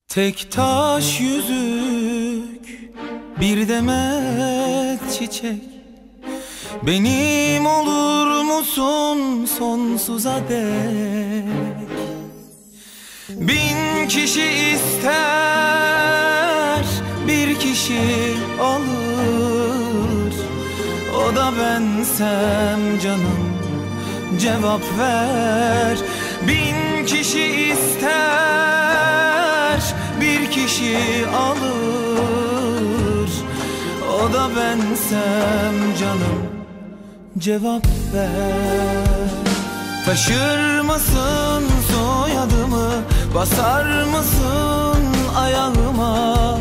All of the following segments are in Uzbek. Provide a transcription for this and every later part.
Tek taş yüzük, bir demet çiçek, benim olur musun sonsuza dek? 1000 kişi ister, bir kişi alır, o da bensem canım cevap ver. 1000 kişi ister, bir kişi alır, o da bensem canım cevap ver. Taşır mısın soyadımı, basar mısın ayağıma?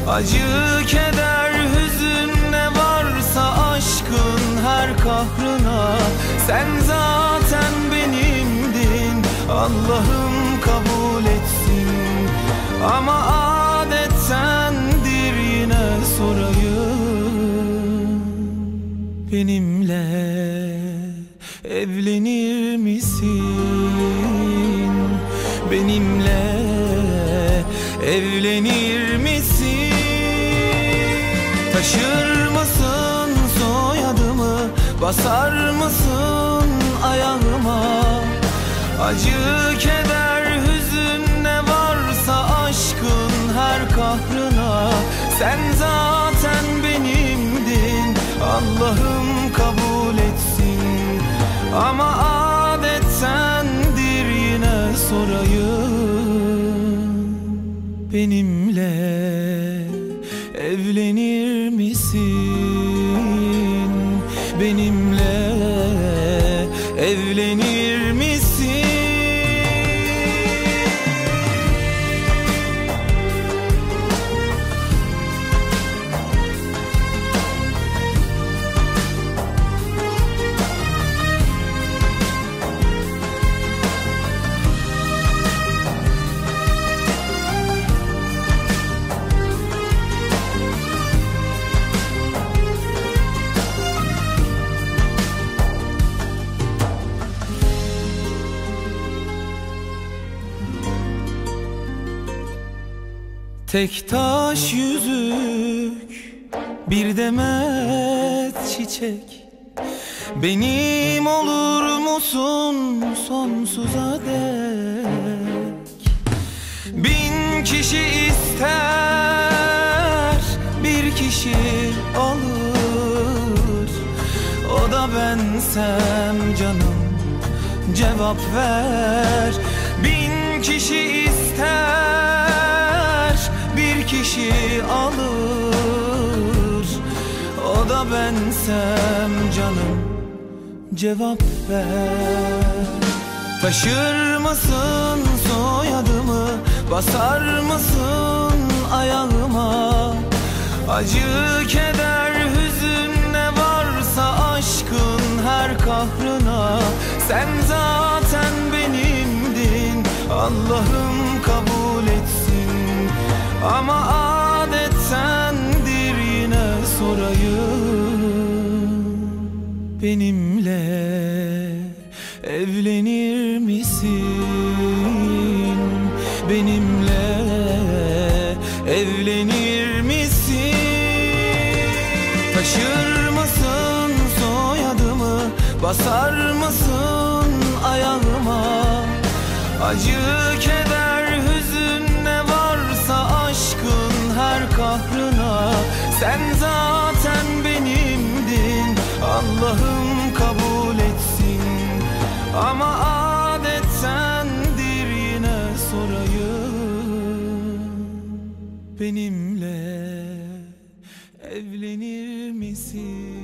Acı, keder, hüzün ne varsa aşkın her kahrına. Sen zaten benimdin, Allah'ım kabul etsin. Ama adettendir yine sorayım, benimle evlenir misin? Benimle evlenir misin? Taşır mısın soyadımı, basar mısın ayağıma? Acı, keder, hüzün ne varsa aşkın her kahrına. Sen zaten benimdin, Allah'ım kabul etsin. Ama adettendir yine sorayım, benimle evlenir misin? Benimle evlenir misin? Tek taş yüzük, bir demet çiçek, benim olur musun sonsuza dek? 1000 kişi ister, bir kişi alır, o da bensem canım cevap ver. 1000 kişi ister, bir kişi alır, o da bensem canım cevap ver. Taşır mısın soyadımı, basar mısın ayağıma? Acı, keder, hüzün ne varsa aşkın her kahrına. Sen zaten benimdin, Allah'ım kabul etsin. Ama adettendir yine sorayım, benimle evlenir misin? Benimle evlenir misin? Taşır mısın soyadımı, basar mısın ayağıma? Acı, keder, hüzün ne varsa aşkın her kahrına. Sen zaten benimdin, Allah'ım kabul etsin. Ama adettendir yine sorayım, benimle evlenir misin?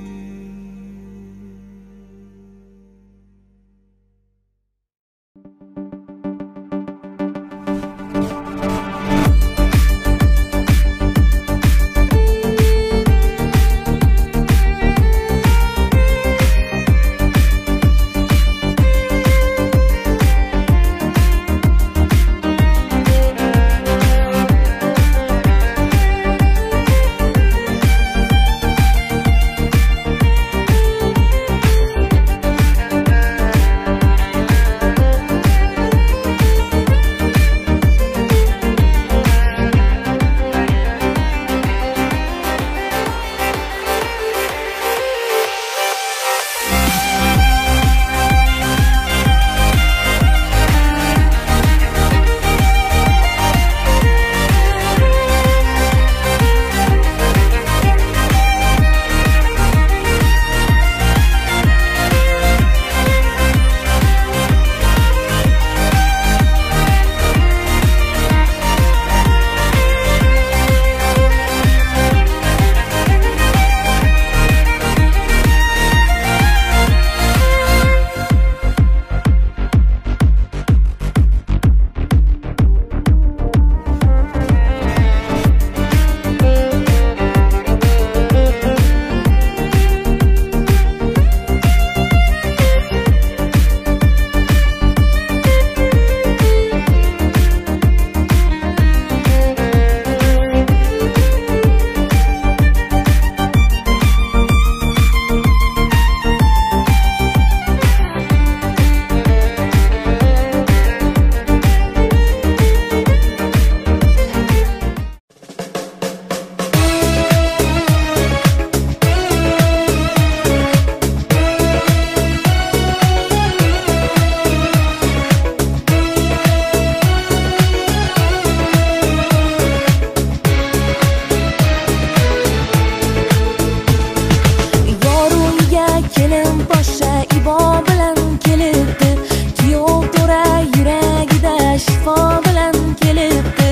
Kelin poshsha ibo bilan kelibdi, kuyov to'ra yuragida shifo bilan kelibdi.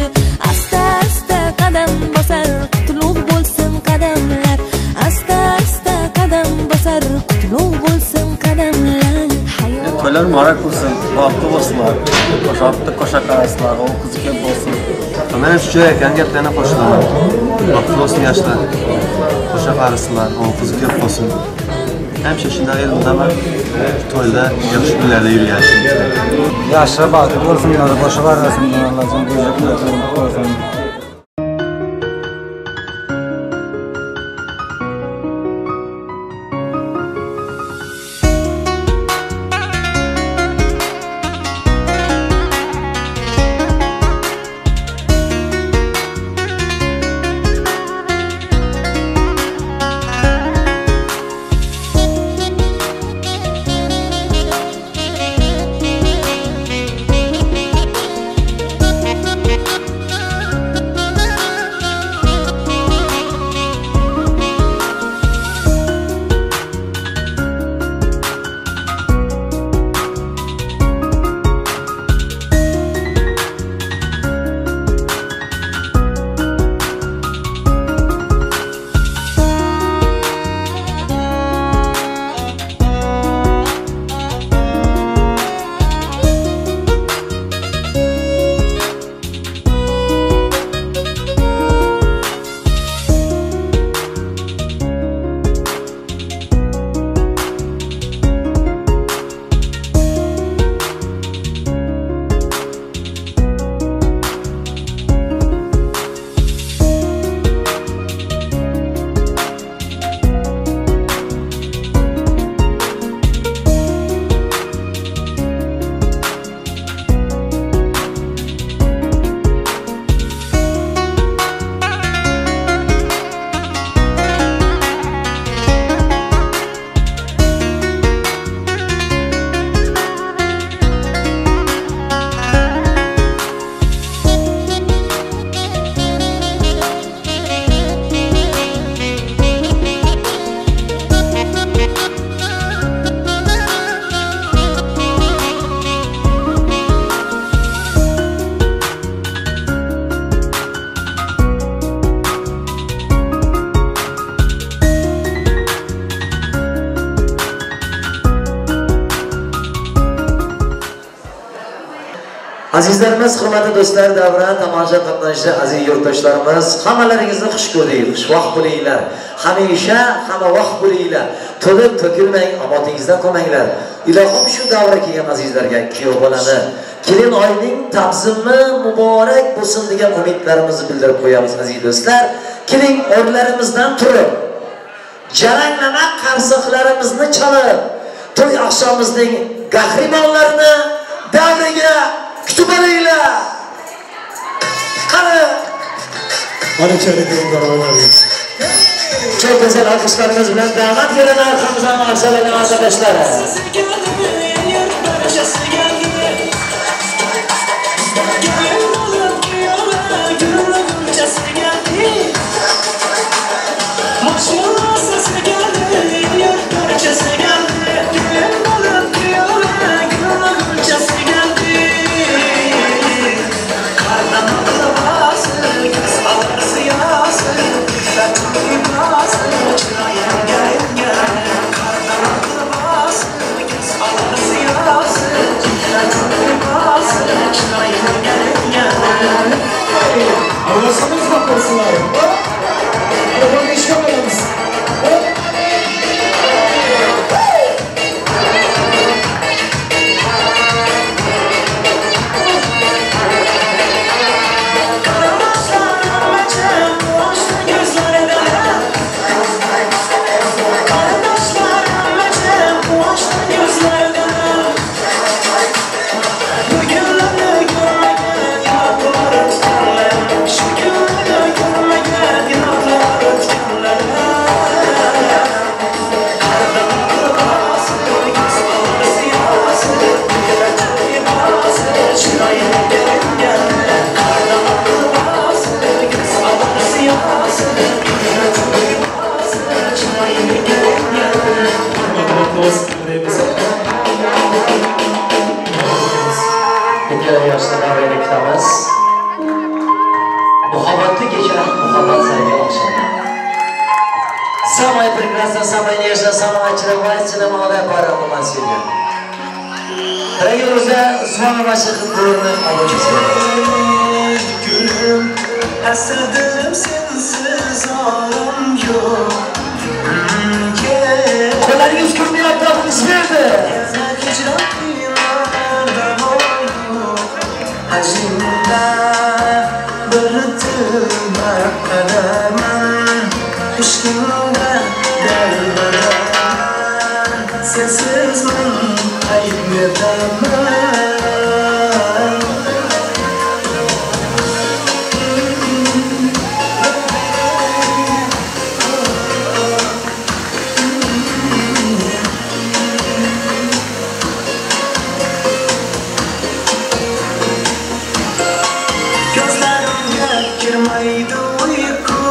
Asta asta qadam bosar, qutlug' bo'lsin qadamlar. Asta asta qadam bosar, qutlug' bo'lsin qadamlar. To'ylar muborak bo'lsin, baxtli bo'lsinlar, qo'shoqda qo'sha qarasizlar, o'g'il qizi ko'p bo'lsin. Men ham shu aytgan gaplarni qo'shilaman. Baxtli bo'lsin yoshlar, qo'sha qarisinlar, o'g'il qizi ko'p bo'lsin. Hamisha shunday elimdaman, to'yda yaxshi kunlarda yurgan. Yoshlar baxtli bo'lsinlar, boshi qarasinlar, Allohjon ko'zi qo'ysin. Azizlarimiz, hurmatli do'stlar, davra tomosha qatnashchi aziz yurtdoshlarimiz, hammalaringizni xush ko'rdik, xushvaqt bo'linglar. Hamisha hamma vaqt bo'linglar. To'lib to'kilmang, omadingizdan qolmanglar. Ilohim shu davra kelgan azizlarga kuyov bolani, kelin oyning tabzimi muborak bo'lsin degan umidlarimizni bildirib qo'yamiz aziz do'stlar. Keling, o'rnlarimizdan turib, jaranglama qarsoqlarimizni chalib, to'y oqshomimizning qahramonlarini davriga kutib olinglar. Qani. Çok güzel alkışlarımız bilan damat gelen arkamızdan arsalarını arkadaşlar. Baxtli bo'lsin deymiz. Ikkala yoshni davrayni kutamiz. Muhabbatli kecha, muhabbat sarga oqshom. Самая прекрасная, самая нежная, самая очаровательная молодая пара у нас сегодня. Дорогие друзья, звоны ваших бурных аплодисментов. Qo'llaringiz ko'rmayapti, aplodismenti. Sensiz men aytmayman. Ko'zlarimga kirmaydi uyqu,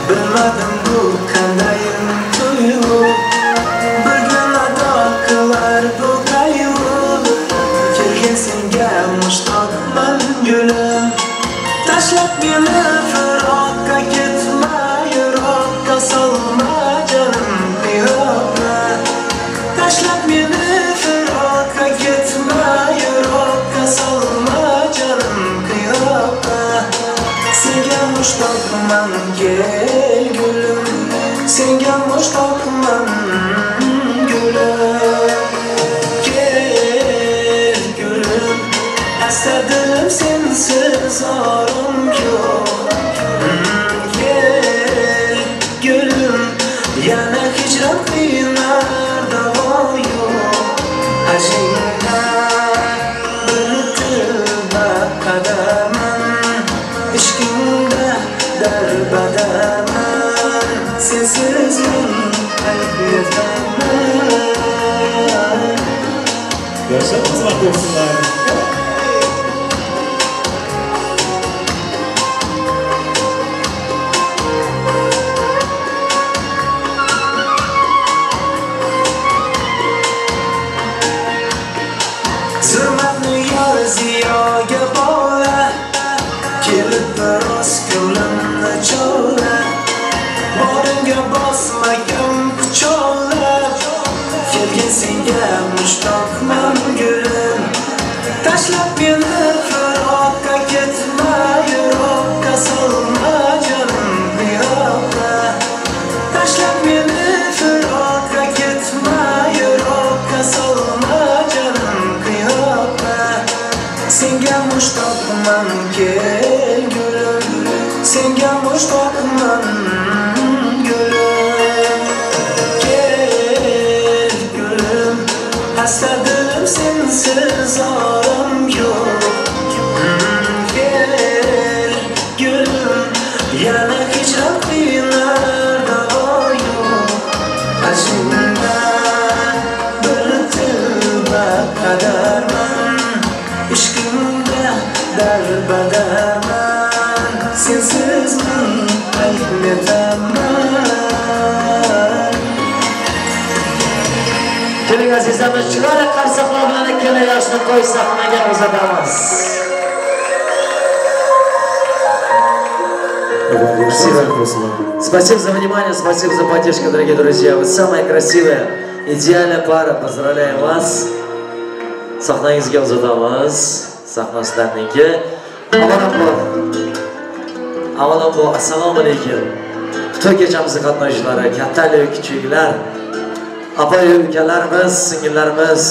bilmadim bu qanday tuyg'u. Tashlab meni firoqqa ketma, yiroqqa solma jonim qiyoqqa. Tashlab meni firoqqa ketma, yiroqqa solma jonim qiyoqqa. Senga mushtoqman kel gulim, senga mushtoqman gulim. Kel gulim, hasta dilim sensiz orom yo'q. Kel gulim, yana hijron qiynar davo yo'q. Ajinda bir tilba qadaman, ishqingda darbadaman. Sensiz men qayerdaman? Yoshlar xizmat bo'lsinlar. Zulmatni yor ziyoga bola, kelib biroz ko'nglimni chovla. Borimga bosmagin pichoqlab, kelgin senga mushtoqman gulim. Tashlab meni firoqqa ketma, yiroqqa solma jonim yiroqqa. Tashlab meni firoqqa ketma, yiroqqa solma jonim qiyoqqa. Senga mushtoqman kel gulim, senga mushtoqman gulim. Kel gulim, hasta dilim sensiz orom yo'q. Kel gulim, yana hijron qiynar davo yo'q. Ajinda bir tilba qadarman, ishqingda darbadaman. Sensiz men aytmayman. Keling azizlarimiz, chiroyli qarsoqlar bilan ikkala yoshni to'y sahnaga uzatamiz. Спасибо. Спасибо за внимание, спасибо за поддержку, дорогие друзья. Вы самая красивая, идеальная пара. Поздравляем вас. Sahnangizga uzatamiz. Sahna sizlarniki. Avvalambor, assalomu alaykum. To'y kechamizni qatnashchilari, kattalar, kichiklar, apa-yu ukalarimiz, singillarimiz,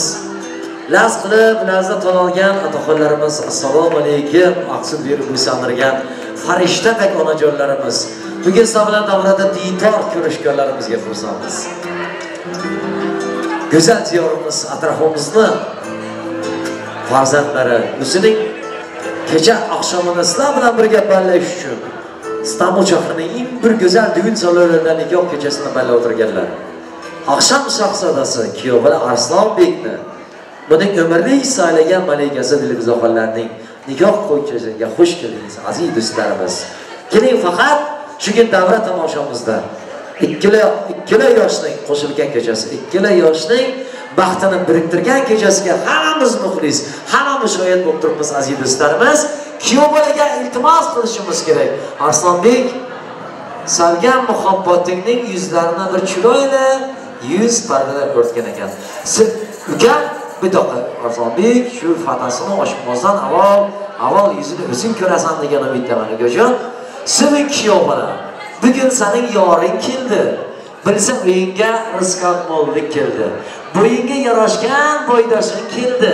laz qilib, lazzat olgan otaxonlarimiz, assalomu alaykum. Aqsud berib bo'ysandirgan farishtadek onajonlarimiz. Bugun sizlar bilan davrada diydor ko'rishganlarimizga xursandmiz. Go'zal diyorimiz, atrofimizni farzandlari o'zining kecha oqshomini sizlar bilan birga ballash uchun Istanbul shahrining eng bir go'zal düğün salonlarida nikoh kechasini ballab o'tirganlar. Oqshom shahzodasi kuyovli Arslonbekni buning umrlik saylagan malikasi Dilfuzaxonlarning nikoh kechasiga xush keldingiz aziz do'stlarimiz. Keling faqat shu kun davra tomoshomizda Ikkala yoshning qo'shilgan kechasi, ikkala yoshning baxtini biriktirgan kechasiga hammamiz muxlis, hammamiz shohid bo'lib turibmiz aziz do'stlarimiz. Kuyov bolaga iltimos qilishimiz kerak. Arslonbek, sevgan muhabbatingning yuzlarini bir chiroyli yuz pardalar o'rtgan ekan. Siz ukam bir daqiqa Arslonbek shu fatasini ochmasdan avval yuzini o'zing ko'rasan degan umiddaman ukajon. Seving kuyov bola, bugun sening yoring keldi. Bilsa uyingga rizqon mo'llik keldi. Bo'yingga yarashgan bo'ydoshing keldi.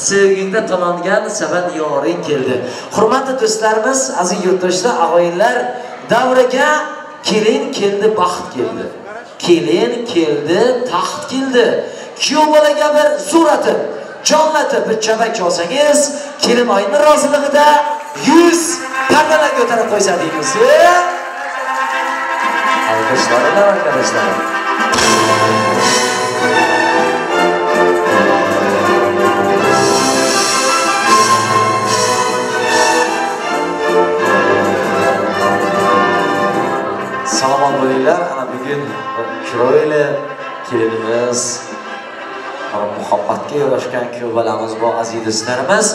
Sevgingda to'langan sevan yoring keldi. Hurmatli do'stlarimiz, aziz yurtdoshlar, ag'oyinlar, davraga kelin keldi, baxt keldi. Kelin keldi, taxt keldi. Kuyov bolaga bir suratib, jonlatib bir chavak cholsangiz, kelin oyning roziligida 100 pardalar ko'tarib qo'ysa deymiz. Alkışlarla arkadaşlar. Salomat bo'linglar. Ana bugun chiroyli kelinimiz, muhabbatga yarashgan kuyov bolamiz bu aziz do'stlarimiz.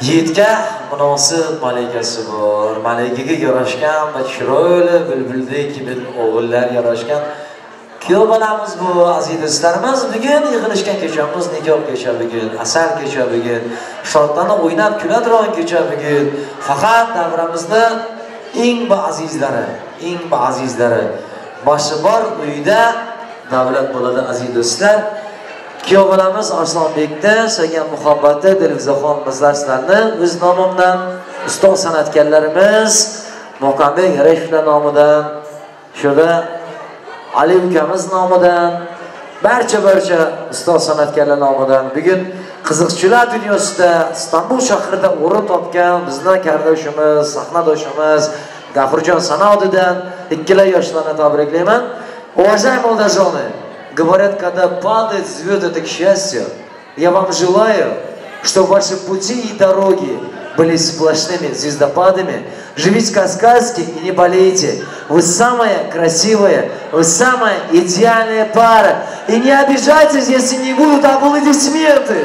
Yigitga munosib malikasi bor. Malikaga yarashgan va chiroyli bulbuldek bir o'g'illar yarashgan kuyov bolamiz bu aziz do'stlarimiz. Bugun yig'ilishgan kechamiz nikoh kecha bugun, asal kecha bugun, shodlanib o'ynab kuladigan kecha bugun. Faqat davramizni eng azizlari, eng azizlari boshi bor uyda davlat bo'ladi aziz do'stlar. Kuyov bolamiz Arslonbekda sevgan muhabbati Dilfuzaxon bizlar sizlarni o'z nomimdan, ustoz san'atkorlarimiz Muqambek Yarashevlar nomidan, shunda Ali ukamiz nomidan, barcha ustoz san'atkorlar nomidan bugun qiziqchilar dunyosida Istanbul shahrida o'rin topgan bizni kardoshimiz, sahnadoshimiz Gafurjon Sanodidan ikkala yoshlarni tabriklayman. Уважаемые молодожены, говорят, когда падает звезды, это к счастью. Я вам желаю, чтобы ваши пути и дороги были сплошными звездопадами. Живите по-сказки и не болейте. Вы самая красивая, вы самая идеальная пара. И не обижайтесь, если не будут аплодисменты.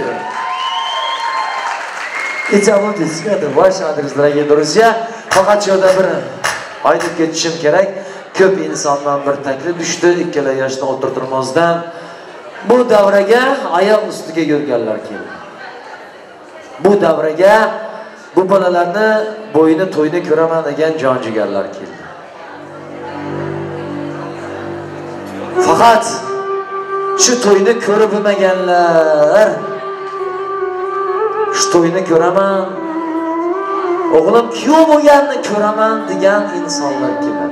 Эти аплодисменты в ваш адрес, дорогие друзья. Faqat shu yerda bir aytib ketishim kerak. Ko'p insondan bir taklif tushdi, ikkala yoshni o'tirtirmasdan bu davraga oyoq ustiga yurganlar keldi. Bu davraga bu bolalarni bo'yini to'yini ko'raman degan jon jigarlar keldi. Faqat shu to'yni ko'rib bilmaganlar, shu to'yni ko'raman, o'g'lim kuyov bo'lganini ko'raman degan insonlar keldi.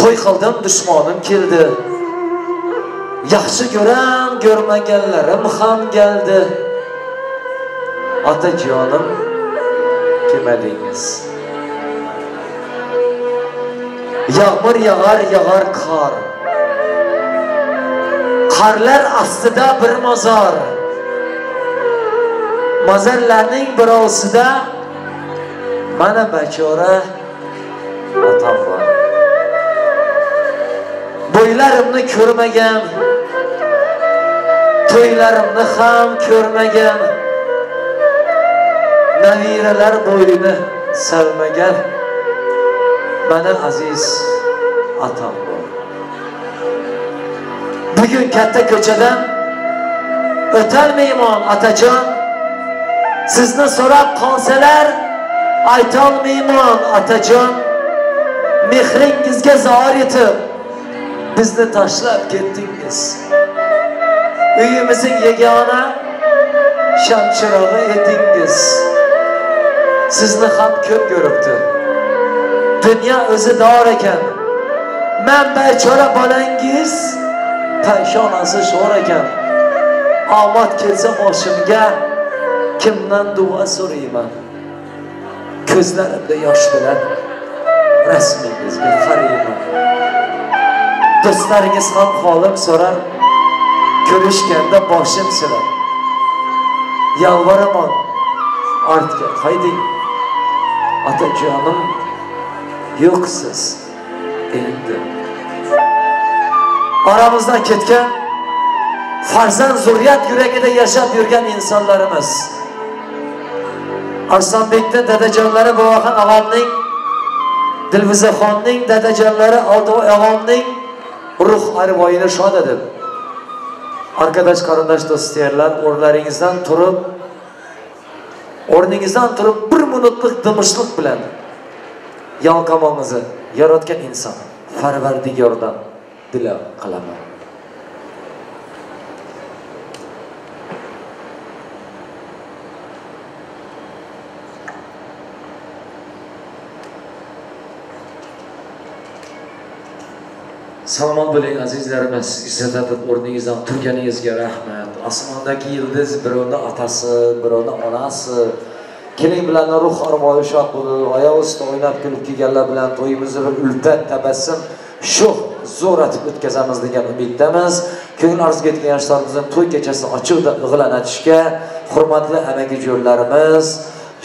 To'y qildim, dushmanim keldi. Yaxshi ko'ram, ko'rmaganlarim ham keldi. Otajonim, kelmadingiz. Yağmur yağar, yağar qor. Qorlar ostida bir mozor. Mozorlarning birovsida mana bachora otam bor. Bo'ylarimni ko'rmagan, to'ylarimni ham ko'rmagan, naviralar bo'yini sevmagan mana aziz otam bor. Bugun katta ko'chadan o'tolmayman otajon, sizni so'rab qolsalar aytolmayman otajon, mehringizga zor etib bizni tashlab ketdingiz. Uyimizning yagona shamchirog'i edingiz. Sizni ham ko'p ko'ribdi. Dunyo o'zi dor ekan. Men bechora bolangiz, peshonasi sho'r ekan. Omad kelsa boshimga kimdan duo so'rayman? Ko'zlarimda yosh bilan rasmingizga qarayman. Do'stlaringiz ham holim so'rar, ko'rishganda boshim silar. Yalvaraman, ortga qayting. Otajonim yo'qsiz. Endi aramızdan ketgan farzand zurriyat yuragida yashab yurgan insonlarimiz. Arslanbekning dadajonlari Boboxon og'amning, Dilfuzaxonning dadajonlari Oldivoy og'amning ruh arvoyini shod edib, arkadaş, qarindosh, do'stlar, o'rnlaringizdan turib, bir minutlik dimishlik bilan yalqamoningizni yaratgan inson Parvardigordan dilab qilaman. Salomat bo'ling azizlarimiz, izzat etib o'rningizdan turganingizga rahmat. Osmondagi yildiz birovni otasi, birovni onasi. Keling bilan ruh arvoyi shod bo'lib, oyoq ustida o'ynab kulib kelganlar bilan to'yimizni bir ulfat, tabassum, sho'x zo'r etib o'tkazamiz degan umiddamiz. Ko'ngil orzuga etgan yoshlarimizning to'y kechasini ochiqda ig'lon etishga hurmatli amaki jo'rlarimiz,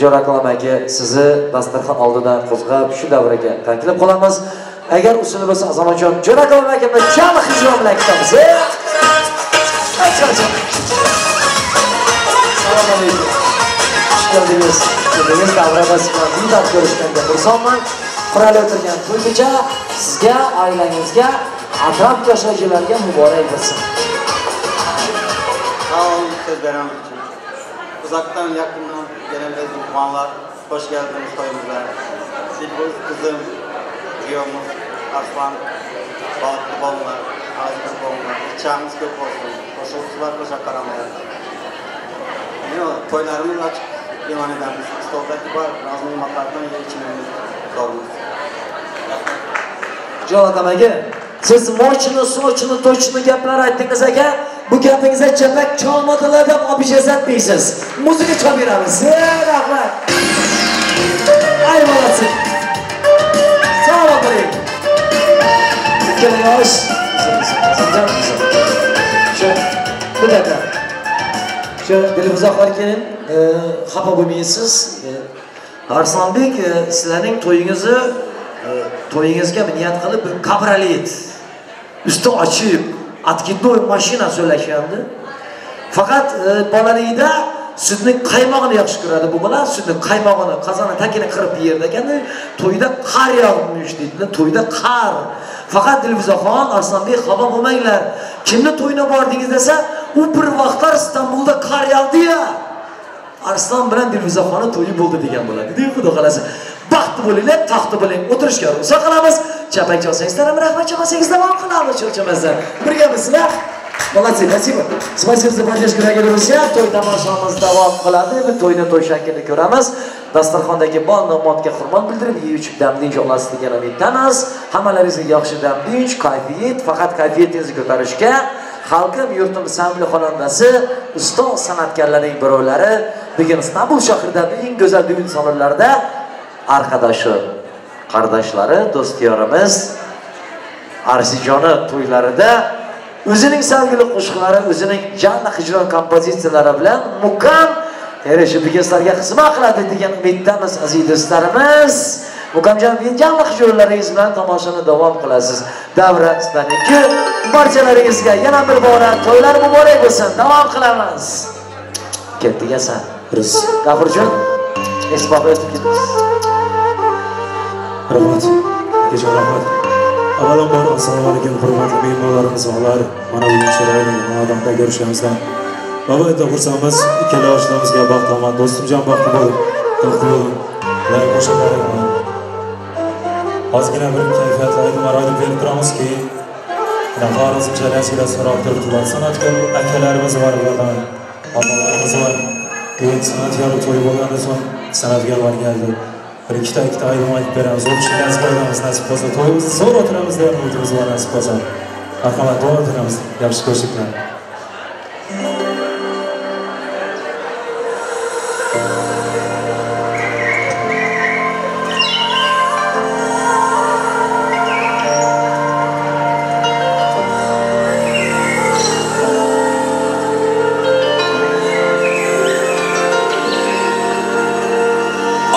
Jo'rakon amaki sizni dasturxon oldidan qo'zg'ab shu davraga taklif qilamiz. Agar usuli bo'lsa Azamatjon Jo'rakon akamizni chalq ijro bilan kutamiz. Assalomu alaykum. Xush keldingiz. Keldingiz davramiz bilan diydor ko'rishganga xursandman. Qurali o'tirgan to'y kecha sizga, oilangizga, atrof yashovchilarga muborak bo'lsin. Sağ olun söz veren için. Uzaktan yakından gelen mehmanlar, hoş geldiniz toyumuza. Dilbuz kızım, Giyomuz, Arslan, balıklı bollar, ağzı bollar, içağımız köp olsun, koşulsular, koşa karamlar. Toylarımız açık ilan edemiz. Stoldaki var, razı nimetlerden ye içimimiz doğrumuz. Javob aka, siz mochini, sochini, tochini gaplar aytdingiz aka, bu gapingizga chapak chalmadilar deb obijaz etmaysiz. Muzika chalib beramiz. Rahmat. Ay bolasi. Sağ bo'ling. Ikkala yosh. Shu bir dakika. Shu Dilfuzaxon kelin, xafa bo'lmaysiz. Arslanbek sizlarning to'yingizni to'yingizga niyat qilib bir kabriolet usti ochiq откидной mashina so'lashgandi. Faqat bolaligida sutning qaymog'ini yaxshi ko'radi bu bola, sutning qaymog'ini qozonning tagini qirib yerdi ekan. To'yda qar yog'mish deydi, to'yda qar. Faqat Dilfuzaxon, Arslanbek xafa bo'lmanglar. Kimni to'yina bordingiz desa, u bir vaqtlar Istanbulda qar yog'di-ya. Arslan bilan Dilfuzaxonning to'yi bo'ldi degan bo'ladi. Deydi, Xudo xolasa. Baxtli bo'linglar, taxtli bo'ling. O'tirishga ruxsat qilamiz. Chapak chalsangizlar ham rahmat, chalmasangizlar ham qilamiz, cho'lchamasdan. Birgamisizlar? Молодцы, спасибо. Спасибо за поддержку, дорогие друзья. To'y tomoshamiz davom qiladi. Bu to'yni to'y shaklida ko'ramiz. Dasturxondagi bol ne'matga hurmat bildirib, yeyib ichib dam dinch olasiz degan umiddamiz. Hammalaringizga yaxshi dam dinch, kayfiyat, faqat kayfiyatingizni ko'tarishga xalqim, yurtim sevimli xonandasi, ustoz san'atkorlarning birovlari bugun Istanbul shahridagi eng go'zal düğün salonlarida arkadaşı, qardaşları, do'st-yorimiz Arsijoni to'ylarida o'zining sevgili qo'shiqlari, o'zining jonli hijron kompozitsiyalari bilan muqam erishib bugun sizlarga xizmat qiladi degan umiddamiz aziz do'stlarimiz. Muqamjon, jonli hijronlaringiz bilan tomoshani davom qilasiz. Davra sizlarniki. Barchalaringizga yana bir bora to'ylar muborak bo'lsin. Davom qilamiz. Ketdik esa. G'afurjon, esbab o'tib ketamiz. Rahmat. Akajon rahmat. Avvalambor assalomu alaykum hurmatli mehmonlarimiz va ular mana bugun chiroyli xonadonda ko'rishganimizdan albatta xursandmiz. Ikkala yoshlarimizga baxt omad, do'stimjon baxtli bo'lib, taxtli bo'lib, ular qo'shiqlari ozgina bir kayfiyatli aytib aytib berib turamizki, Xorazmcha so'rab turibdilar. San'atkor akalarimiz bor, ulardan opalarimiz bor. Bugun san'atkor to'y bo'lgandan so'ng san'atkorlar keldi. Bir ikkita aytib aytib beramiz. O'qishni nasib qilamiz, nasib bo'lsa to'yimizni zo'r o'tiramiz degan umidimiz bor, nasib bo'lsa. Marhamat, davom etamiz. Yaxshi ko'rishinglar.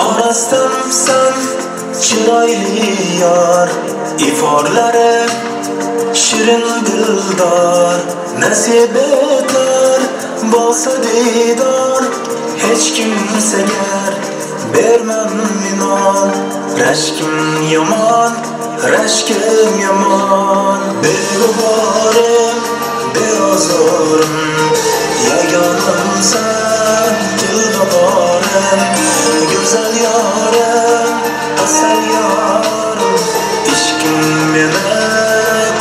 Orastamsan chiroyli yor, iforlari shirin dildor nasib etar bo'lsa diydor hech kimsaga bermam inon rashkim yomon rashkim yomon beg'uborim beozorim yagonamsan dildorim go'zal yorim asal yorim ishqim meni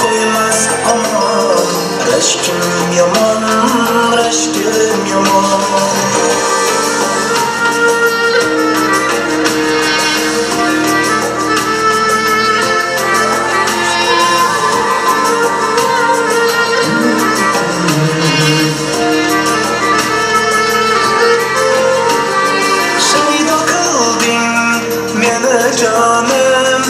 qo'ymas omon rashkim yomon rashkim yomon. Canım,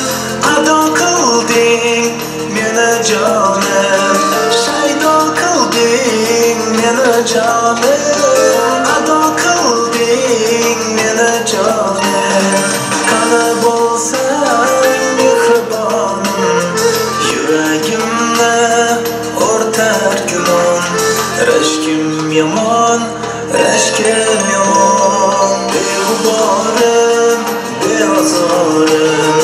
ado qilding meni jonim, shaydo qilding meni jonim, ado qilding meni jonim. Qani bo'lsang mehribonim, yuragimni o'rtar gumon, rashkim yomon, rashkim yomon, beg'uborim beozorim,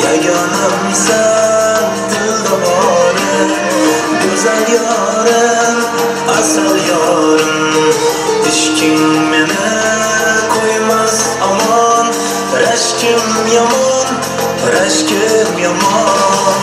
yagonamsan dildorim, go'zal yorim, asal yorim, ishqing meni qo'ymas omon, rashkim yomon, rashkim yomon.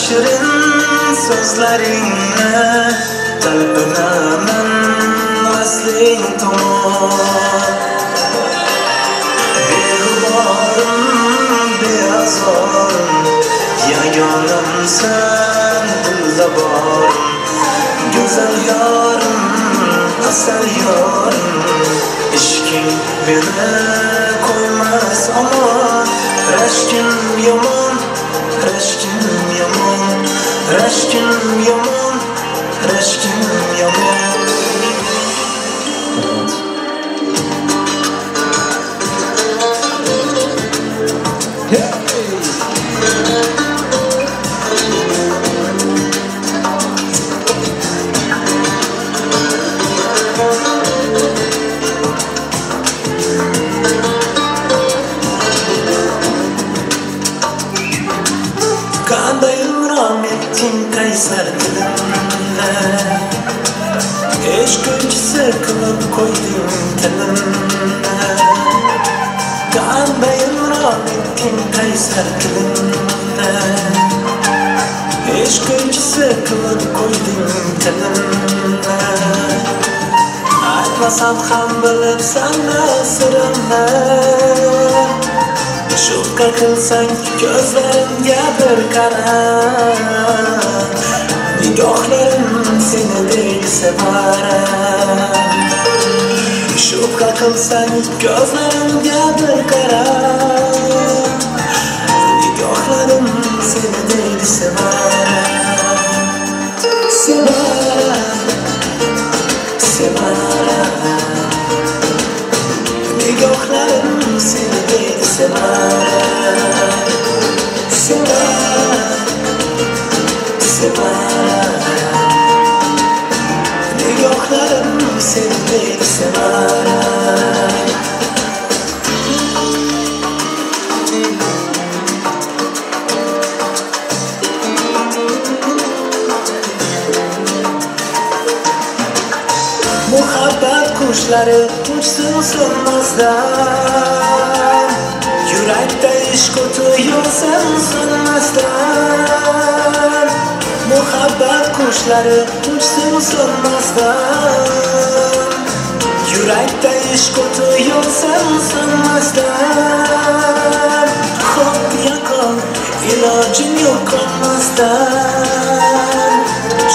Shirin so'zlaringni talpinaman vasling tomon, beg'uborim beazorim, yagonamsan dilda borim, go'zal yorim, asal yorim, ishqing meni qo'ymas omon, rashkim yomon, rashkim yomon, rashkim yomon, rashkim yomon. Qanday imrom etding qaysar dilimni, ishq kuychisi qilib qo'yding tilimni. Qanday imrom etding qaysar dilimni, ishq kuychisi qilib qo'yding tilimni. Aytmasam ham bilibsan sirimni, shubha qilsang ko'zlarimga bir qara, nigohlarim seni deydi sevara. Shubha qilsang ko'zlarimga bir qara, nigohlarim seni deydi sevara. Sevara, sevara, nigohlarim seni deydi sevara. Sevara, sevara, nigohlarim seni deydi sevara. Muhabbat qushlari uchsin so'nmasdan, yurakda ishq o'ti yonsin so'nmasdan. Muhabbat qushlari uchsin so'nmasdan, yurakda Yurakda ishq o'ti yonsin so'nmasdan. Xo'p yaqin ilojim yo'q qolmasdan.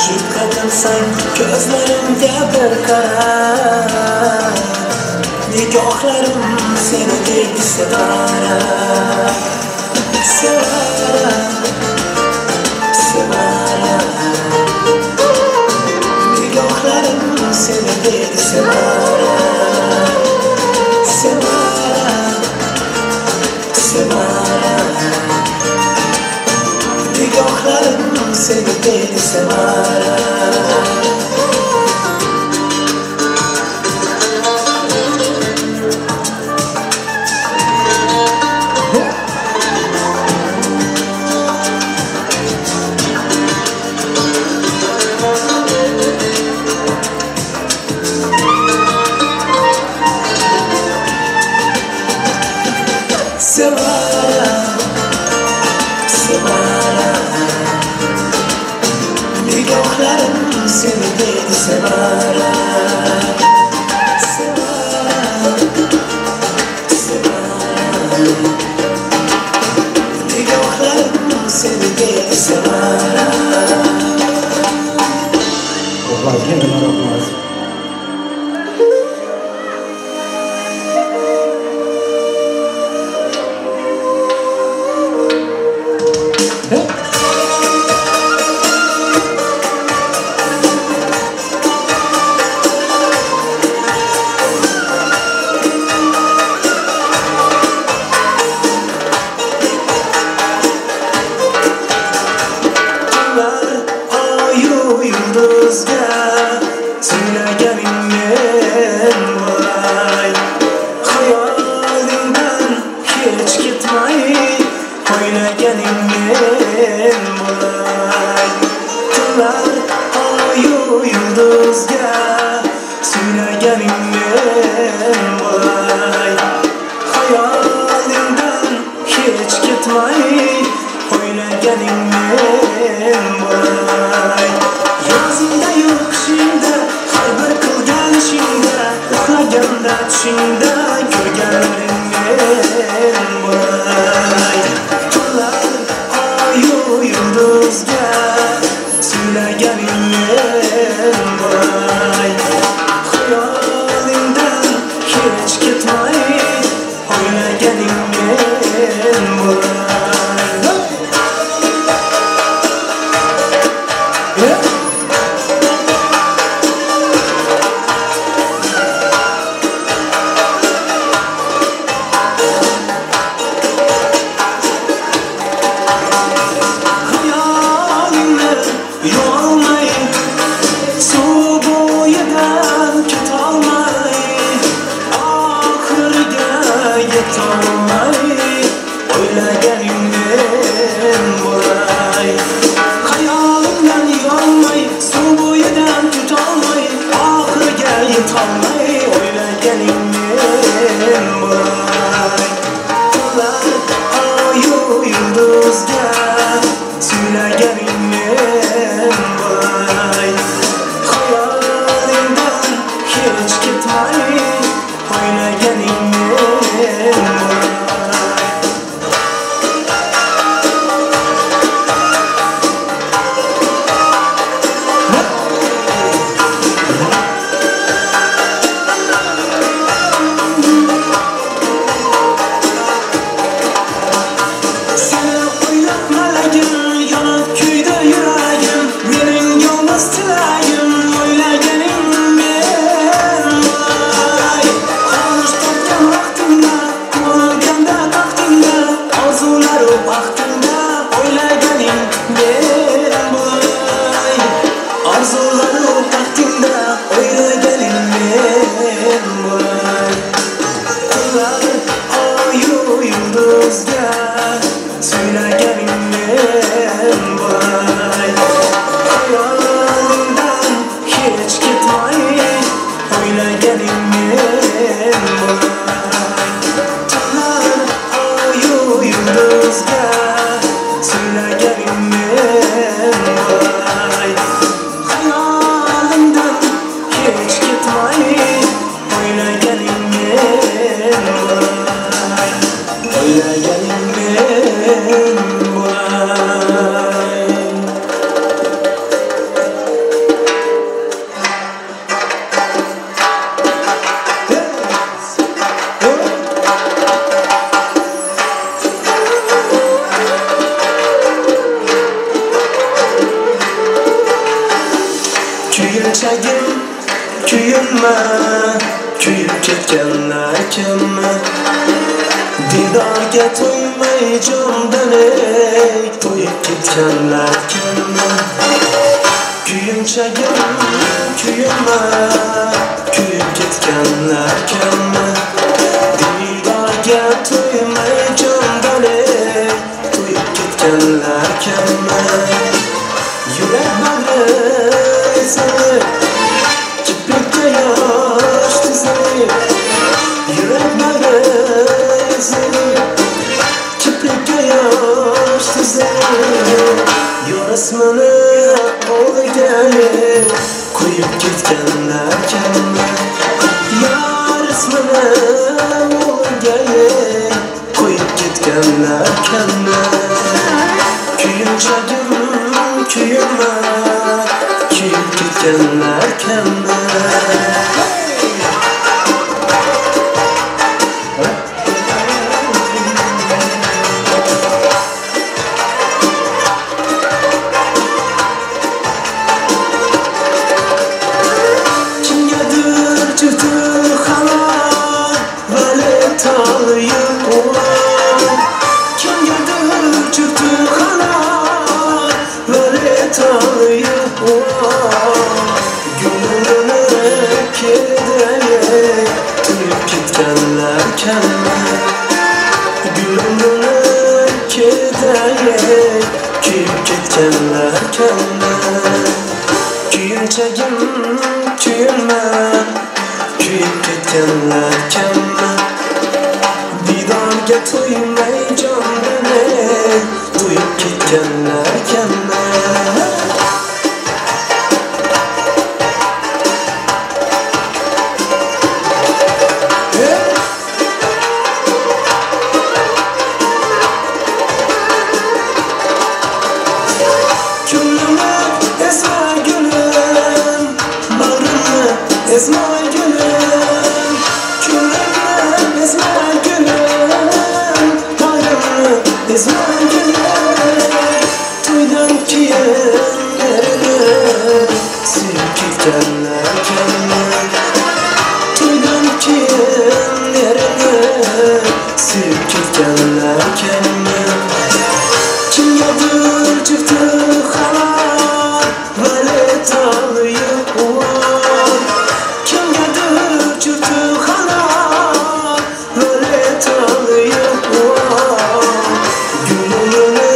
Shubha qilsang ko'zlarimga bir qara. Nigohlarim seni deydi sevara. Sevara, sevara. Nigohlarim seni deydi sevara. Sevara, sevara. Nigohlarim seni deydi sevara. Sevara, sevara. Nigohlarim seni deydi sevara. Sevara, sevara. Nigohlarim seni deydi sevara. Rahmat, rahmat. Yulduzga suylagan men voy, xayolingdan hech ketmay o'ylaganing men voy. Tunlar oyu yulduzga suylaganing men voy, xayolingdan hech ketmay o'ylaganing men voy. Yozingda-yu qishingda, har bir qilgan ishingda, uxlaganda tushingda ko'rganlaring men bo'lay. Tunlar oyu yulduzga suylaganing men bo'lay. Xayolingdan hech ketmay o'ylaganing men bo'lay. men bo'lay. Kuyunchagim kuyunma, kuyib ketganlar kimmi? Didorga to'ymay jondan ey, to'yib ketganlar kimmi? Kuyunchagim kuyunma, kuyib ketganlar kimmi? Didorga to'ymay jondan ey, to'yib ketganlar kimmi? Yurak bag'ri ezilib, kiprikka yosh tizilib, yurak bag'ri ezilib, kiprikka yosh tizilib, yor ismini o'lga qo'yib ketganlar kimmi? Yor ismini o'lga qo'yib ketganlar kimmi? Kuyunchagim kuyunma, kuyib ketganlar kimmi? Kimgadir jufti halol, vali toliyi o'lar. Kimgadir jufti halol, vali toliyi o'lar. Gulini kedaya to'yib ketganlar kimmi? Gulini kedaya kuyib ketganlar kimmi? Kuyunchagim kuyunma, kuyib ketganlar kimmi? Didorga to'ymay jondan ey, to'yib ketganlar kimmi? Gülümü ezme gülüm, bağrımı ezme gülüm. Gülümü ezme gülüm, bağrımı ezme gülüm. To'ydan keyin erini suyib ketganlar kimmi? To'ydan keyin erini suyib ketganlar kimmi? Kimgadir jufti halol, vali toliyi o'lar. Kimgadir jufti halol, vali toliyi o'lar. Gulini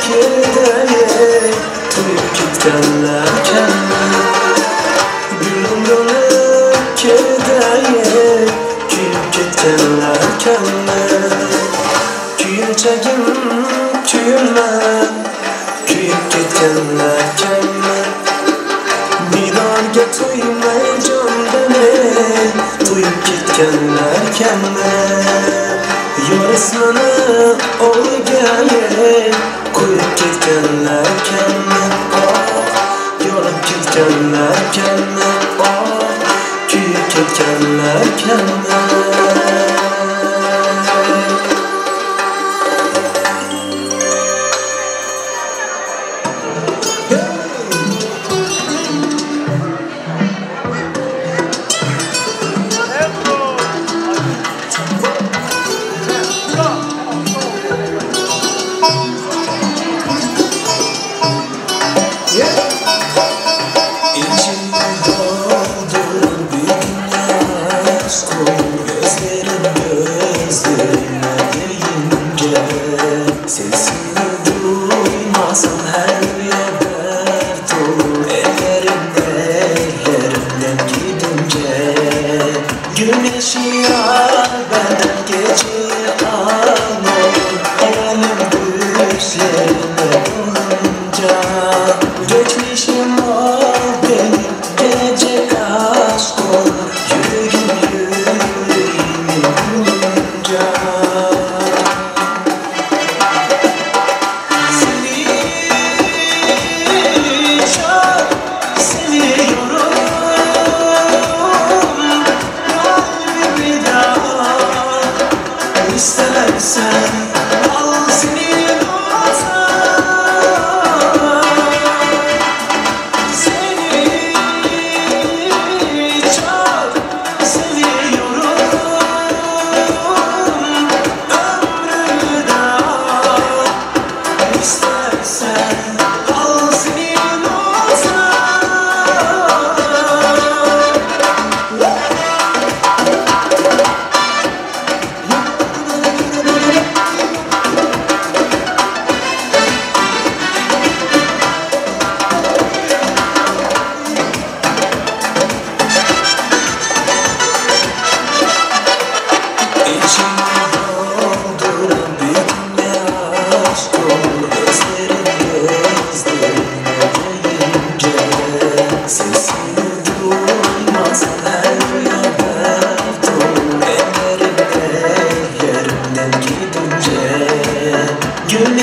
kedaya to'yib ketganlar kimmi? Gulini kedaya kuyib ketganlar kimmi? Kuyunchagim kuyunma, kuyib ketganlar kimmi? Didorga to'ymay jondan ey, to'yib ketganlar kimmi? Yor ismini o'lga qo'yib ketganlar kimmi? Yorib ketganlar kimmi? Kuyib ketganlar kimmi? İçimi doldur bir güneş koy, gözlerim gözlerime değince, sesini duymasam her rüya dert olur, ellerim ellerimden gidince. Güneşi al benden, geceyi al olur, hayalim düşlerime dolunca. Geçmişim o benim, gelecek aşk olur, yüreğim yüreğimi bulunca.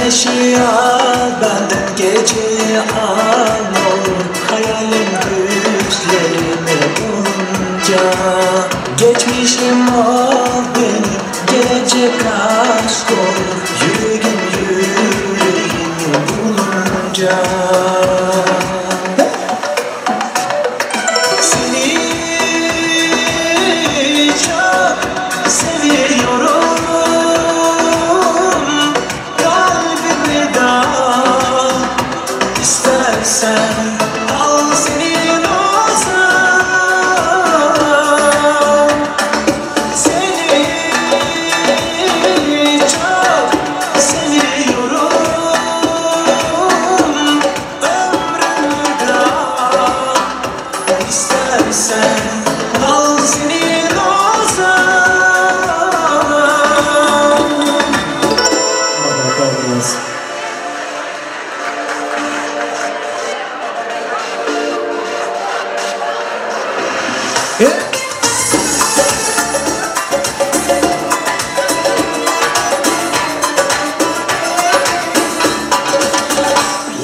Güneşi al benden, geceyi al olur. Hayalim düşlerime bulunca. Geçmişim ol benim, gelecek aşk olur. Yüreğim yüreğimi bulunca. Seni çok seviyorum. İstersen al senin olsun. Seni çok seviyorum. Ömrümü de al. İstersen al senin olsun.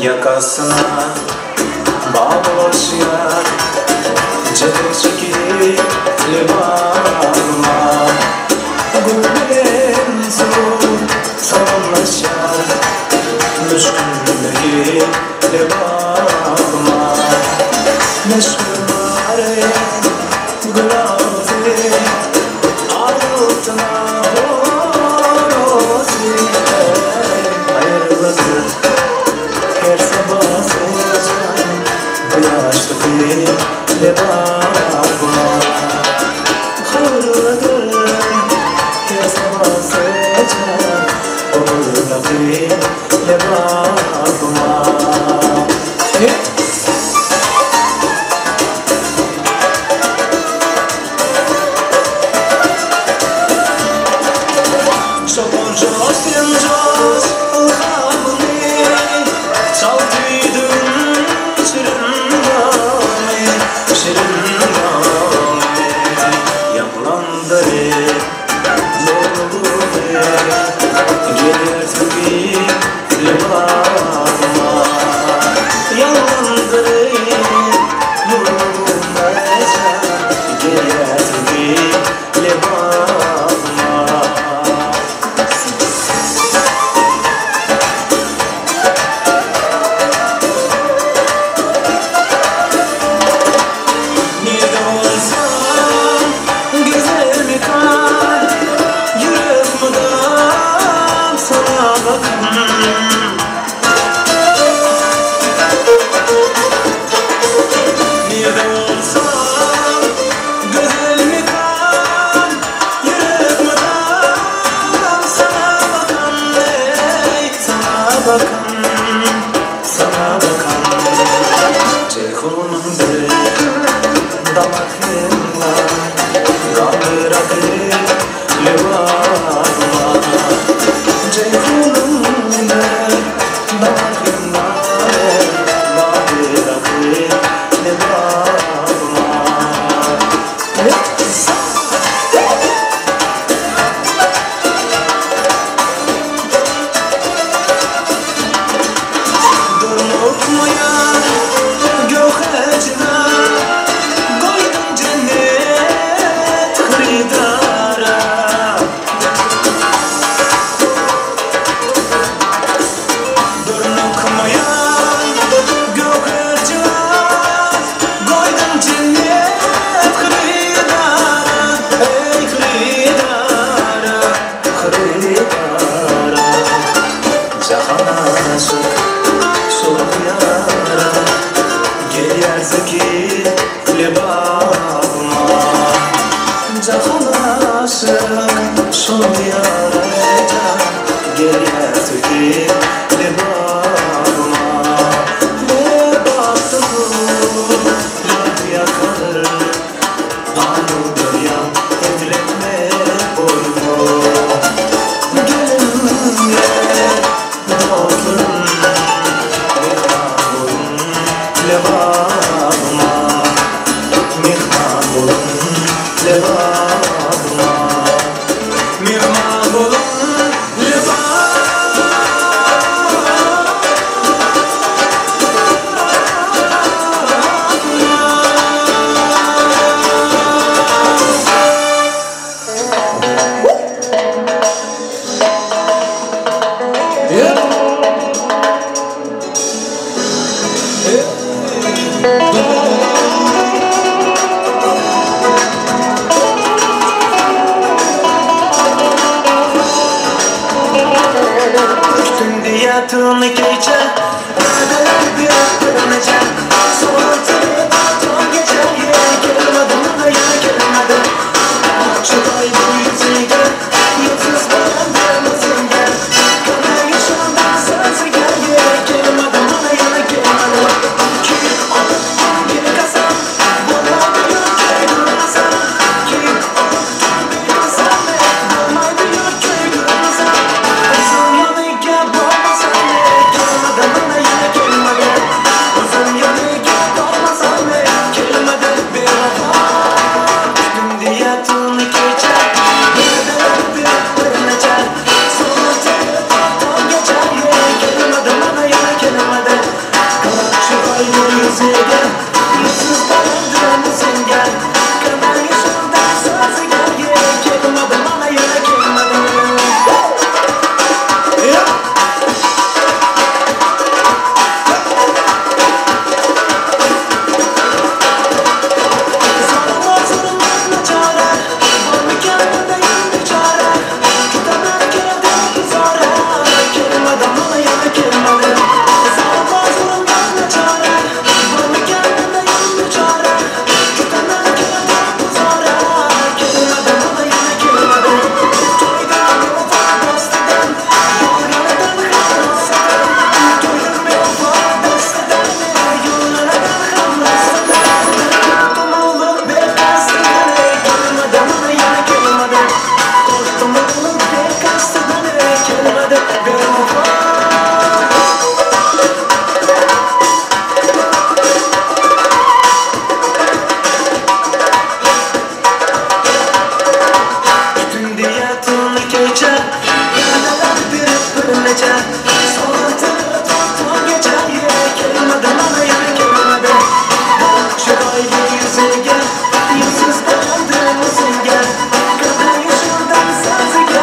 Yakasına bağlaş yar, cebek çekip limanıma. Gülüm sultanlaşar, müşküldeki limanıma. Meşgul gulazi, altına horozi. Hayırlıdır her sabah seçen, bu yaşlı bir bakma. Hayırlıdır her sabah seçen, onurla bir bakma. Sana bakan Ceyhun'un damakında kaldırakı livarma. Ceyhun'un damakında kaldırakı livarma. deya tun kecha va'dalar berib bir necha soatini tonggacha kelmadi mana yana kelmadi chiroyli yuziga yuzsiz bolam o'zingga qanday ishondim so'ziga kelmadi mana yana kelmadi kiyib olib bir qasam bo'lmaydi kuydirmasam kiyib olib bir qasam bo'lmaydi kuydirmasam o'zim yoniga bormasam kelmadi mana yana kelmadi o'zim yoniga bormasam kelmadi bevafo kutdim deya tun kecha va'dalar berib bir necha soatini tonggacha kelmadi mana yana kelmadi qarab chiroyli yuziga yuzsiz bolam o'zingga qanday ishondim so'ziga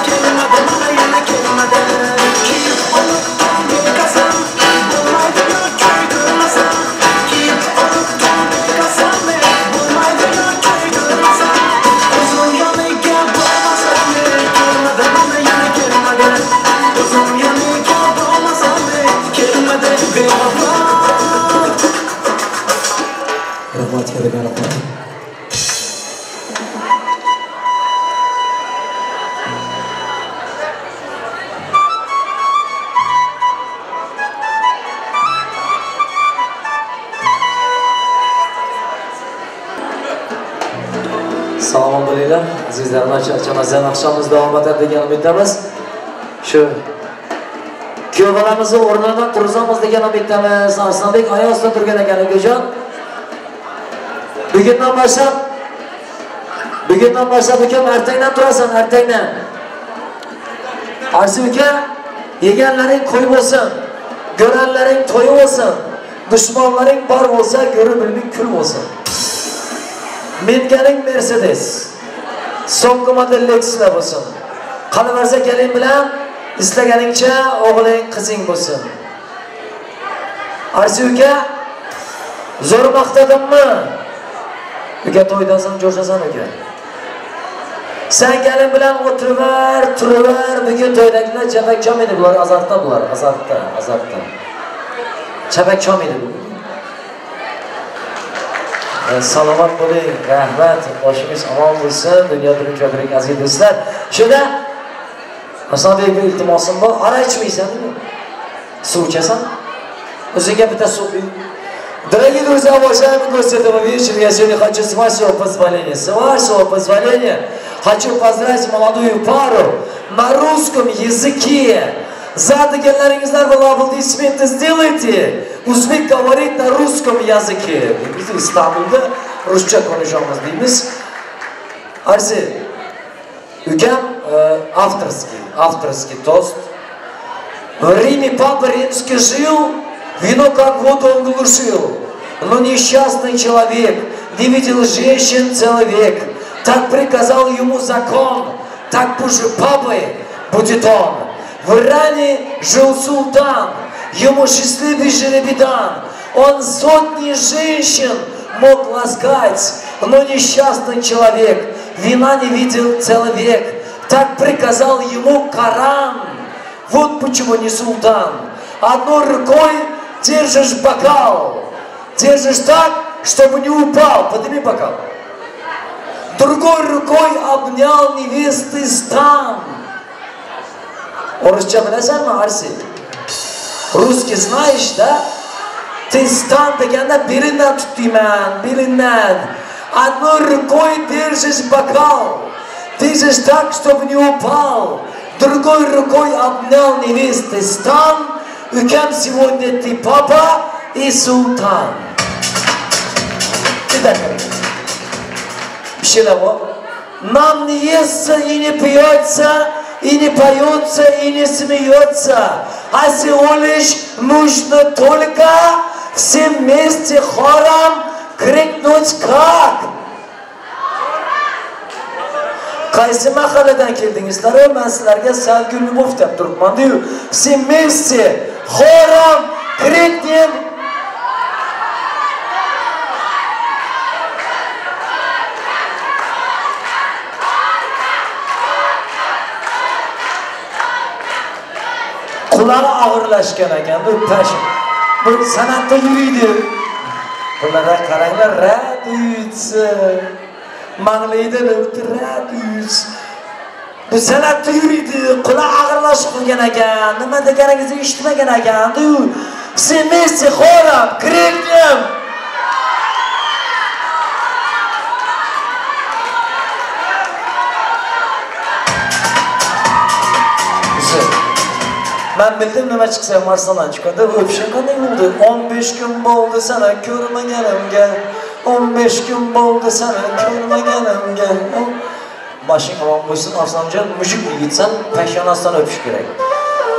kelmadi mana yana kelmadi. Rahmat kerak, rahmat. Salomat bo'linglar, azizlar, charchamazdan oqshomimiz davom etadi degan umiddamiz. Shu kuyov bolamizni o'rnidan turg'izamiz degan umiddamiz. Arslonbek oyoq ustida turgan ekan ukajon. Bugundan boshlab ukam ertangdan turasan, ertangdan. Arsi uka, yeganlaring qo'y bo'lsin, ko'ranlaring to'y bo'lsin, dushmanlaring bor bo'lsa, ko'rib bilmay kul bo'lsin. Minganing Mercedes, so'nggi model Lexuslar bo'lsin. Qalaversa kelin bilan istaganingcha o'g'ling, qizing bo'lsin. Arsi uka, zo'r maqtadimmi? Uka to'ydan so'ng jo'shasan uka. Sen kelin bilan o'tiraver, turaver, bugun to'ydagilar chapak cholmaydi bular, azartda bular, azartda, azartda. Chapak cholmaydi bugun. Salomat bo'ling, rahmat, boshingiz omon bo'lsin, dunyo birinchi o'tiring aziz do'stlar. Shunda Hasanbek bir iltimosim bor, aroq ichmaysan-mi? Suv ichasan? O'zingga bitta suv quyib. Дорогие друзья, уважаемые гости этого вечера, я сегодня хочу с вашего позволения, хочу поздравить молодую пару на русском языке. За deganlaringizlar va аплодисменты сделайте. Узбек говорит на русском языке. Biz İstanbul'da ruscha konuşamiz deymiz. Arzi, ukam авторский тост. В Риме папа римский жил, вино как воду он глушил. Но несчастный человек не видел женщин целый век. Так приказал ему закон, так позже папы будет он. В Иране жил султан, ему счастливый жеребий дан. Он сотни женщин мог ласкать, но несчастный человек вина не видел целый век. Так приказал ему Коран. Вот почему не султан. Одной рукой держишь бокал. Держишь так, чтобы не упал. Подними бокал. Другой рукой обнял невесты стан. Орусча bilasanmi, Arsi? Русский знаешь, да? Ты стан deganda belindan tutdiyman, belindan. Одной рукой держишь бокал. Держишь так, чтобы не упал. Другой рукой обнял невесты стан. Ukam, сегодня ты папа и султан. Нам не естся и не пьется, и не поется, и не смеется, а всего лишь нужно только все вместе хором крикнуть как. Qaysi mahalladan keldingizlar? Men sizlarga Sevgi Любовь deb turibman-ku. Все вместе хором крикнем. Qulog'i og'irlashgan ekan, bu pashin. Bu san'atda yuriydi. Bularga qaranglar, raduysi. Manglayda raduysi. Bu san'atda yuriydi, quloq og'irlashib qolgan ekan, nima deganingizni eshitmagan ekan. Все вместе хором крикнем. Men bildim nima chiqsa ham Arslondan chiqadi. O'pishim qanday bo'ldi? 15 kun bo'ldi seni ko'rmaganimga. 15 kun bo'ldi seni ko'rmaganimga. Boshing omon bo'lsin Arslonjon, mushuk yigitsan, peshonasidan o'pish kerak.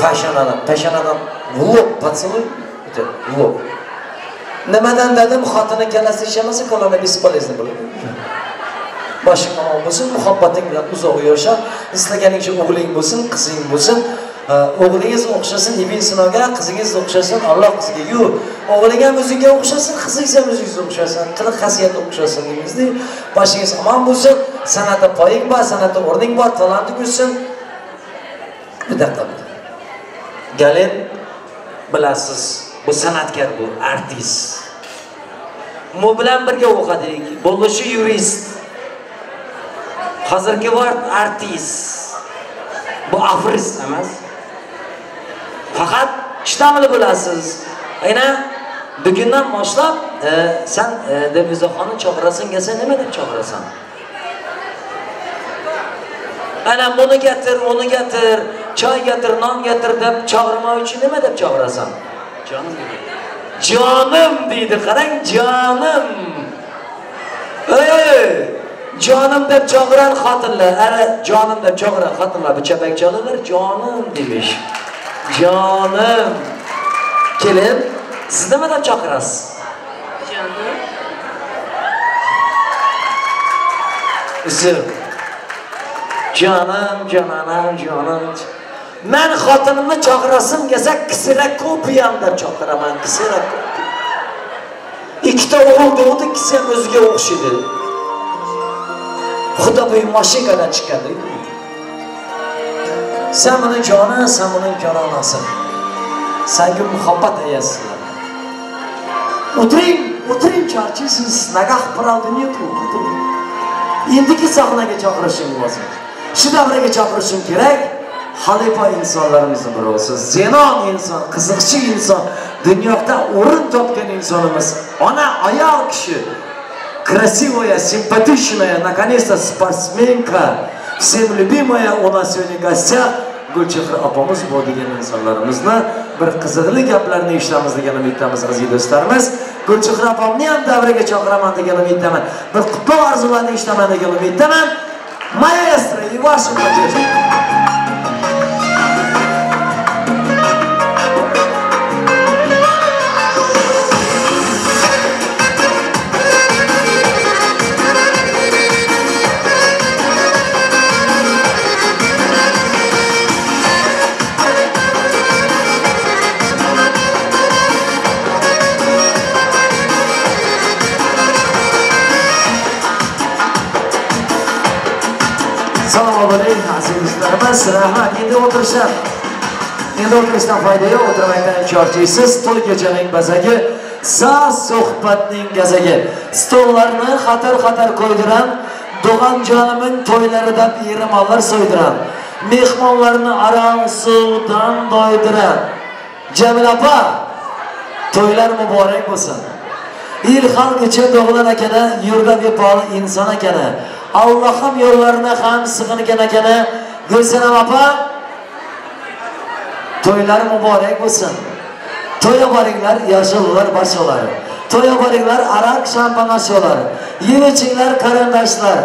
Peshonadan, peshonadan в лоб поцелуй, в лоб. Nimadan dedim, xotini kalasi ishlamasa, kolona бесполезно bo'ladi. Boshing omon bo'lsin, muhabbating bilan uzoq yasha. Istaganingcha o'g'ling bo'lsin, qizing bo'lsin. O'g'lingiz o'xshasin Ibn Sinoga, qizingiz o'xshasin Alloh qiziga. Yo'q, o'g'ling ham o'zingga o'xshasin, qizingiz ham o'zingizga o'xshasin, qiliq xosiyati o'xshasin deymizda. Boshingiz omon bo'lsin, san'atda poying bor, san'atda o'rning bor, talanting o'ssin. Bir daqiqa. Galin, bilasiz, bu san'atkor, bu artist. Bu bilan birga o'qidik. Bo'lishi yurist. Hozirgi vaqt artist. Bu aforist emas. Faqat chidamli bo'lasiz. Aynan bugundan boshlab sen Dilfuzaxonni chaqirasan kelsa nima deb chaqirasan? Ana buni getir, onu getir, choy getir, non getir deb chaqirmoq uchun nima deb chaqirasan? Jonim deydi. Jonim deydi, qarang, jonim. Ey, jonim deb chaqiran xotinlar, ana jonim deb chaqiran xotinlar, bu chapak chalalar jonim demiş. Jonim. Kelin, siz nima deb chaqirasiz? Jonim. Uzr. Jonim, jonanam, jonim. Men xotinimni chaqirasim kelsa, kserokopiyam deb chaqiraman, kserokopiya. Ikkita o'g'il tug'di, ikkisi ham o'ziga o'xshaydi. Xudo bu mashinkadan chiqqan-da. Sen bunun joni, sen bunun jononasi. Senga muhabbat ayasizlar. O'tiring, o'tiring, charchaysiz, nagah правды нету, o'tiring. Endiki sahnaga chaqirishim lozim. Shu davraga chaqirishim kerak. Xalifa insonlarimizni birosiz. Zenon inson, qiziqchi inson, dunyoda o'rin topgan insonimiz. Ona, ayol kishi. Красивая, симпатичная, наконец-то спортсменка. Всем любимая у нас сегодня в гостях Gulchehra opamiz bu degan insonlarimizni bir qiziqli gaplarni eshitamiz degan umiddamiz aziz do'stlarimiz. Gulchehra opamni ham davraga chaqiraman degan umiddaman. Bir qutlug' orzularni eshitaman degan umiddaman. Maestro и ваша поддержка. Rahmat, endi o'tirishlar. Endi o'tirishdan foyda yo'q, o'tirmakdan charchaysiz. To'y kechaning bazagi, saz suhbatning gazagi. Stollarni xatar-xatar qo'ydiran, Doğancanımın to'ylarida yerimallar so'ydiran, mehmonlarni aram suvdan doydiran. Jamil opa, to'ylar muborak bo'lsin. El xalq uchun doğulan ekani, yurda vefoli inson ekani, Allohim yo'llarini ham sig'ingan ekani. Gulsanam opa, to'ylar muborak bo'lsin. To'ya boringlar, yoshlar barchalar. To'ya boringlar, aroq shampanasyolar. Yeb ichinglar qarindoshlar.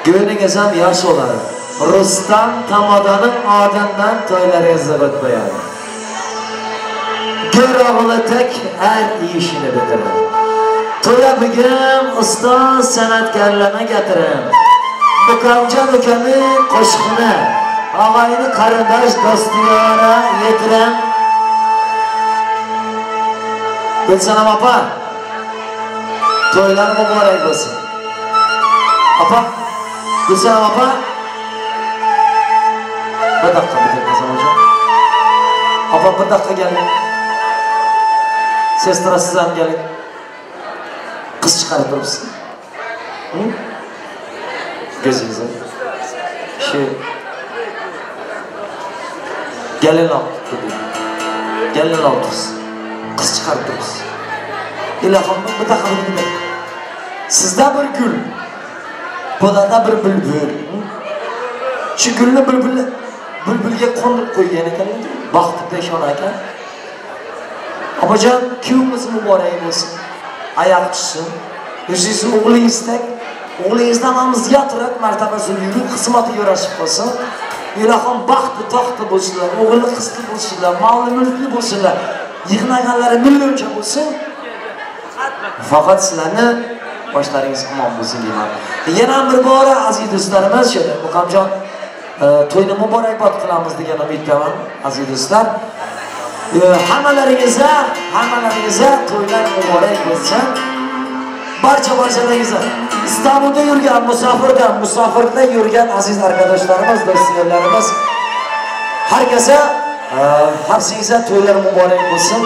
Ko'nglingiz ham yosh bo'lar. Rustam tamodaning odamdan to'ylaringizni o'tmayadi. Go'ro'g'li tek er ishini bitirir. To'ya bugun ustoz san'atkorlarni getirin. Mukamjon ukamning qo'shig'ini og'ayni qarindosh do'stiyora yetirin. Gulsanam opa, to'ylar muborak bo'lsin. Opa, Gulsanam opa, bir daqiqa bitta hocam. Opa bir daqiqa keling. Sestra siz ham keling. Qiz chiqarib turibsiz. Ko'zingizni. Shu gelin olib gelin olib turibsiz. Qiz chiqarib turibsiz. Ilohim bir daqiqa bir. Sizda bir gul, bularda bir bulbul. Shu gulni bulbulga qo'ndirib qo'ygan ekan, baxti peshona ekan. Opajon, kuyovimiz muborak bo'lsin. Oyoq tushsin. O'zingiz o'g'lingizdek, o'g'lingizdan ham ziyodroq martabasini yurib, xizmatiga yarashib qolsin. Ilohim baxtli, toxtli bo'lsinlar, o'g'illi qizli bo'lsinlar, molli mulkli bo'lsinlar. Yig'naganlari millioncha bo'lsin. Faqat sizlarni boshlaringiz omon bo'lsin deyman. Yana bir bora aziz do'stlarimiz, shu Muqamjon to'yni muborakbod qilamiz degan umiddaman, aziz do'stlar. Hammalaringizga to'ylar muborak bo'lsin. Barcha barchalaringizga İstanbulda yurgan, musofirda yurgan aziz arkadaşlarimiz, do'stlarimiz, herkese hepsinize to'ylar muborak bo'lsin.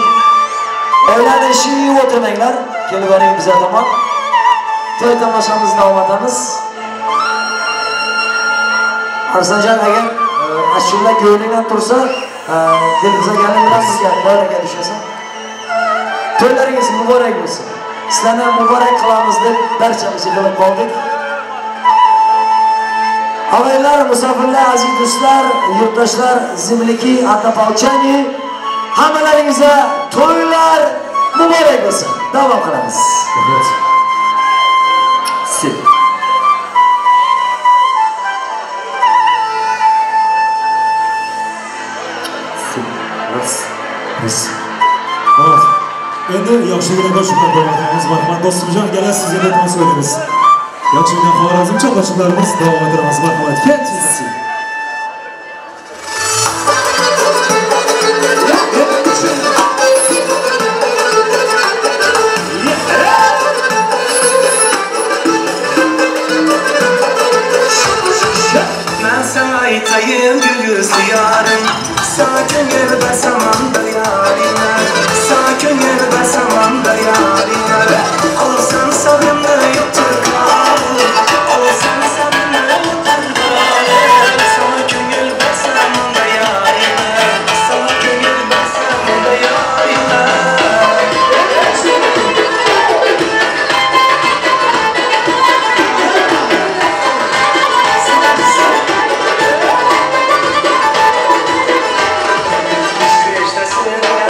O'ylanishib o'tirmanglar, kelib boring biza tomon. To'y tomoshamizni davom etamiz. Arslanjon agar ashula ko'nglingdan tursa, Dilfuza gelin bilan bizga doiraga tushasan. To'ylaringiz muborak bo'lsin. Sizlarni ham muborak qilamiz deb barchamiz yig'ilib qoldik. Og'aylar, musofirlar, aziz do'stlar, yurtdoshlar, zemliki, однополчане, hammalaringizga to'ylar muborak bo'lsin. Davom qilamiz. Endi yaxshigina qo'shiqlar davom etamiz. Marhamat do'stimjon, kelasiz, sizga tomosha o'ynaymiz. Yaxshigina Xorazmcha qo'shiqlarimiz davom ettiramiz. Marhamat, ketdik. Ben sana aytayım gül yüzlü yarım, sana köngel basamam da yarime, sana köngel basamam da yarime. Olsan sabrımda yoktur kalım, olsan sabrımda yoktur kalım. Sana köngel basamam da yarime, sana köngel basamam da yarime. İşte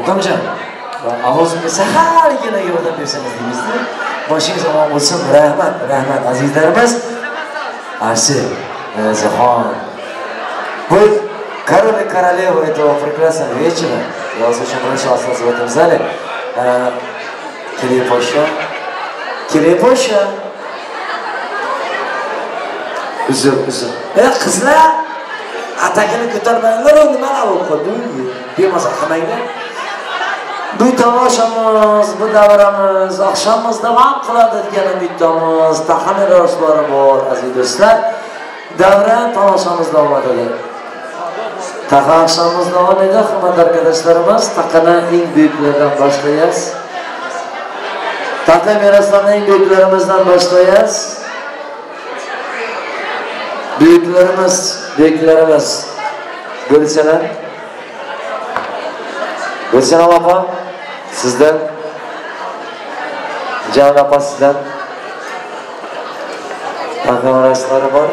Mukamjon, ovozimga sahargina yordam bersangiz deymizda. Boshingiz omon bo'lsin. Rahmat, rahmat azizlarimiz. Arsi, Zahon. Вы король и королева этого прекрасного вечера. Я вас очень прошу остаться в этом зале. Келепоша. Келепоша. Uzr, uzr. Qizlar, atagini ko'tarmanglar, nimalar bo'lib qoldi? Bemaza qilmanglar. Bu tomoshamiz, bu davramiz, oqshomimiz davom qiladi degan umiddamiz. Taqa meroslari bor, aziz do'stlar. Davra tomoshamiz davom etadi. Taqa oqshomimiz davom etadi, hurmatli arkadaşlarımız. Taqani eng buyuklardan boshlaymiz. Taqa meroslarni eng buyuklarimizdan boshlaymiz. Büyüklerimiz, büyüklerimiz. Gülsenen. Gülsenen apa, sizden. Canan apa sizden. Taqa merosları var.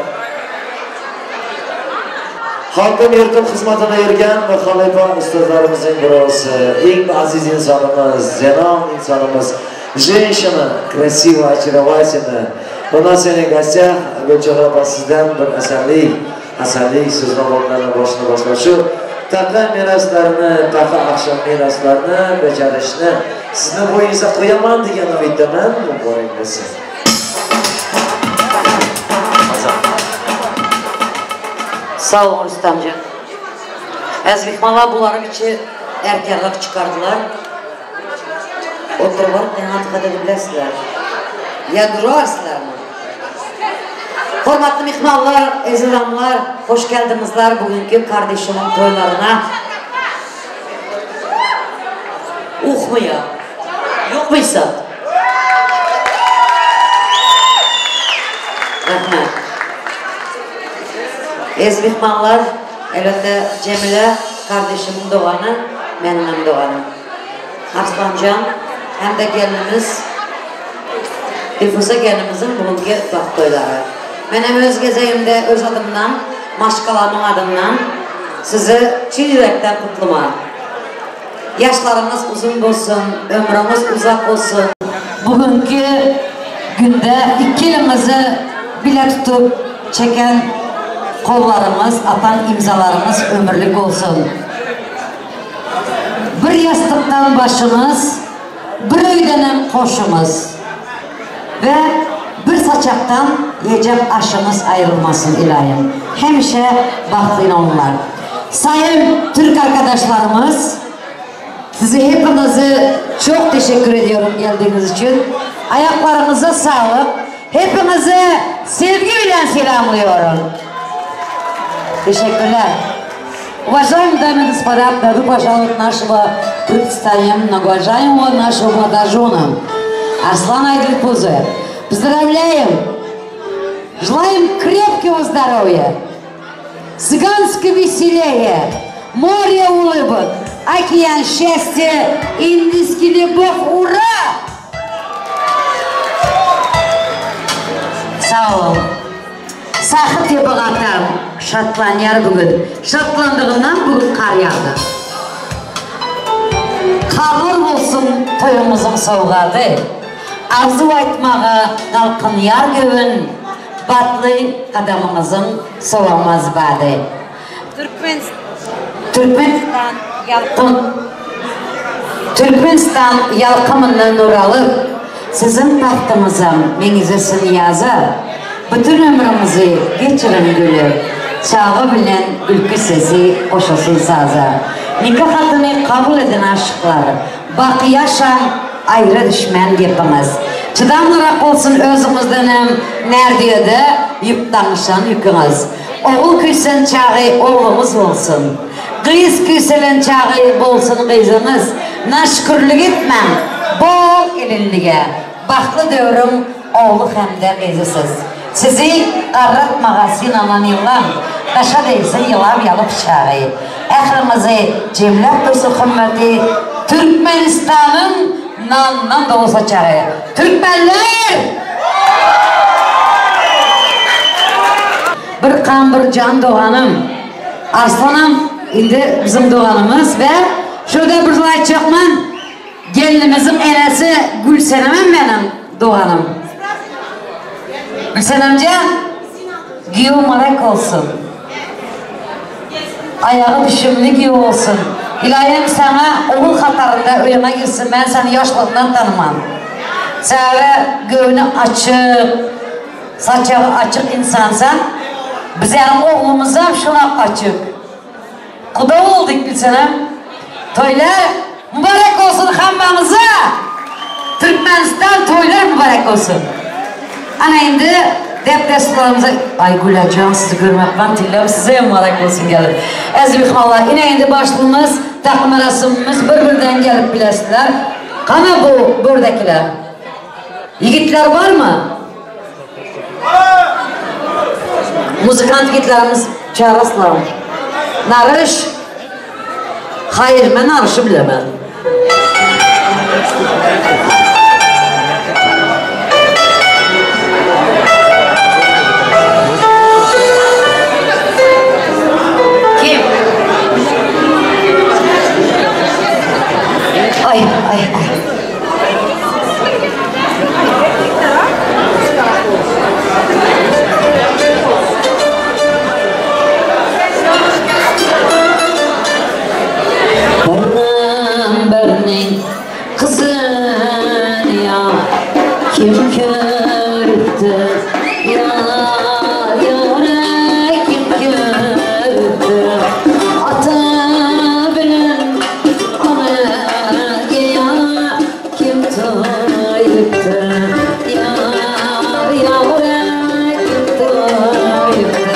Xalqim yurtim xizmatini yurgan va xalifa ustozlarimizning birosi, eng aziz insonimiz, zenon insonimiz, женщина, красивая, очаровательная. У нас сегодня в гостях Gulchehra opa, sizdan bir asallik so'zlarini boshini boshlab shu taqa meroslarini, taqa oqshom meroslarini bajarishni sizni bo'yingizga qo'yaman degan umiddaman. Muborak bo'lsin. Sağ olun Rüstemcan. Əziz mehmanlar, bunların içi erkənlik çıkardılar. Otururlar, ne kadar biləsilər. Ya durarsınlar mı? Hörmətli mehmanlar, əziz adamlar, hoş geldinizler bugünkü kardeşimin toylarına. Uxmuyor. Yok muysa? Rəhmət. Əziz mehmanlar, elbette Cemile kardeşimin doğanı, benim hem doğanım. Arslancan, hem de gelinimiz, Dilfuza gelinimizin bugünkü baxt toyları. Ben hem öz gezeyimde, öz adımdan, maşkalamın adından sizi çin yürekten kutluma. Yaşlarınız uzun olsun, ömrünüz uzak olsun. Bugünkü günde iki elimizi bile tutup çeken kollarımız, atan imzalarımız ömürlük olsun. Bir yastıktan başımız, bir öydenen koşumuz ve bir saçaktan yiyecek aşımız ayrılmasın ilahim. Hemşe bahtlı onlar. Sayın Türk arkadaşlarımız, sizi hepinizi çok teşekkür ediyorum geldiğiniz için. Ayaklarınıza sağlık. Hepinizi sevgiyle selamlıyorum. Teşekkürler. Уважаемые дамы и господа, добро пожаловать нашего представим многоуважаемого нашего молодожена Арслана и Дильфузы. Поздравляем! Желаем крепкого здоровья, цыганского веселения, море улыбок, океан счастья, индийский любовь. Ура! Sağ olun. Sahı tebiğatam şatlanıyor bugün. Şatlandığından bugün kar yağdı. Karlar olsun toyumuzun sovğadı. Arzu aytmağa qalqın yar gövün. Batlı qadamımızın soğamaz badı. Türkmenistan yalqın. Türkmenistan yalqımından nur alıp sizin tahtımıza mengizesin yazı. Bütün ömrümüzü geçirin gülü, çağı bilen ülkü sesi koşulsun saza. Nikah adını kabul edin aşıklar, bak yaşa ayrı düşmen gepimiz. Çıdamlırak olsun özümüzdenim, nerede de yük danışan yükümüz. Oğul küysen çağı oğlumuz olsun, kız küyselen çağı olsun kızımız. Naşkürlük etmem, bol elinlige, bahtlı dövrüm oğlu hem de kızısız. Sizi qarratmağa sinanan yılan, daşa değilsin yılan yalıp çağı. Əhrimizi cemlət dursun hümməti, Türkmenistan'ın nanından da olsa çağı. Türkmenler! Bir kan bir can doğanım, Arslanım, indi bizim doğanımız ve şu Şurada bir aytacakman. Gelinimizin enesi Gülsenem'im benim doğanım. Gülsenemce, giyo marak olsun. Ayağı düşümlü giyo olsun. İlahim sana oğul xatarında ölüme girsin. Ben seni yaşlığından tanımam. Səbə gövünü açık, saçağı açık insansan. Bizim oğlumuza şuna açık. Kuda olduk Gülsenem. Toylar mübarek olsun hammamıza. Türkmenistan toylar mübarek olsun. Ana indi dep desturlarımıza... Ay Gülacan sizi görmek ben tillam size mübarek olsun gelir. Əziz mehmanlar, yine indi başlığımız, takım mərasımımız bir-birden gelip biləsilər. Qana bu buradakiler? Yigitler var mı? Muzikant yigitlerimiz çağırasılar. Narış? Hayır, ben narışı bilemem. Kim? Ay, ay, ay. Birning qizini ya kim ko'ribdi ya yora kim ko'ribdi ota bilan onaga ya kim to'yibdi ya yora kim to'yibdi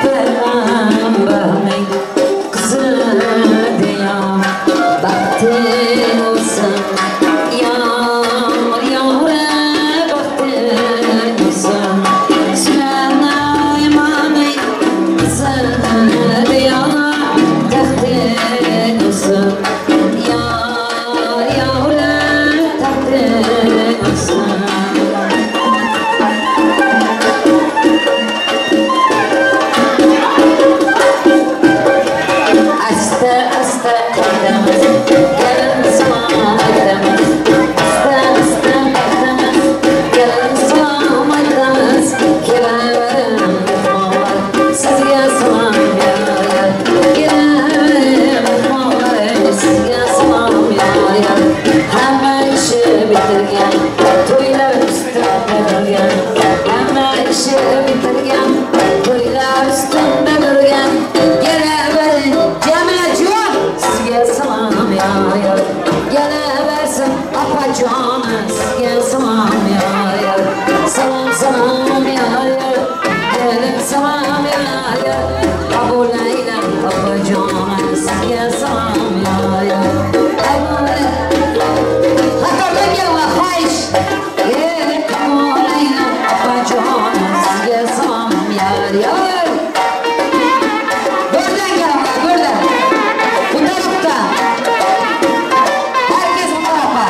Payg'ambarning qizi baxting olsun yar yora baxting olsun Süleyman'ın kızı yana taxting olsun yar yora taxting olsun. Asta asta qaytamiz, kelin salom aytamiz. Asta asta qaytamiz, kelin salom aytamiz. Kelavering mehmonlar, sizga salom yar yar. Kelavering mehmonlar, sizga salom yar yar. Hamma ishi bitirgan, to'ylar ustida turgan. Hamma ishi bitirgan, to'ylar ustida turgan. Kelavering Cemilacan, sizga salom yar yar. Geleversin apacanı, sizga salom yar yar. Salom salom yar yar. Gelin salom yar yar. Kabul eyle apacanı, sizga salom yar yar. Hakardan gelme xahiş. Kabul eyle apacanı, sizga salom yar yar. Buradan gelme, buradan. Bu tarafta. Herkes bu tarafa.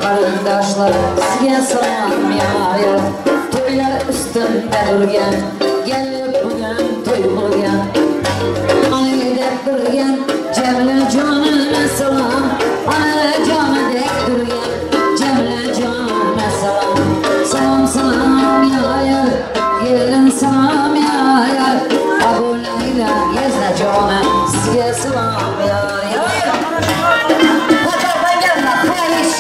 Qarındaşlar, sizga salom yar yar. To'ylar ustida turgan, gelib bugun to'y bo'lgan. Ana deb turgan, Jamila jonima salom. Ana jonidek turgan, Jamila jonima salom. Salom salom yar yar, gelin salom yar yar. Qabul ayla yezna jona, sizga salom yar yar. Qatordan gelme, xahish.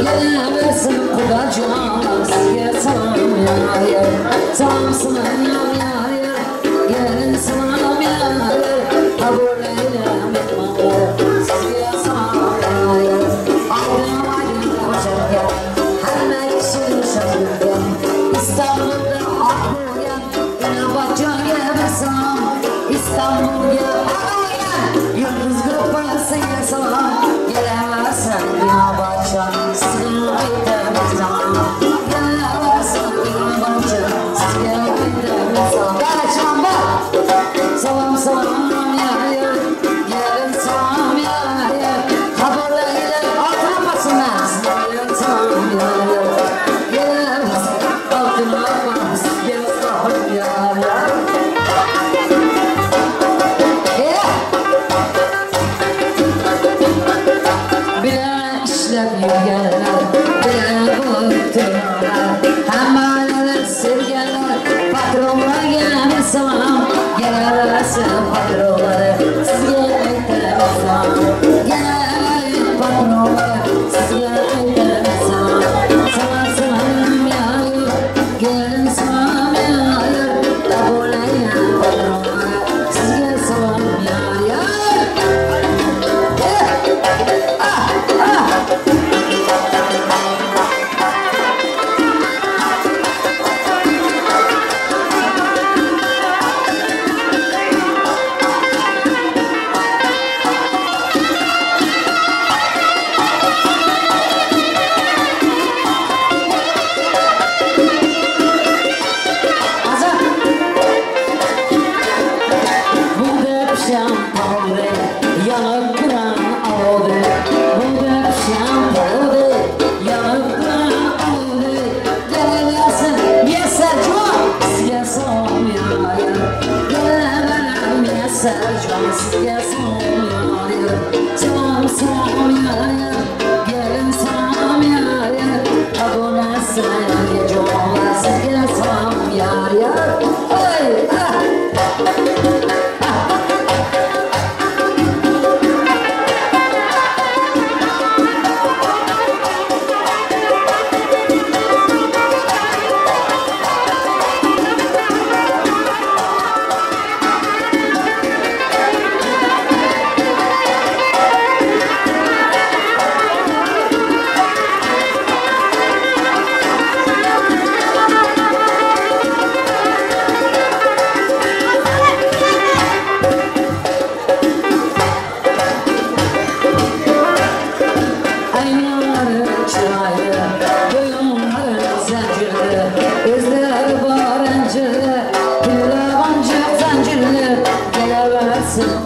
Geleversin kudacan, sizge salam yar yar. Salam salam yar yar, gelin salam yar yar. Kabul eyle mehmanlar, sizge salam yar yar. Aydın aydın koşarken, hemme kişi şaşırken, İstanbul'da aklıya, İnabatcan gelmesem, İstanbul'a aklıya, Yıldız grupası salam, gelemezsen İnabatcan, sizge ayıtamazsam, gelemezsen İnabatcan, sizge ayıtamazsam. Kaçmam bak! Salam salam yar yar, gelin salam yar yar, kabul eyle altına basınlar, salam yar yar, gelemezsen altına bas, gel salam yar yar. Bile işlep yürgenler, bile bulup duranlar, hemmaneler sevgenler, patronlar gelmesem, gelemezsin patronları, sizge aytamazsam, gelemezsin patronları, sizge aytamazsam. Salam salam yar yar, gelin salam yar yar, kabul eyle patronları, sizge salam yar yar. Salam salam yar yar, gelin salam yar yar, abonasın gece sizge salam yar yar. Hey, ah.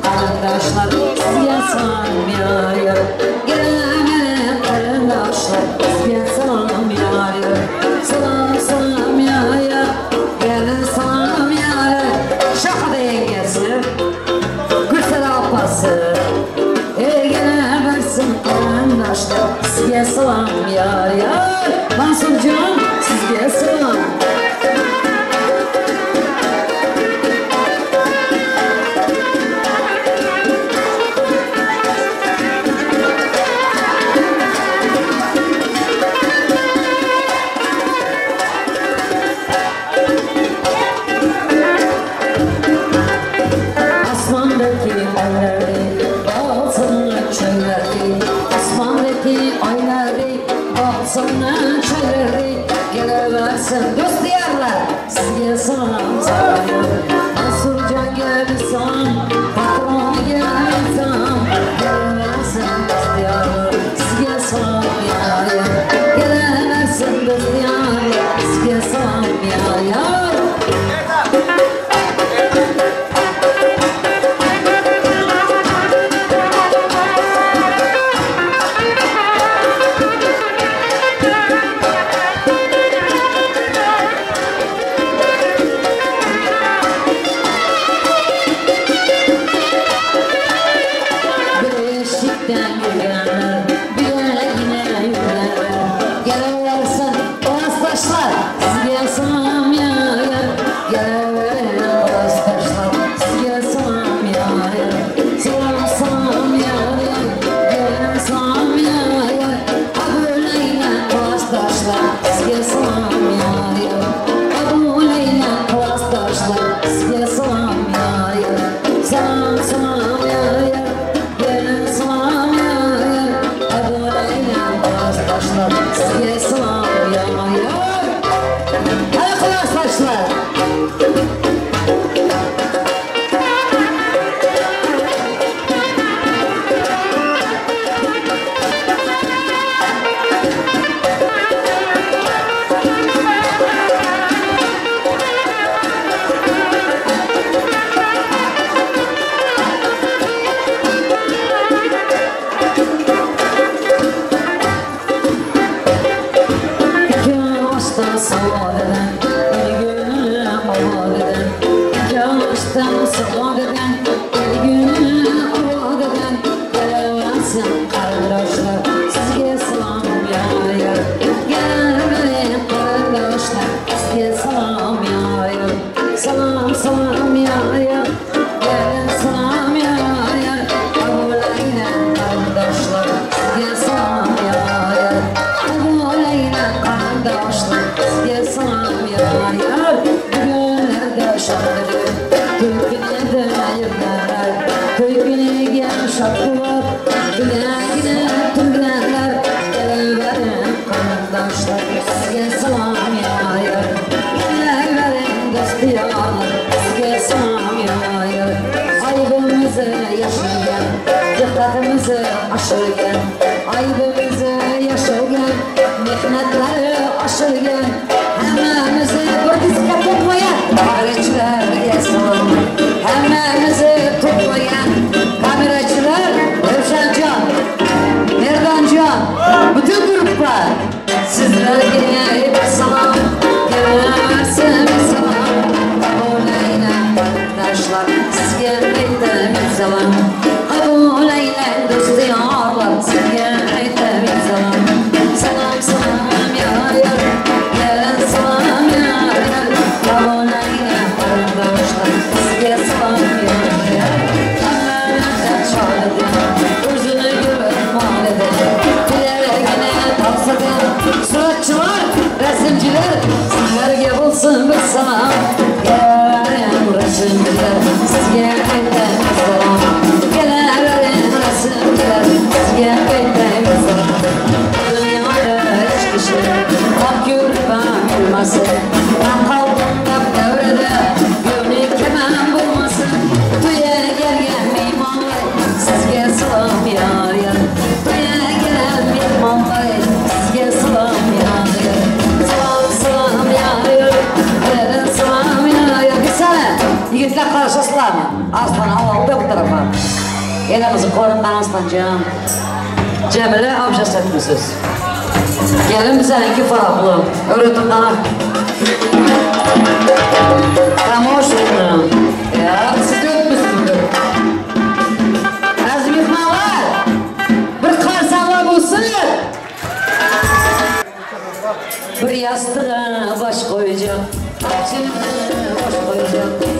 Qarındaşlar, sizge salam yar yar, gelemem qarındaşlar, sizge salam yar yar. Salam salam yar yar, gelin salam yar yar. Şahada yengesi, Gülsel apası, geleversin qarındaşlar, sizge salam yar yar. Mansurcan, sizge salam. Dost diyarlar, sizge salam salam. Mansurcan gelsin, patron gelsin, gelemezsin dost diyarlar, sizge salam yar yar. Gelemezsin dost diyarlar, sizge salam yar yar. Klassdaşlar, sizga salom yar yar. Qabul aylang klassdaşlar, sizga salom yar yar. Salom salom yar yar, gelin salom yar yar. Qabul aylang klassdaşlar, sizga salom yar yar. Hadi klassdaşlar. Aslan aldı bu tarafa. Elimizi korundan Aslancan. Cemile amca setmişiz. Gelin bize iki farklı. Öğretin bana. Promotion. Ya siz ötmüşsünüz. Aziz mehmonlar, bir qarsanlar bo'lsin. Bir yastığa baş qo'yacağım. Baş qo'yacağım.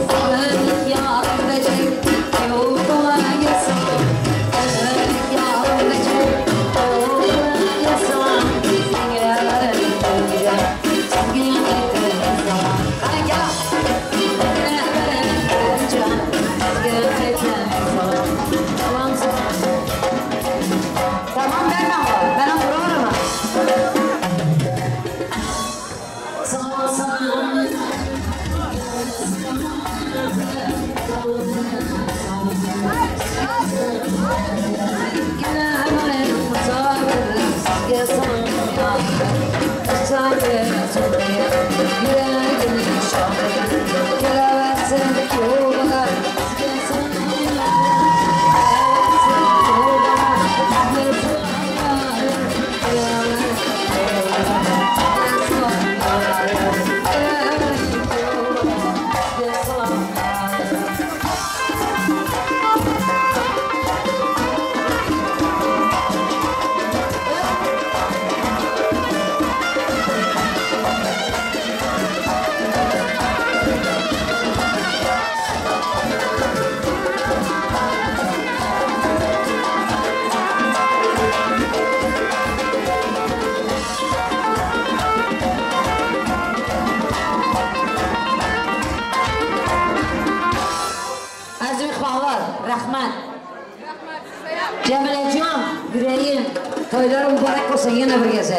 To'ylari muborak bo'lsin yana bir gezak.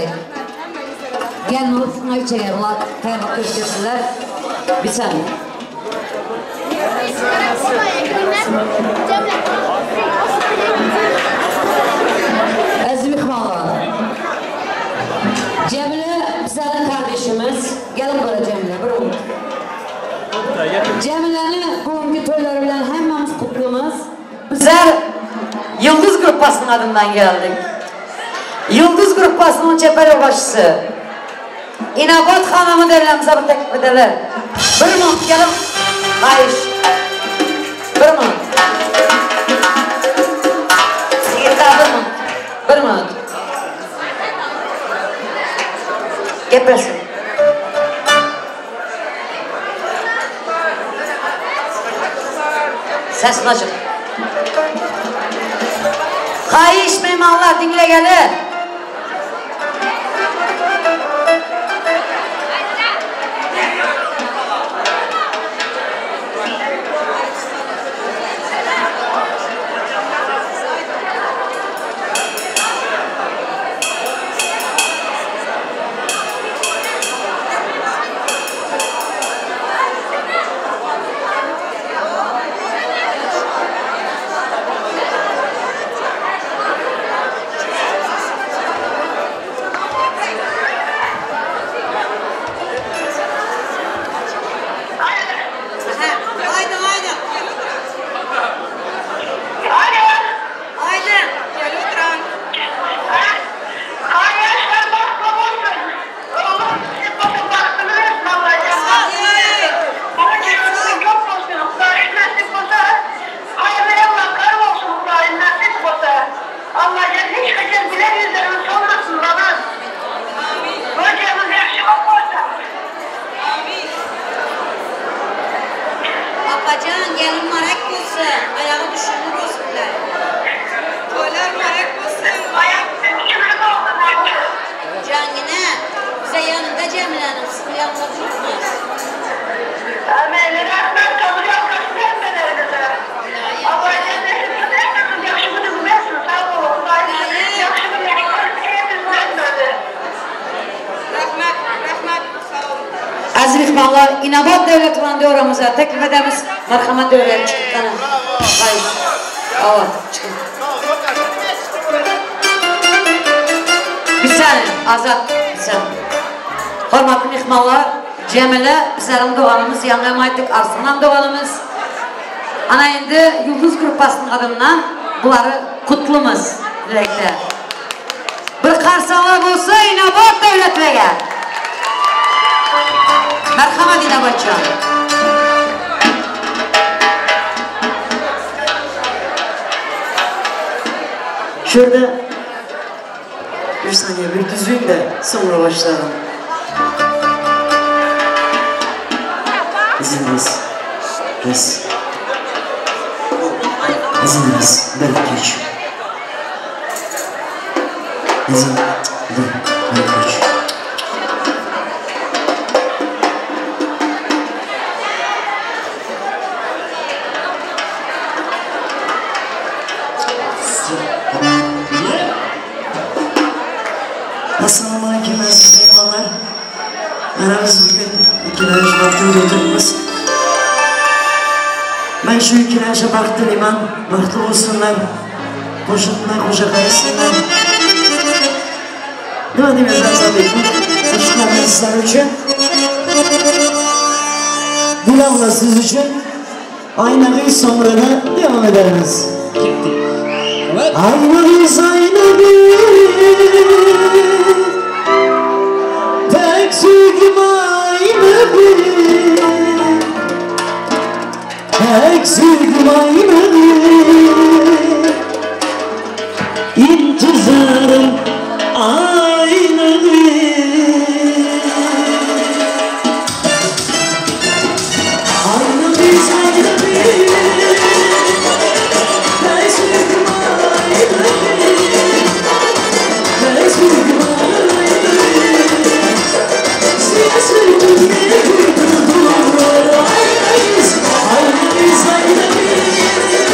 Gel Nurfuna içeri, bunlar tayyorluk göstersinler. Bir saniye. Aziz mehmonlar. Cemile bizlerin kardeşimiz. Gelin buraya Cemile, buyurun. Cemile'nin bugünkü toyları bilen hemmemiz kutlumuz. Bizler Yıldız Gruppası'nın adından geldik. Yıldız Gruppası'nın çeper başçısı İnabat Hanım'ı devlemize bir teklif edelim. Bir minut gelin. Hayır. Bir minut. Yeter bir minut. Bir minut. Gepersin. Sesin açık. Xahiş mehmonlar dinle gelin. Aziz mehmonlar, Inobat Davlatovan davramizga taklif etamiz. Marhamat davraga chiqib qani. Hayır. Evet, çıkın. Bir saniye, Azat, bir saniye. Hurmatli mehmonlar, Cemile bizlerin doğanımız, yanǵan aytdık, Arslan doğanımız. Ana endi Yulduz gruppasının adından buları kutlumuz dilekte. Bir qarsalar bo'lsa Inobat Davlatovaga. Marhamat Inobatjon. Şurada bir saniye bir düzeyim de sonra başlayalım. İzniniz. Res. İzniniz. Bir, iki, üç. İzin. Bir, iki, üç. Assalamu aleyküm aziz mehmonlar. Mana biz bugün ikkilanch marta o'tiribmiz. Men shu ikkilanchi baxt tilayman. Baxtli bo'lsinlar. Qo'shiqlar qo'sha qaysinlar. Nima deymiz Azizbek? Qo'shiqlarni sizlar uchun. Dilavlar siz uchun. Aynag'i so'ngrada davom edamiz. Aynag'i aynag'i tek sevgim aynı bir, tek sevgim aynı bir, intizarım aynı bir. Aynı bir, aynı bir, tek sevgim aynı bir, tek sevgim aynı bir. Aynı biz, aynı biz.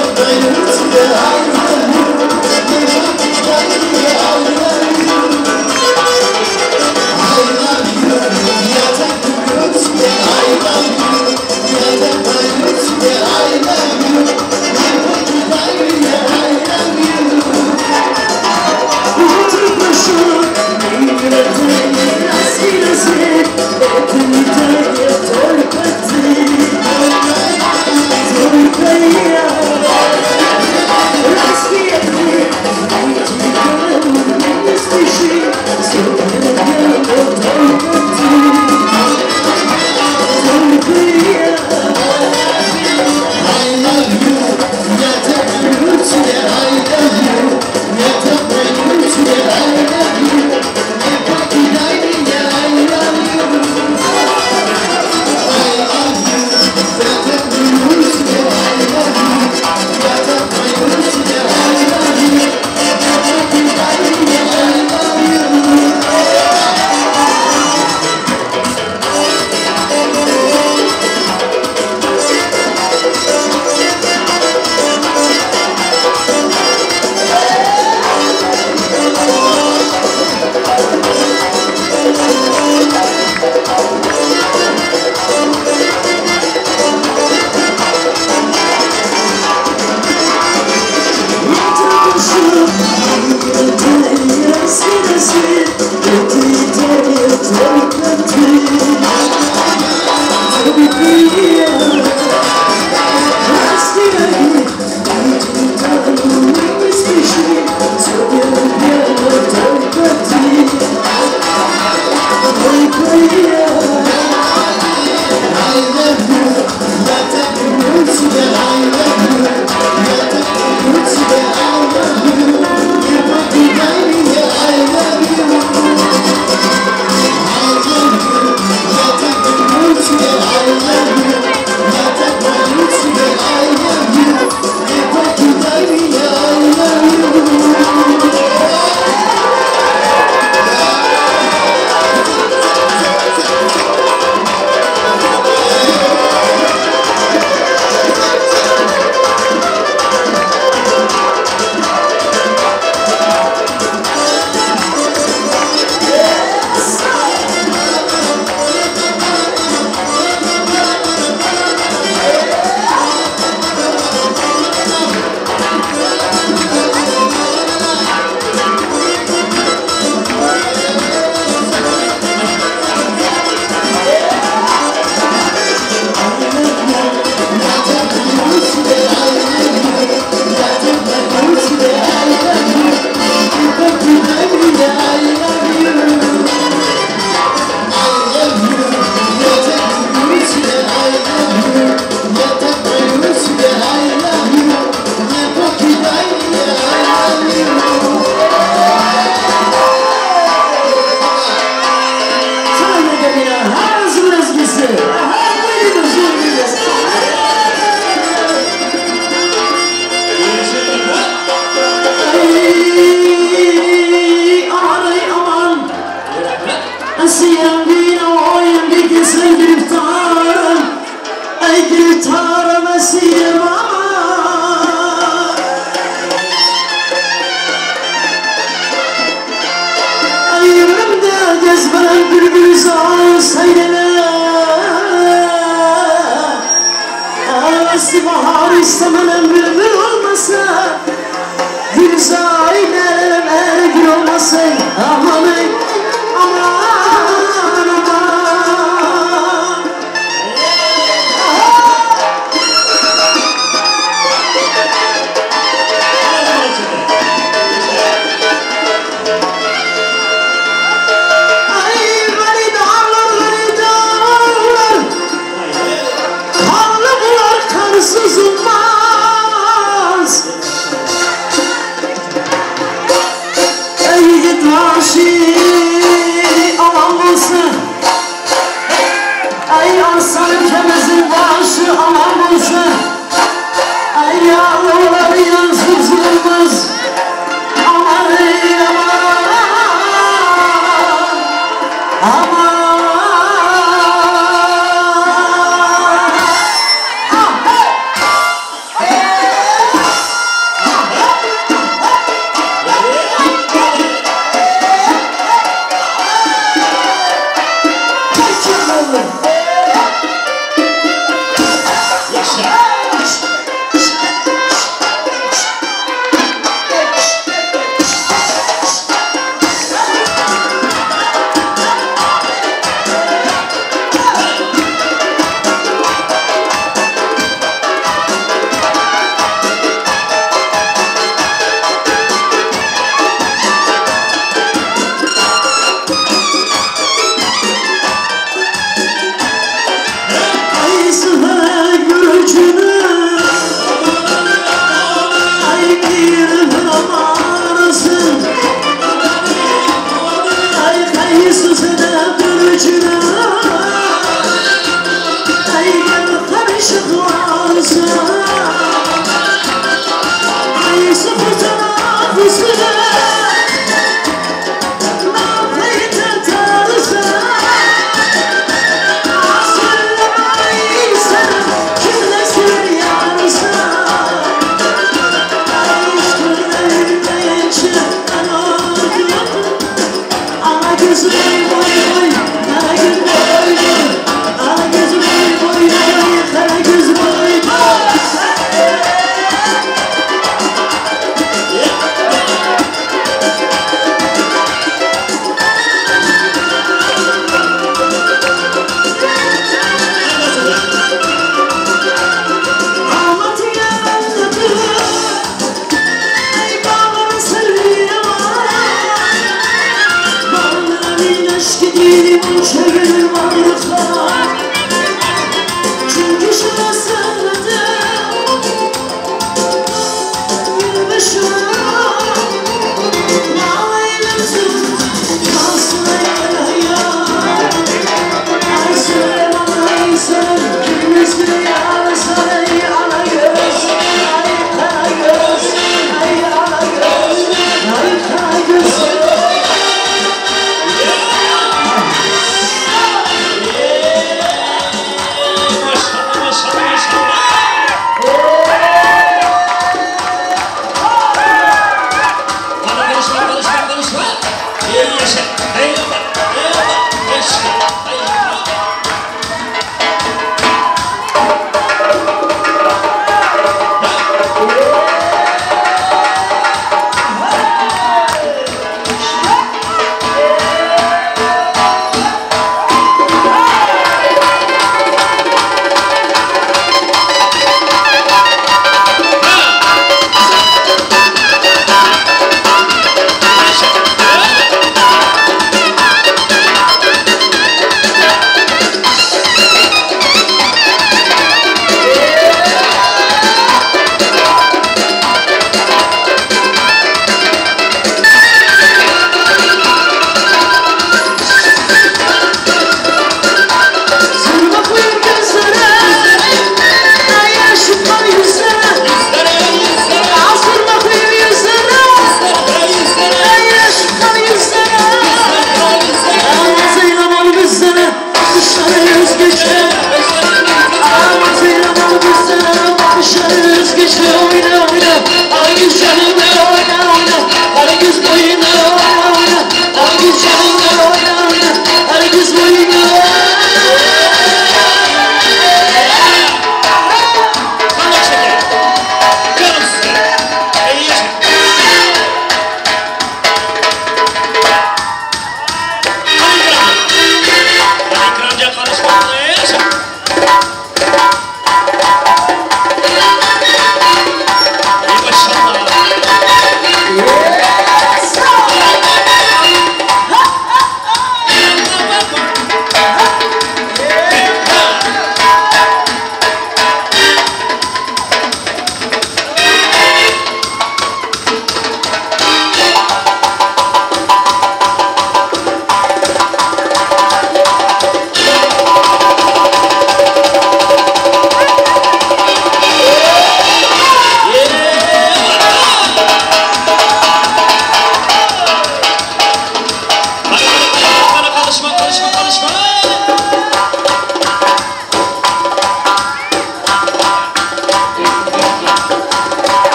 Yeah. Ana gözüm, oy oy, kara gözüm.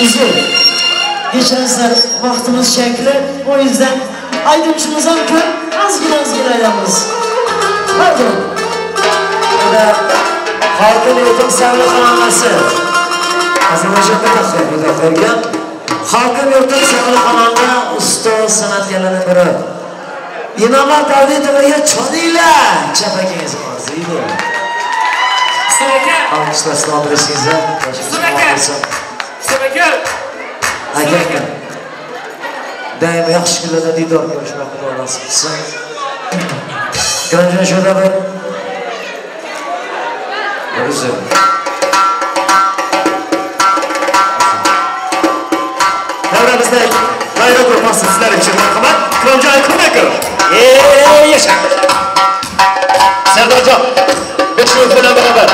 Üzür. Geçenler vaktimiz çekli. O yüzden aydınçımızdan kör azgın ayağımız. Pardon. Burada halkın yurtun sevli kanalası. Azerbaycan'da da koygan. Halkın yurtun sevli kanalında usta sanatkarlarının biri. İnanma Davletova'ya çonuyla çapakiniz arzuydu. Alkışlasın adresinize. Aka, daima yaxshi kunlarda diydor ko'rishmak Xudo nasib qilsin. Ikromjon shunda bir uzr. Davramizda bayroq ko'rpasi sizlar uchun marhamat. Ikromjon Kurmakov. Yasha. Sardorjon 5 minut bilan barobar.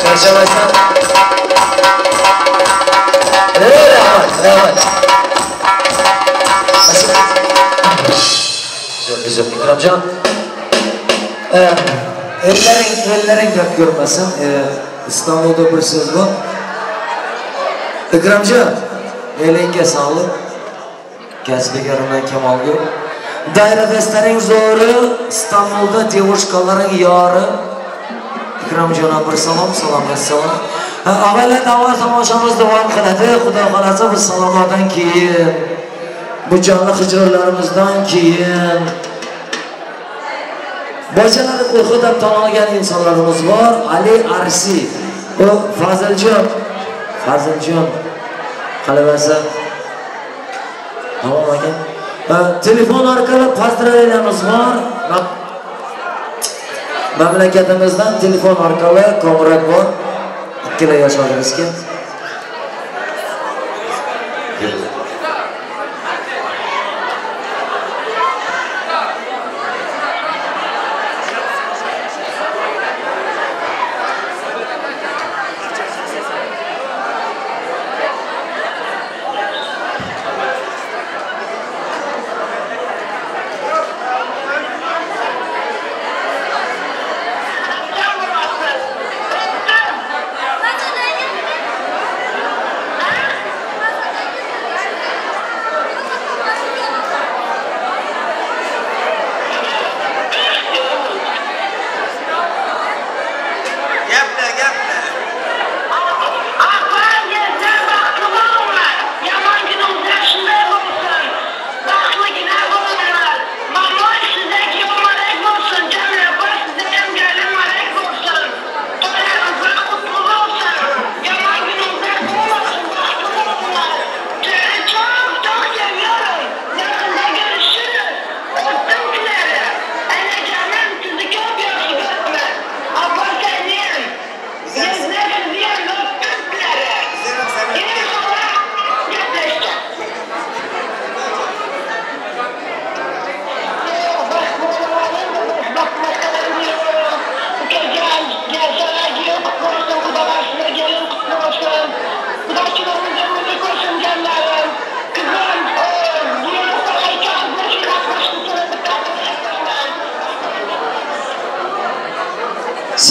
Charchamaysan. Rahmat, rahmat. Uzr, Ikromjon. Ellerin dert görmesin. İstanbul'da bir söz bu. Ikromjon, elingga sog'lik. Kasbigaridan kamol ko'r. Dairadastlaring zo'ri, İstanbul'da devuşkaların yori. Ikromjonga bir salom, salom, assalom. Avvalo davlat tomoshamiz davom qiladi. Xudo xolasa bu salomlardan keyin, bu jonli hijronlarimizdan keyin bojalar qo'rqib deb tan olgan insonlarimiz bor. Ali Arsi, u Faziljon, Faziljon qalabasi. Tamom aka. Telefon orqali pozdravlarimiz bor. Mamlakatimizdan telefon orqali qo'ng'iroq bor. Ikkala yoshlarimizga.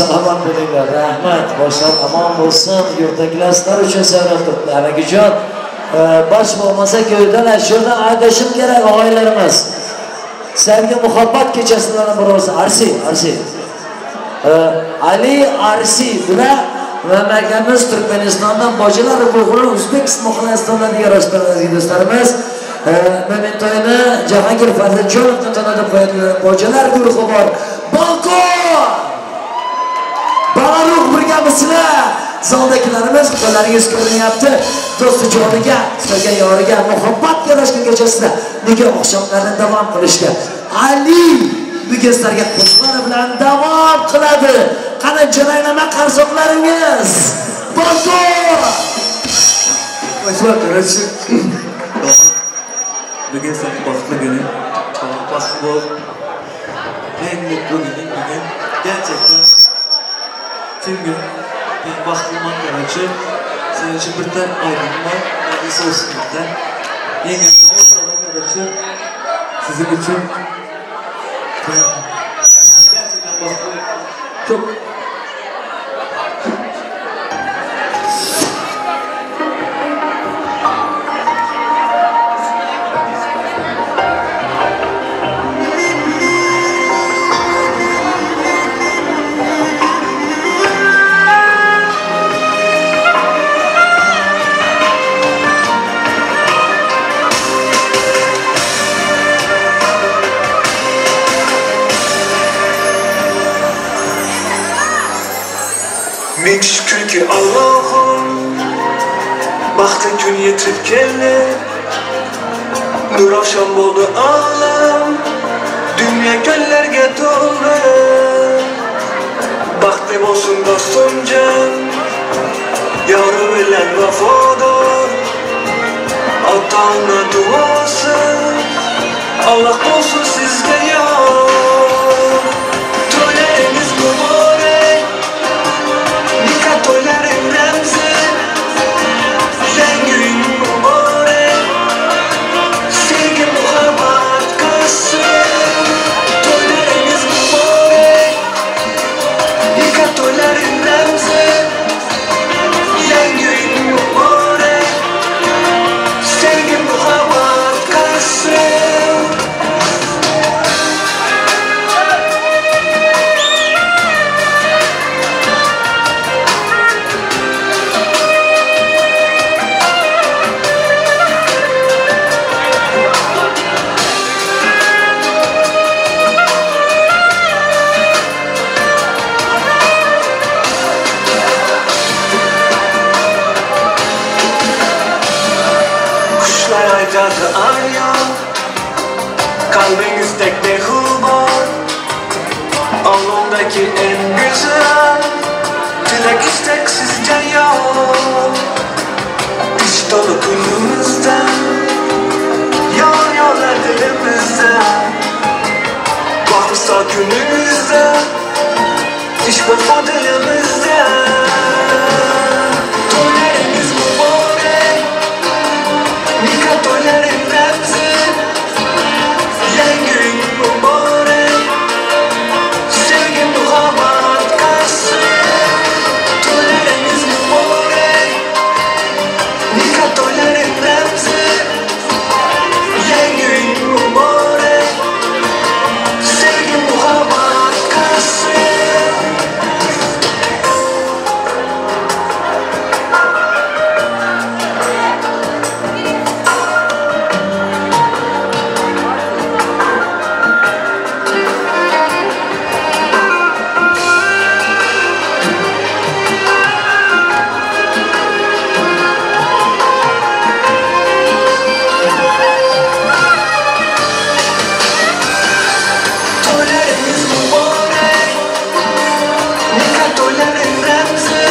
Salomat bo'linglar, rahmat. Boshlar omon bo'lsin. Yurtdagilar sizlar uchun sayrab turibdi. Amakijon, bosh bo'lmasa ko'ydan ashyodan adashim kerak oilalarimiz. Sevgi muhabbat kechasidan biroz Arsi, Arsi. Ali Arsi bular mamlakatimiz Turkmanistondan bojalar guruhi O'zbekiston Muxlistondan yarashgan aziz do'stlarimiz. Mo'min to'yini Jahongir Faziljonovni tanitib qo'yadilar. Bojalar guruhi bor. Balkon! Balaruh birgamisizlar. Zaldagilarimiz qo'llaringiz ko'rinyapti. Do'sti joniga, sevgan yoriga muhabbat yarashgan kechasida nega oqshomlarni davom qilishga. Ali bugun sizlarga qo'shiqlar bilan davom qiladi. Qani janaylama qarsoqlaringiz. Balkon! Başlar kardeşim. Bugün senin baxtlı günün. Baxtlı ol. En mutlu günün bugün. Gerçekten tüm gün benim baxtlı olmak kardeşim. Senin için bir tane aydınım var. Neredeyse olsun bir tane. Yengem de olsa kardeşim. Sizin için gerçekten baxtlı. Çok Ming shukrki Allohim, baxtli kun yetib keldi. Nurafshon bo'ldi olam, dunyo gullarga to'ldi. Baxtli bo'lsin do'stimjon, yori bilan vafodor. Ota-ona duosi, Alloh bo'lsin sizga yor. To'ylaringiz muborak, nikoh to'ylaring ramzi. Yangi uy muborak, sevgi muhabbat qasri. To'ylaringiz muborak, nikoh to'ylaring ramzi. Yangi uy muborak, sevgi muhabbat qasri. Aytadi ayol, qalbingiz tek mehribon. Olamdagi eng go'zal tilak istak sizga yor. Ish to'la kunimizda, yor yorlar dilimizda. Baxtli soat kuningizda, ish vafo dilimizda. To'ylaringiz muborak, nikoh to'ylaring ramzi. Yangi uy muborak, sevgi muhabbat qasri. To'ylaringiz muborak, nikoh to'ylaring ramzi. Yangi uy muborak, sevgi muhabbat qasri. To'ylaringiz muborak, nikoh to'ylaring ramzi.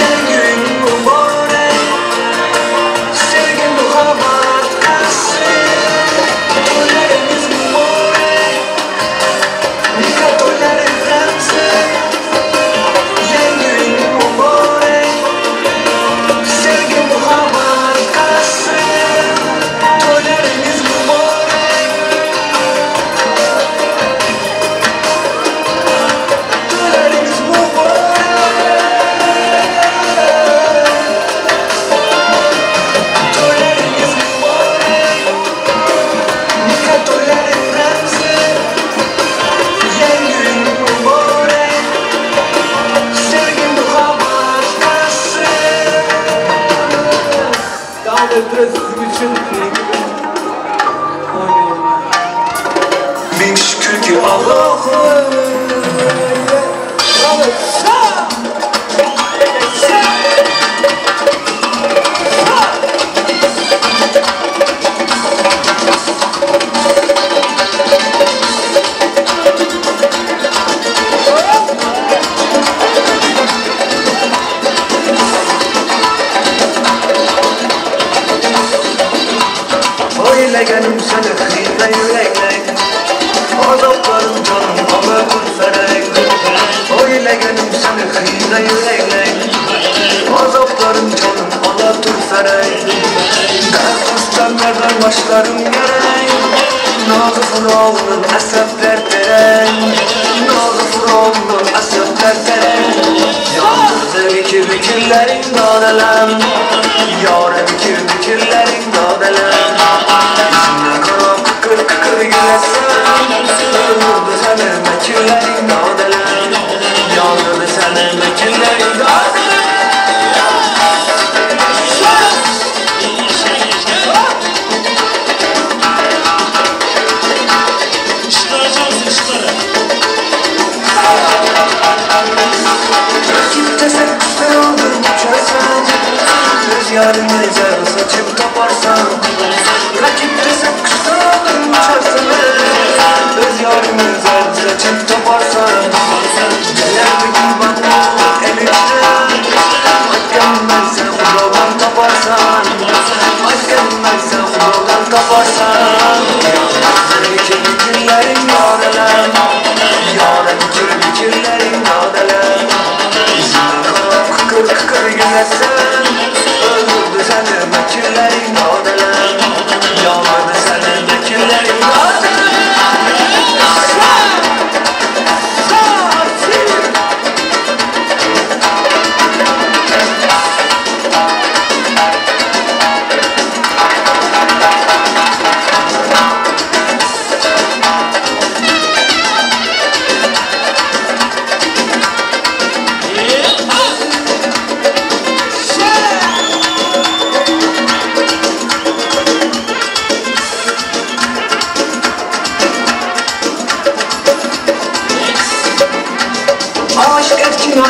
Yangi uy muborak, sevgi muhabbat qasri. To'ylaringiz muborak, nikoh to'ylaring ramzi. Yangi uy muborak, sevgi muhabbat qasri. To'ylaringiz muborak, to'ylaringiz muborak. To'ylaringiz muborak, nikoh to'ylaring ramzi. Yangi uy muborak, sevgi muhabbat qasri. Devam ettiriyoruz sizin için. Oynayalım. Ming shukrki Allohim. Bravo. O'ylaganim seni xiyla yuraklang, azoblarim jonim ola kurfarak. O'ylaganim seni xiyla yuraklang, azoblarim jonim ola turfarak. Darxostanlardan boshlarim garang, nozi firovundan asablar tarang, nozi firovundan asablar tarang. Yondirdi kibriklaring dodalam, yorim kibriklaring dodalam. Yuzimga qarab qiqir qiqir gulasan, o'ldirdi seni makrlaring dodalam, yondirdi seni makrlaring dodalam. Işıkları açar mısın, ışıkları? Yarını seçip taparsan, rakip desem kuşlardan uçarsın. Öz yarını seçip taparsan, gelir bir gün bana elinden. Aytganmaysan Xudodan taparsan, aytganmaysan Xudodan taparsan. Kirli-kirlaring yoralam, yoram kirli-kirlaring yoralam. Kıkır-kıkır gülesan, öldürdü seni mekirlerin yoralam. Yaladı seni mekirlerin yoralam.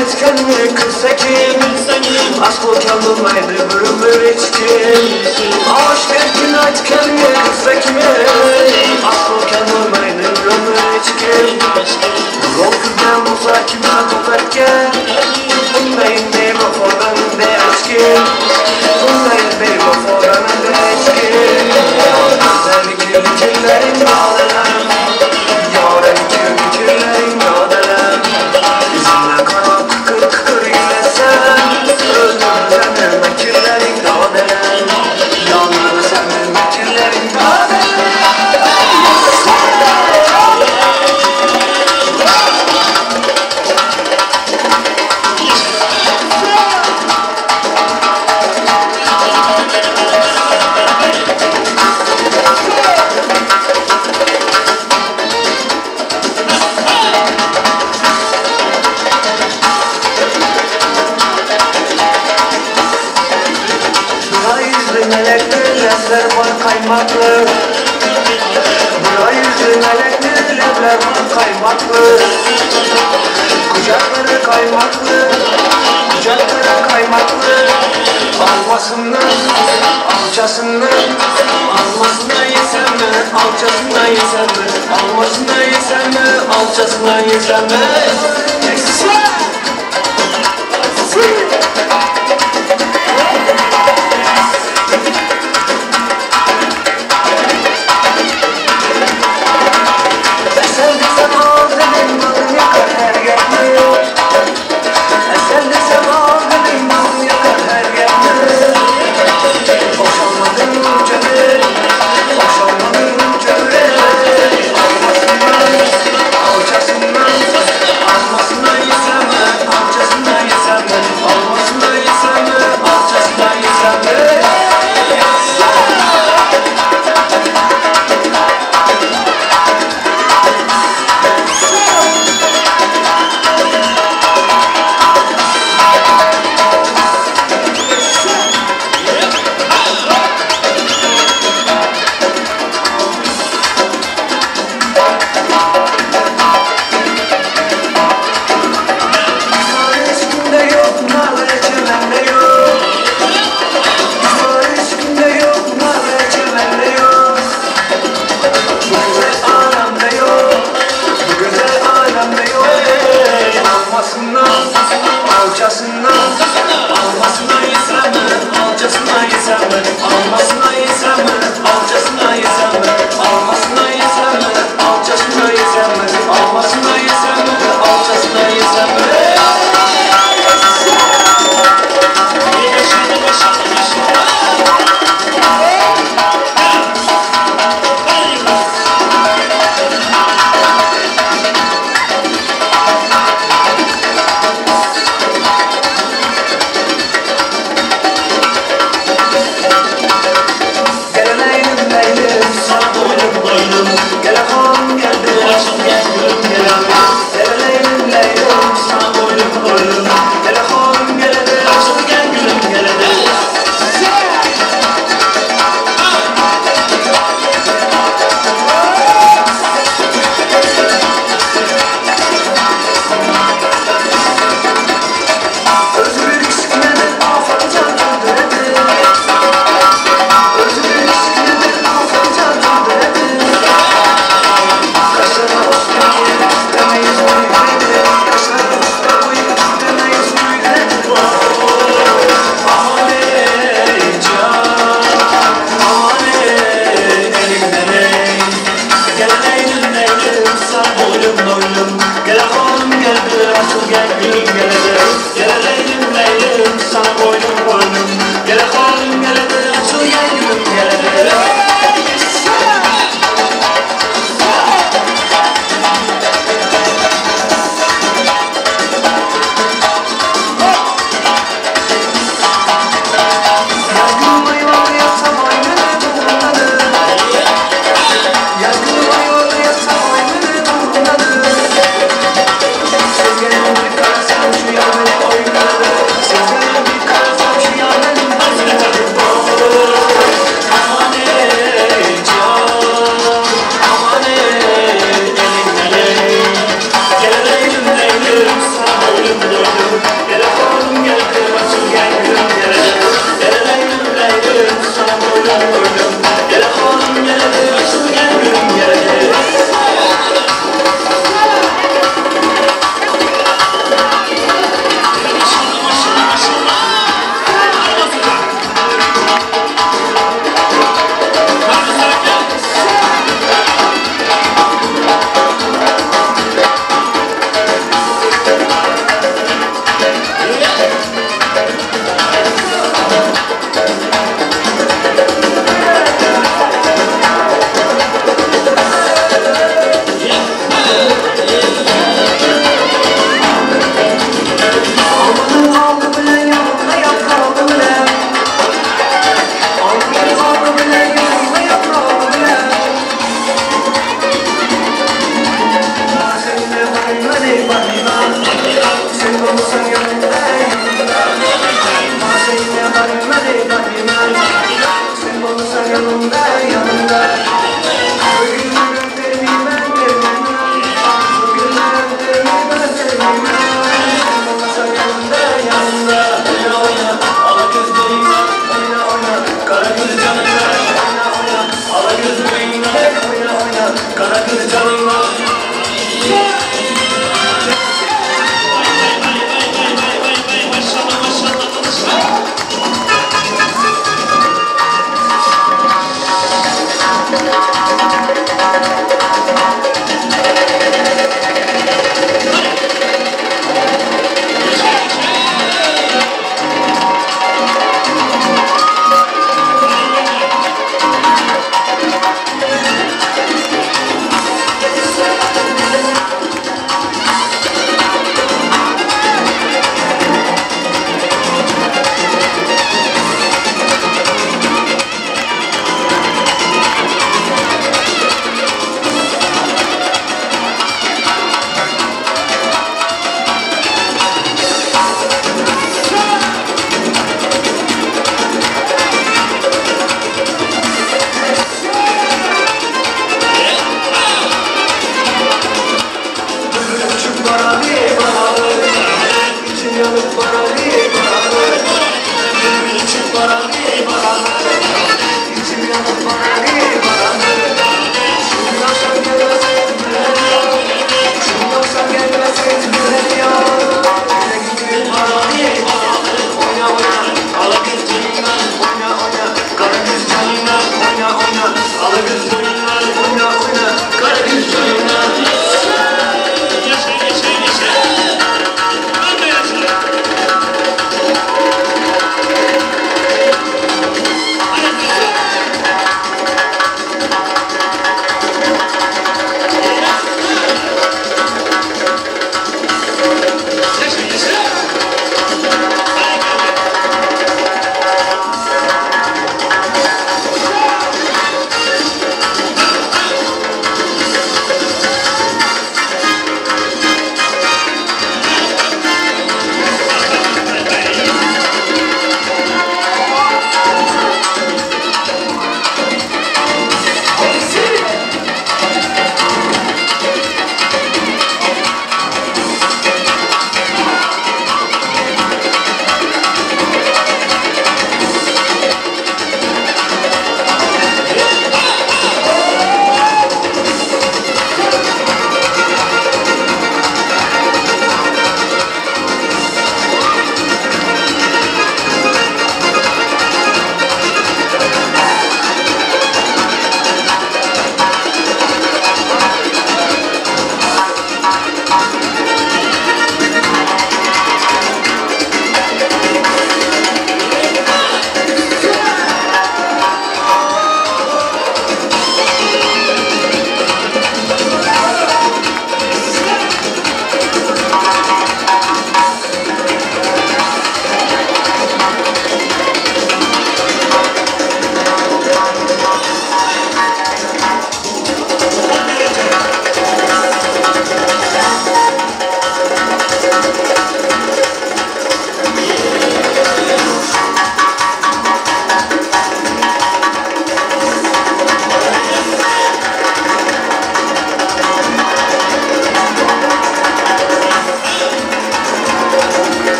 Aytganni qilsa kim, aslo bo'lmaydi bir umr hech kim. Aşk erkin aytganni qilsa kim, aslo bo'lmaydi bir umr hech kim. Birov kulgan bo'lsa kimni to'xtatgan, undayin bevafodan hech kim, undayin bevafodan hech kim. Seni kirli-kirlaring yoralam, yoram kirli-kirlaring yoralam. Yüzüne qarab kıkır-kıkır gülesan, öldürdü seni mekirlerin yoralam. Yandırdı seni mekirlerin yoralam. Lebler var kaymaklı, bura yüzü melekli, lebler var kaymaklı. Kucakları kaymaklı, kucakları kaymaklı. Almasından, alçasından, almasından yesem mi, alçasından yesem mi, almasından yesem mi, alçasından yesem mi? Almasından, alçasından, almasından yesem.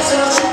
Sen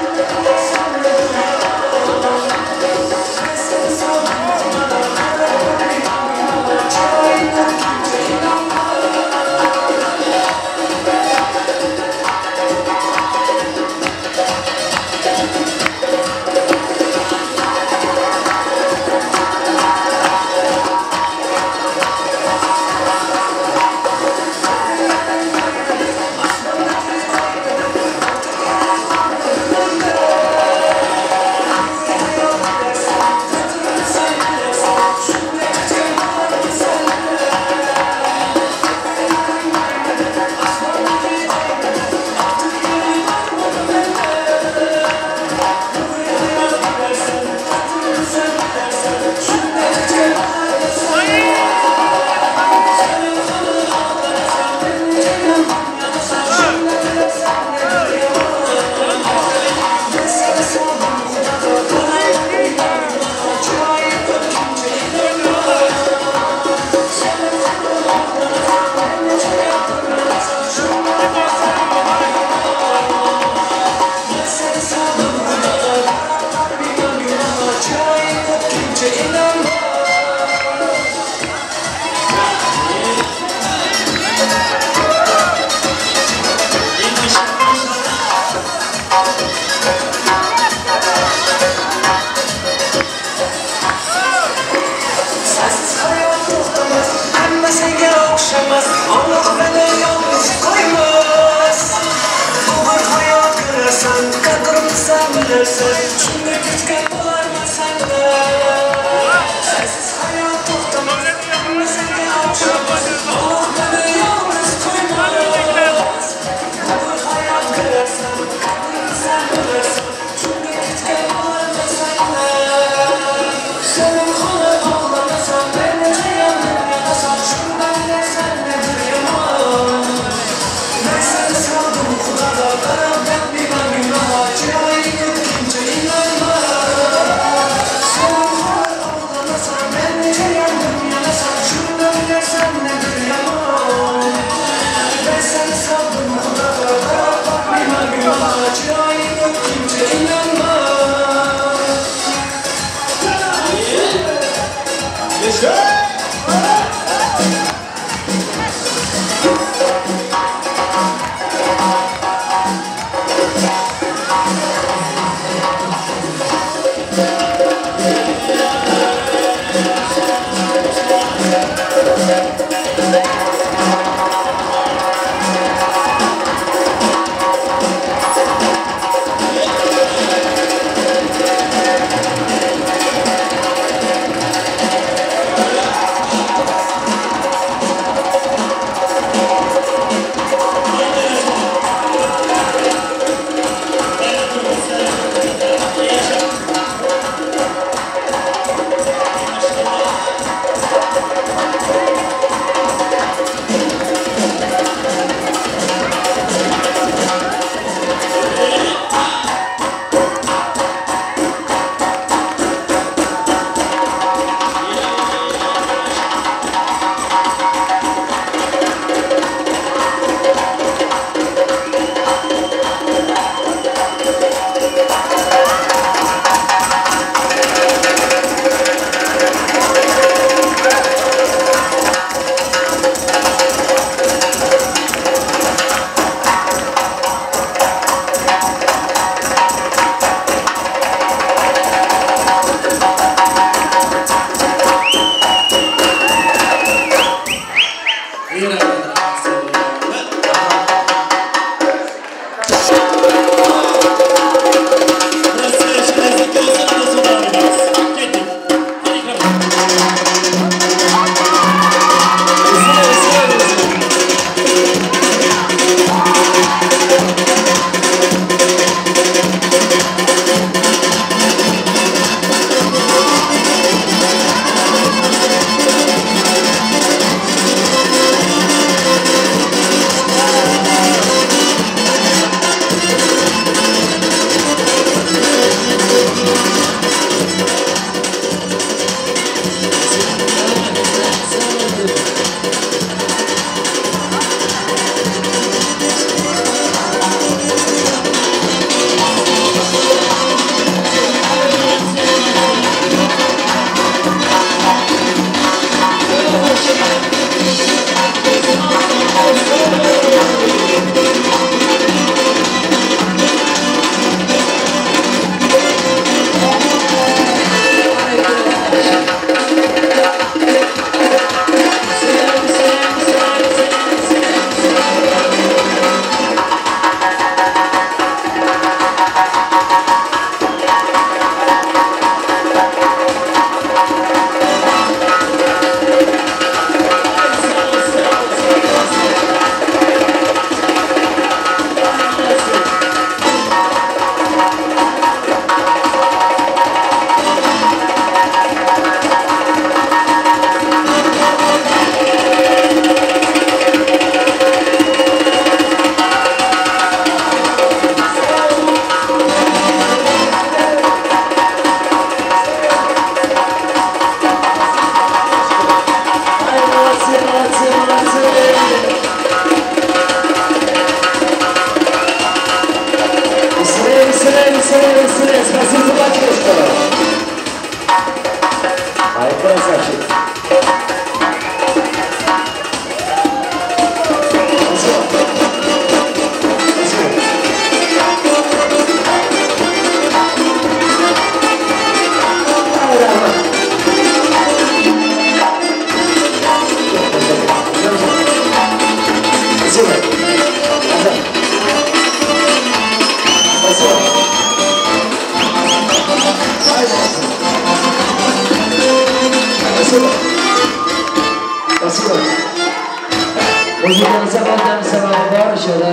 O'zbekistonda sababi bor, o'shada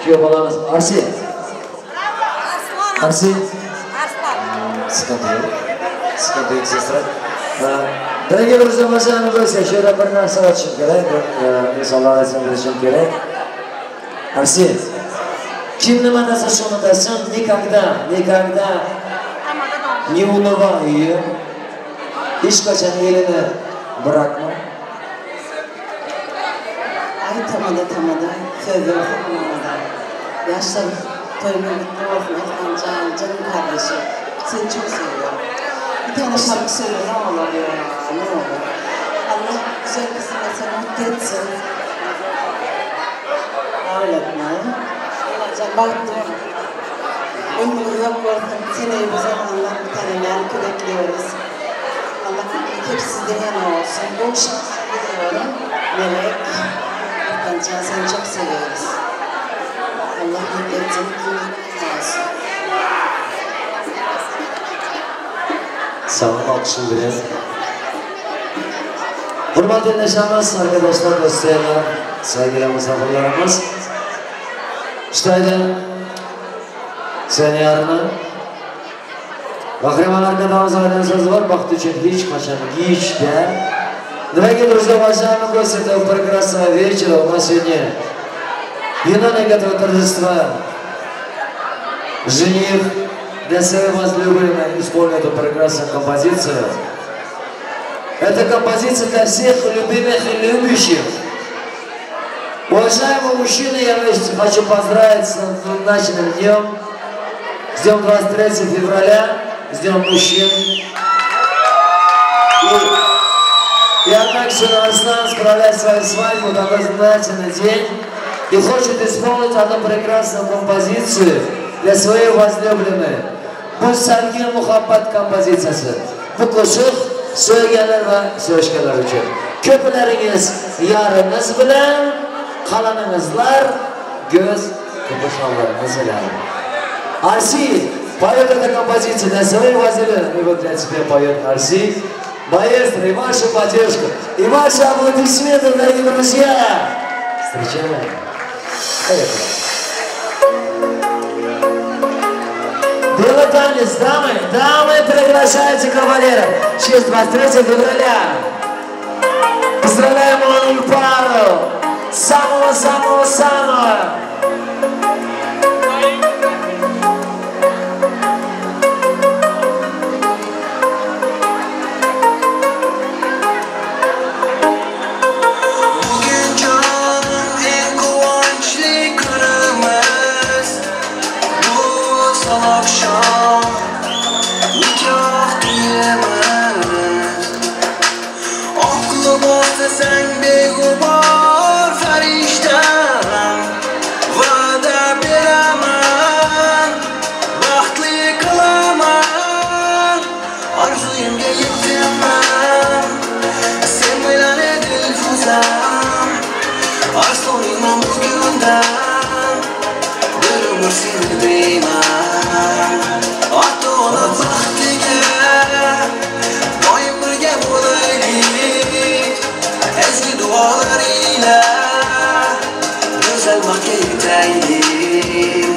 kuyov bolamiz Arsi. Arsi. Sıkıntı yok. Sıkıntı yok sesler. Дорогие друзья, уважаемые гости, еще bir narsa aytishim kerak, insonlar aytishim bilishim kerak. Arsi, kim nima desa shuni desin, никогда, никогда не унывай ее. Hech qachon elini bırakma. Ay tamada tamada, sözleri tamada. Yaşlar toyumun mutlu olsun Aslancan, canım kardeşim. Seni çok seviyorum. Bir tane şarkı söyle ne olur ya, ne olur. Allah güzel kızımla seni mutlu etsin. Ağlatma. Allah'can baktım. Ömrü uzak olsun. Seneye bu zamanlar bir tane melki bekliyoruz. Allah hep sizden yana olsun. Bol şans diliyorum. Melek. Aslancan seni çok seviyoruz. Allah mutlu etsin. Olsun. Sağ olun, alkışını biraz. Hurmatli neşamiz, arkadaşlar, dostlar, saygılı misafirlerimiz. İşte sen yarını. Kahraman arkadaşımız aynen sözü var. Baktı için hiç kaçan hiç der. Дорогие друзья, уважаемые гости, этого прекрасного вечера у нас сегодня виновник этого торжества, жених для своей возлюбленной исполнил эту прекрасную композицию. Это композиция для всех любимых и любящих. Уважаемые мужчины, я вас хочу поздравить с назначенным днем, с днем 23 февраля, с днем мужчин. И однако Арслан справляет свою свадьбу в такой знаменательный день и хочет исполнить одну прекрасную композицию для своей возлюбленной. Bu sevgi muhabbat kompozitsiyasi. Bu qo'shiq sevganlar va sevishganlar uchun. Ko'plaringiz yarınız bilan, qalaningizlar göz qipishonlaringiz bilan. Арси поет эту композицию для своей возлюбленной. И вот для тебя поет Арси. Маэстро, и ваша поддержка, и ваши аплодисменты, дорогие друзья. Встречаем. Поехали. Белый танец, дамы, дамы, приглашайте кавалеров. В честь 23 февраля. Поздравляем молодую пару. Самого-самого-самого. Sen bir gubor farishtam, va'da beraman, baxtli qilaman, orzuyimga yetaman. Sen bilan Dilfuzam, arzuyimman bugundan, bir umr seni deyman. Ota-ona baxtiga doim birga bo'laylik. Ezgi duolar ila go'zal baxtga yetaylik.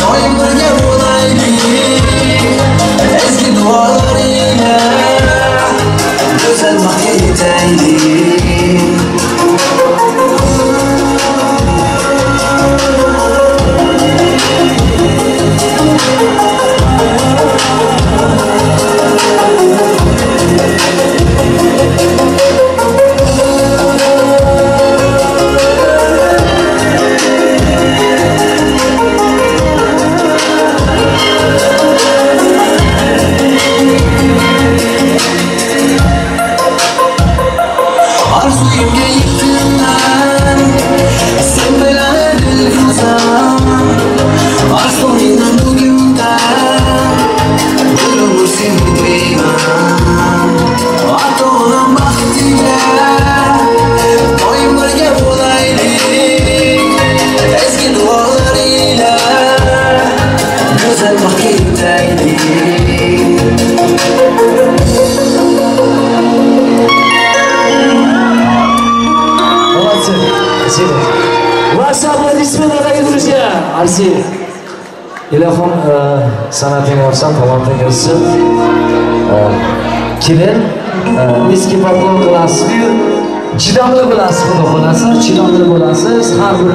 Doim birga bo'laylik, ezgi duo. bo'laylik. Arzuyimga yetdim, sen bilan Dilfuzam. Arzuyimdan bugundan bir umr seni deyman. Ota-onam baxtiga doim birga bo'laylik. Ezgi duolar ila go'zal baxtga yetaylik. Спасибо. Ваши аплодисменты, дорогие друзья. Arsi, ilohim san'ating olsin, talanting o'ssin. Kelin, низкий поклон qilasiz-ku, chidamli bo'lasiz, xudo xolasa, chidamli bo'lasiz. Har bir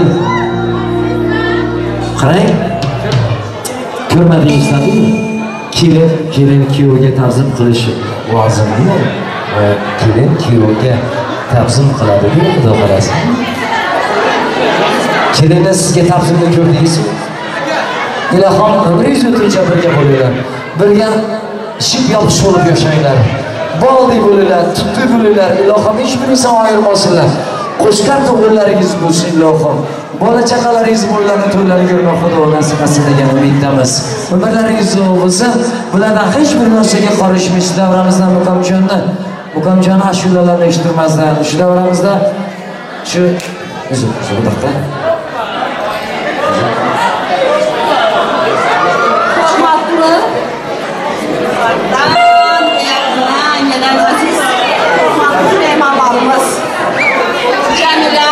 qarang, ko'rmadingizmi? Kelin, kelin kuyovga ta'zim qilishi lozim-ku. Kelin kuyovga ta'zim qiladi-ku, xudo xolasa. Kelinni sizga ta'zimni ko'rdingizmi? Ilohim umringiz o'tguncha birga bo'linglar. Birga ship yopish bo'lib yashanglar. Boldek bo'linglar, tutli bo'linglar. Ilohim hech bir inson ayirmasinlar. Qo'shqar to'g'rilaringiz bo'lsin ilohim. Bola chaqalaringiz bo'ylarini to'ylari ko'rmoq Xudo nasib qilsin degan umiddamiz. Umrlaringiz uzoq bo'lsin. Bulardan hech bir narsaga qorishmaysiz. Davramizdan Muqamjonni ashulalarini eshittirmasdan shu davramizda shu uzr, uzr, Hurmatli gelen aziz hurmatli mehmonlarimiz, Jamila,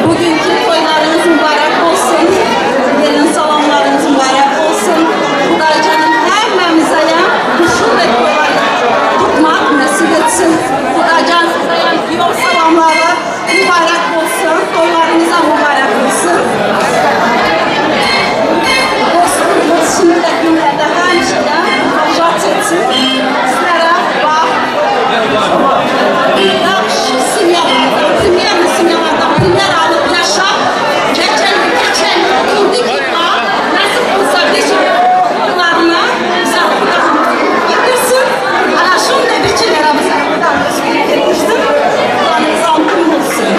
bugünkü toylarınız mübarek olsun, gelin salamlarınız mübarek olsun. Xudocanım hemmemize şunday toyları tutmak nasip etsin. Xudocan size yol salamları mübarek olsun, toylarınıza mübarek olsun. Şimdi günlerde həmişə şad etsin. Sizlərə bax, yaxşı simyalardan, simyamı simyalardan günlər alıb yaşa. Keçən indiki bax, nəsib olsa bir toylarına bizə getirsin. Ana şunday bir şeylərə bizə getirsin. Kulağınız altın olsun.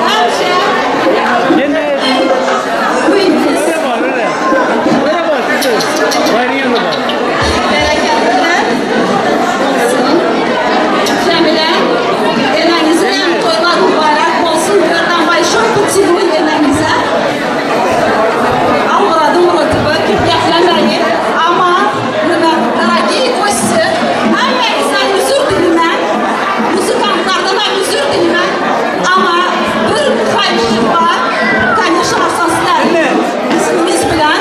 Həmişə bereketli olsun. Cemile, enenize toylar mübarek olsun. Birden большой поцелуй enenize. Avradım rotibi, köpəkləməyin. Ama дорогие гости, hemmenizden özür diliməm. Müzikantlardan da özür diliməm. Ama bir xahişim var. Конечно, asaslar bizimiz bilen.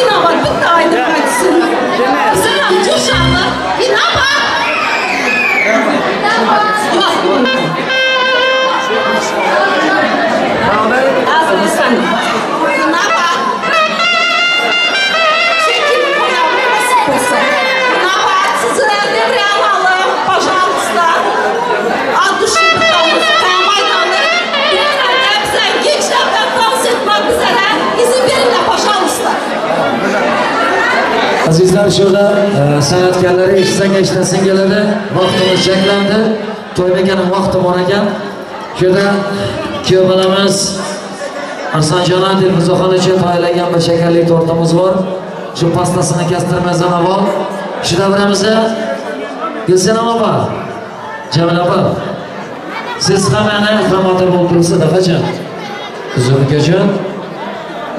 İnanvar bitti aydın kaçsın. Bizim amca uşağı. İnanvar. Azırsın. İnanvar. Çekin koyalım nasıl olsa. İnanvar. Sizlere devreye alalım. Пожалуйста. Ad duşu tutalım. Kaymaydanı. Bize gençlerden dans etmek üzere izin verin пожалуйста. Azizlar, şurada san'atkorlar eshitsang eshitasin keladi. Vaqtimiz cheklandi. To'ymakaning vaqti bor ekan. Shu yerda kuyov bolamiz Arslanjon Dilfuzaxon uchun tayyorlangan bir shakarli tortimiz bor. Shu pastasini kestirmasdan avval shu davramizda Gulsanam opa, Jamila opa, siz ham ana xamota bo'lib turibsiz qachon? Qizim ukajon,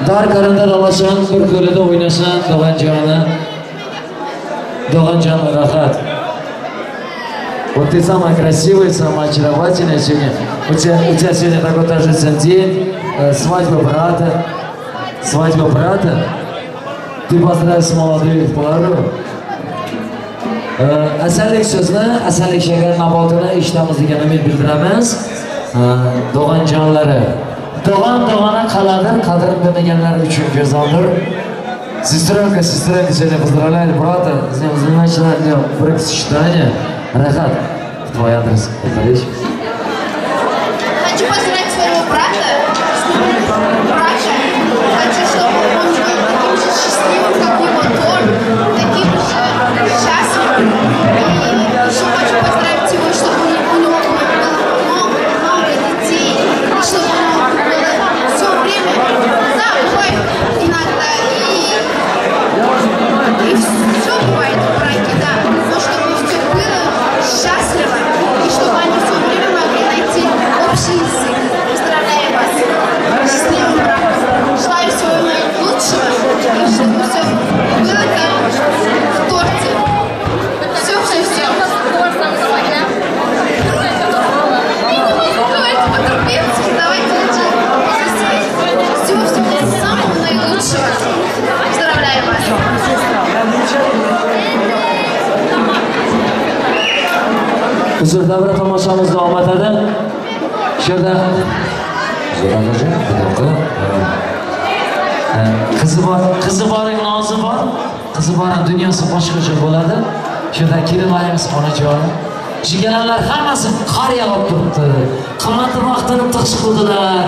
dar qarinda dalashan, bir qo'lida o'ynasan, dog'anjoni, dog'anjoni rahat. Вот ты самая красивая, самая очаровательная сегодня. У тебя сегодня такой торжественный день, свадьба брата. Свадьба брата. Ты поздравишь молодую пару. Asallik so'zni, asallik shakar nabotini eshitamiz degan umid bildiramiz. Do'g'onjonlari, do'g'on do'g'ona qaladir, qadrini bilmaganlar uchun go'zaldir. Сестренка, сестренка сегодня поздравляет брата с днем замечательного бракосочетания. Рахат, в твой адрес это речь. Хочу поздравить своего брата с брака. Хочу, чтобы он был таким же счастливым, как его торт, таким же счастливым. И еще хочу поздравить его, чтобы у него было много-много детей, и чтобы у него было все время, да, бывает иногда, и все бывает в браке, да, но чтобы все было счастливо, и чтобы они все время могли найти общий язык. Поздравляю вас с счастливым браком. Желаю всего наилучшего, и чтобы все было как в торте. Все-все-все. Давайте по-турбински, давайте лучше. Всего-всего самого наилучшего. Поздравляю вас. Uzr, davra tomoshamiz davom etadi. Shu yerda qizi bor, qizi boring nozi bor, qizi boring dunyosi boshqacha bo'ladi. Shu yerda kelinlarimiz onajonim. Jigalanlar hammasi qor yog'ib turibdi. Qimmatli vaqtini tiqish qildilar.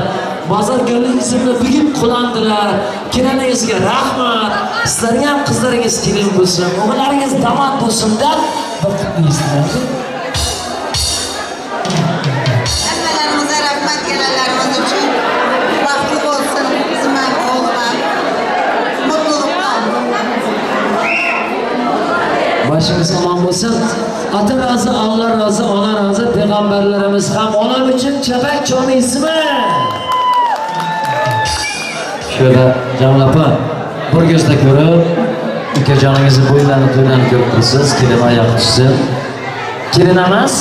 Bozorgo'lik ismli bugun qulandilar. Keliningizga rahmat. Sizlarga ham qizlaringiz kelin bo'lsin, o'g'illaringiz domod bo'lsin deb bir qutlaysizlar. Hammalarimize rahmat gelenlerimiz için. Bahtlı olsun bizim oğluma. Mutluluklar. Başımız aman bo'lsin. Ata razı, Allah razı, ona razı, peygamberlerimiz ham onam uchun chapak chorlaysizmi? Shu yerda Jamila opa bir ko'zda ko'rib, ukajoningizni bo'ylarini to'ylarini ko'rib tursiz, kelin oyoq tushsin. Kelin emas,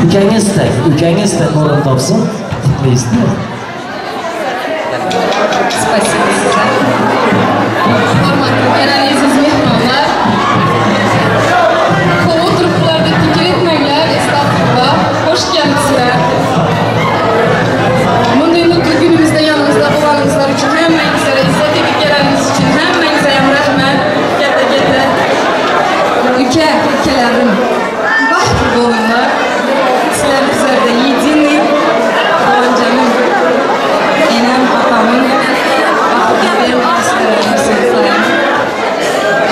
ukangiz tak o'rin topsin. Qutlaysizmi? Спасибо size. Hurmatli gelen aziz mehmonlar. Ko'p o'tiriblar deb fikr etmanglar, estag'furullah. Xo'sh kelibsizlar. Bunday mutlu kunimizda yanımızda bo'lganingizlar uchun hammangizga izzat etib kelganingiz uchun hammangizga ham rahmat. Katta-katta uka, ukalarim, baxtli bo'linglar. Sizlar bizlarda единый Do'g'onjonim, enam, opamın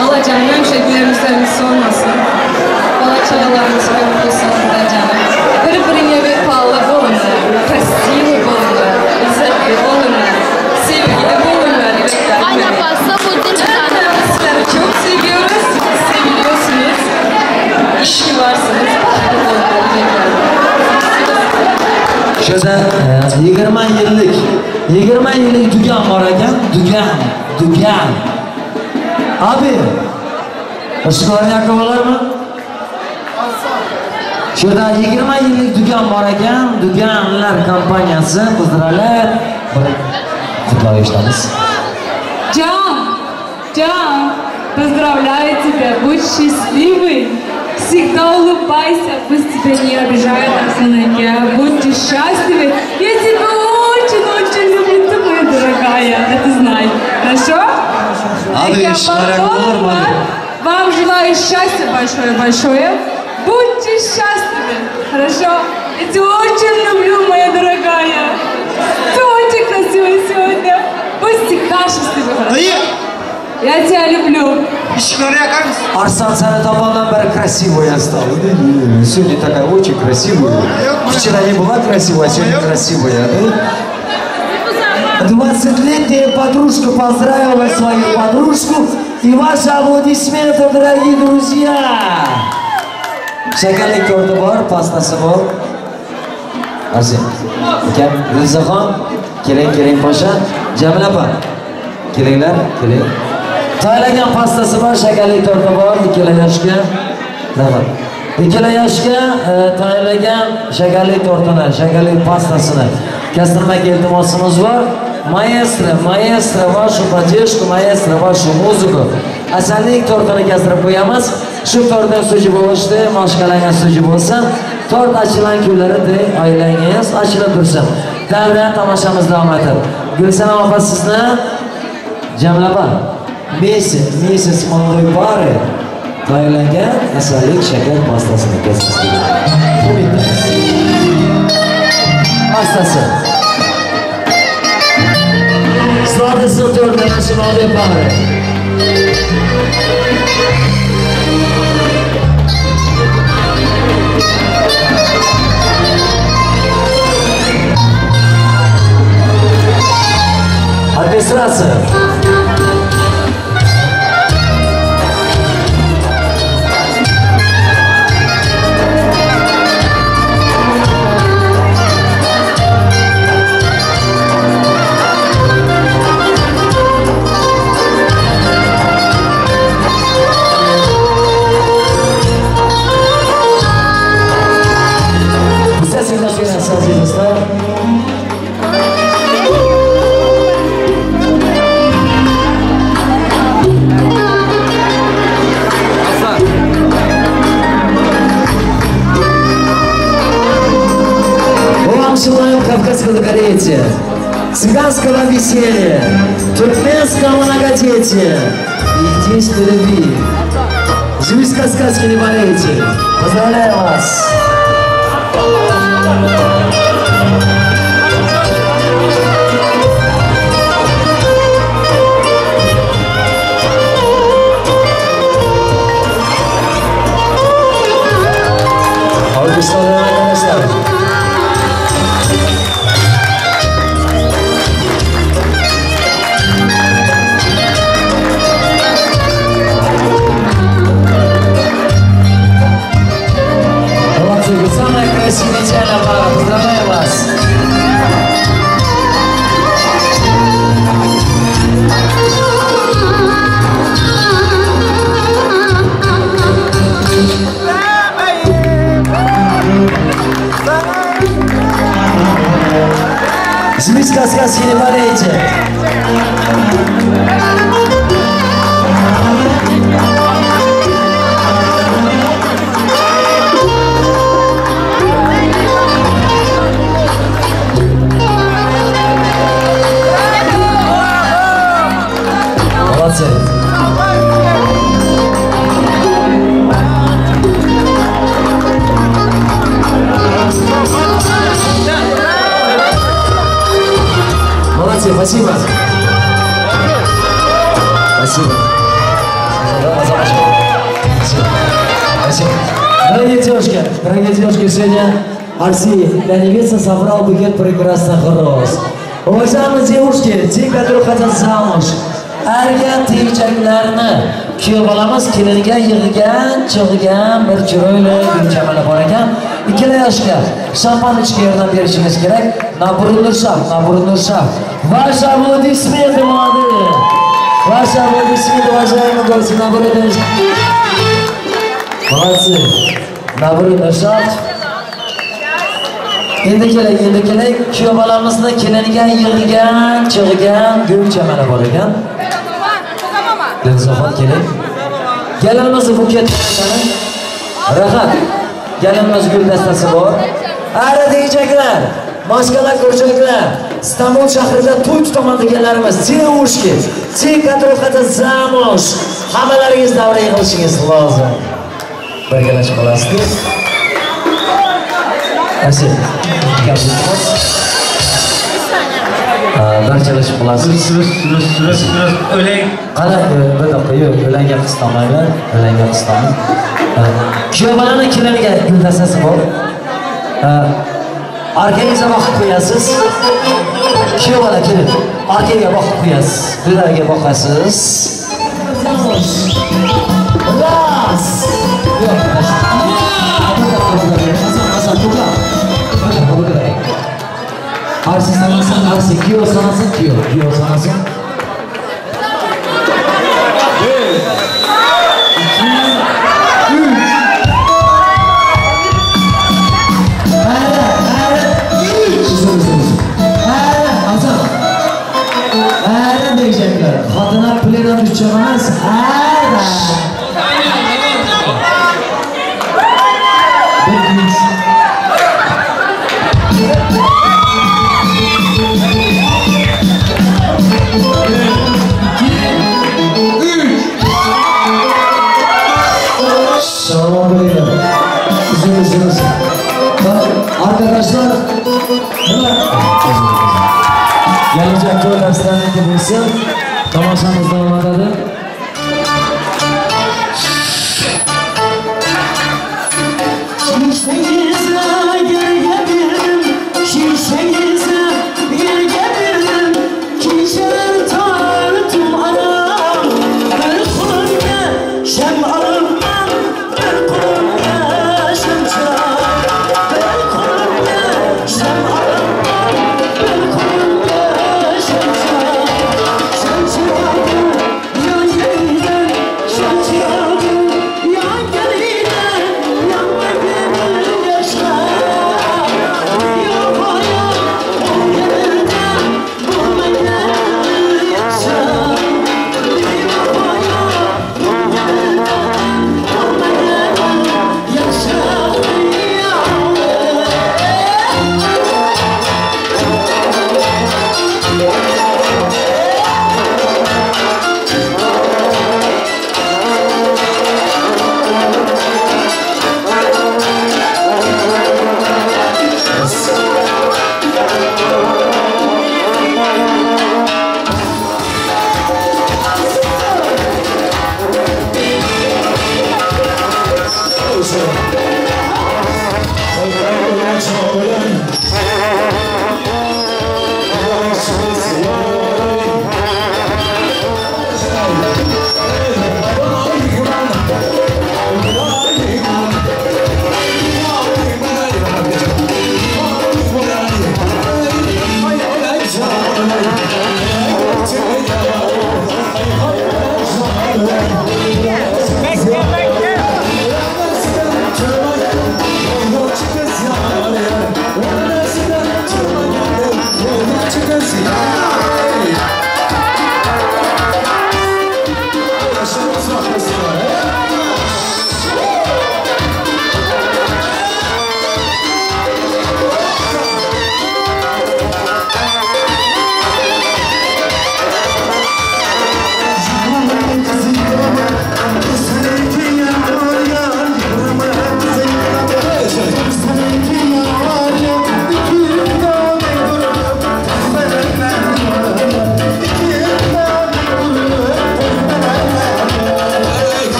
Allah canım həmişə gülər yüzləriniz solmasın. Bala çağalarınız köp olsun canım. Bir-birinə vefalı olunlar, красивый olunlar, izzətli olunlar, sevgili olunlar. Aynen pasta buldum. Sizleri çok seviyoruz, seviliyorsunuz. İyi ki varsınız, baxtlı olunlar. Shu yerda 20 yillik dugan bor ekan, dugan. Abi, qo'shiqlarni yaqin bo'larmi? Shu yerda 20 yillik dugan bor ekan, duganlar kompaniyasi поздравляет. Bir qutlab eshitamiz. Can, Can, поздравляю тебя, будь счастливый. Всегда улыбайся, пусть тебя не обижают, Арсен-аке. Будьте счастливы. Я тебя очень-очень люблю, ты моя дорогая, это знай. Хорошо? Вам желаю счастья большое-большое. Будьте счастливы, хорошо? Я тебя очень люблю, моя дорогая. Ты очень красивая сегодня. Будь всегда счастливы, хорошо? Я тебя люблю. Арсан seni tomondan beri красивая стала. Сегодня такая очень красивая. Вчера не была красивая, а сегодня красивая, да? 20-летняя подружка поздравила свою подружку. И ваши аплодисменты, дорогие друзья! Shakarlik torti bor, pastasi bor. Arsen, ukam, Dilzaxon, keling, keling Pasha. Jamila opa, kelinglar, keling. Tayyorlagan pastasi bor, shakarli torti bor, ikkala yoshga. Rahmat. Ikkala yoshga tayyorlagan shakarli tortini, shakarli pastasini kestirmak iltimosimiz bor. Maestro, maestro, вашу поддержку, maestro, вашу музыку. Asallik tortini kestirib qo'yamiz. Shu tortdan suji bo'lishdi, moshkalangan suji bo'lsin. Tort ochilgan kunlarida oilangiz ochilib tursin. Davra tomoshamiz davom etadi. Gulsanam opa sizni Jamila opa месяц молодой пары tayyorlangan asallik shakar pastasini kesamiz. Pastasi. Сладостный торт для нашей молодой пары. Администрация. Желаем кавказского долголетия, цыганского веселья, туркменского многодетия и индийской любви. Живите сказки, не болейте. Поздравляю вас! Alkışlarla arkadaşlar. Самая красивая идеальная пара. Поздравляю вас! Живите сказки, не болейте! Молодцы. Молодцы, спасибо. Спасибо. Спасибо. Дорогие девушки, сегодня Арси для невесты собрал букет прекрасных роз. Уважаемые девушки, те, которые хотят замуж, Arga tegjaklarni kuyov bolamiz keliniga yig'gan, chig'gan bir chiroyli gulchamala bor ekan. Ikkala yoshga shampan ichishga yordam berishingiz kerak. Набрунуршав, набрунуршав. Ваши аплодисменты, молодые. Ваши аплодисменты, уважаемые гости, набрунуршав. Молодцы. Набрунуршав. Endi keling, endi keling. Kuyov bolamizni keliniga yig'gan, chig'gan gulchamala bor ekan. Dilzahon keling. Kelinimizni buket rahat. Kelinimiz gul dastasi bor. Ara deyichaklar, moshkalar ko'rchaklar, Istanbul shahrida to'y tutaman deganlarimiz, девушки, те, которые хотят замуж, hammalaringiz davra yig'ilishingiz lozim. Birgalashib qolasizlar. Спасибо. Barchalashib qolasiz. O'lang. Qani, bir daqiqa, yo'q, o'langa qistamanglar, o'langa qistamang. Kuyov bolani keliniga gul dastasi bor. Arkangizga boqib qo'yasiz. Kuyov bola kelin, arkaga boqib qo'yasiz. Bularga boqasiz. Ras. Yo'q, Arsi sanasın, arsi, kuyov sanasın, kuyov, kuyov sanasın. 1, 2, 3. Hasan. Bo'linglar. Xotinlar pulini tushib emas. Ha. Bir güç. Sağlam bo'linglar. Üzüm. Bak arkadaşlar, gelecek to'ylar sizlarniki bo'lsin. Tomoshamiz davom etadi. Şemçirağı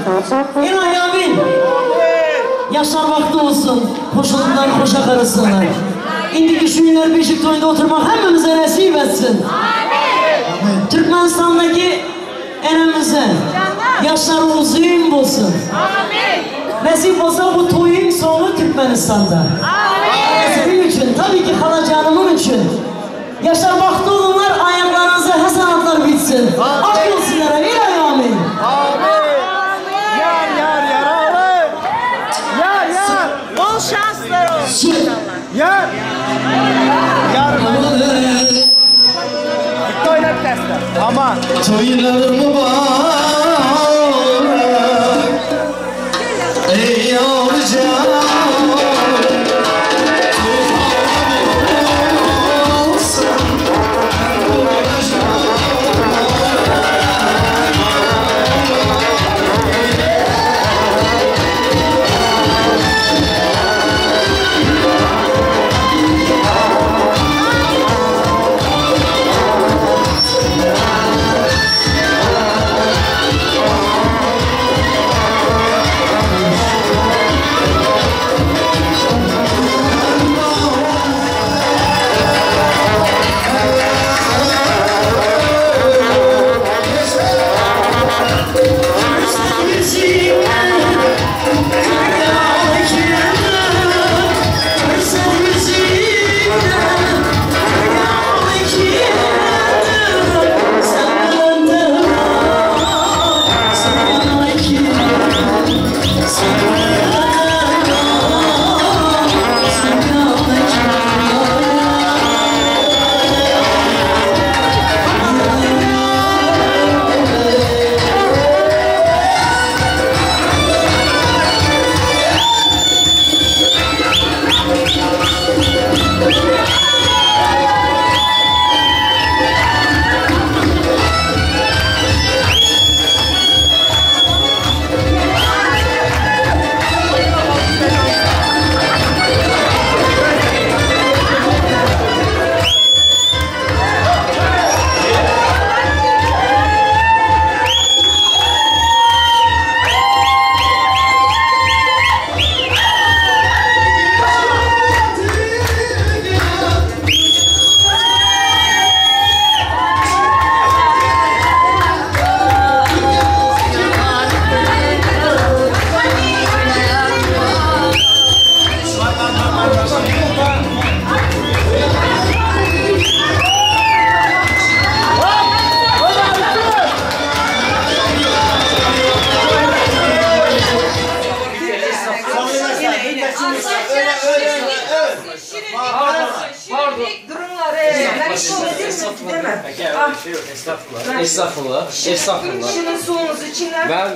İlahi amin. Yaşlar vakti olsun, hoşluklar hoşa karışsınlar. İndiki şu günler Beşik Toyu'nda oturmak hepimize nasip etsin. Amin. Türkmenistan'daki enemize yaşlar uzun olsun. Amin. Nasip olsa bu toyun sonu Türkmenistan'da. Amin. Senin için, tabii ki halacanımın için. Yaşlar baktı olunlar, ayaklarınıza hasanatlar bitsin. Ak olsunlar, ilahi amin. Amin. Yar yar yaralı. Yar yar. Bol şanslar olsun. Yar. Yar. Toylar testler. Aman. Toylar mübarek. Ey yavrucağım. Estağfurullah. Estağfurullah. Şirin suyunuz içine. Ben...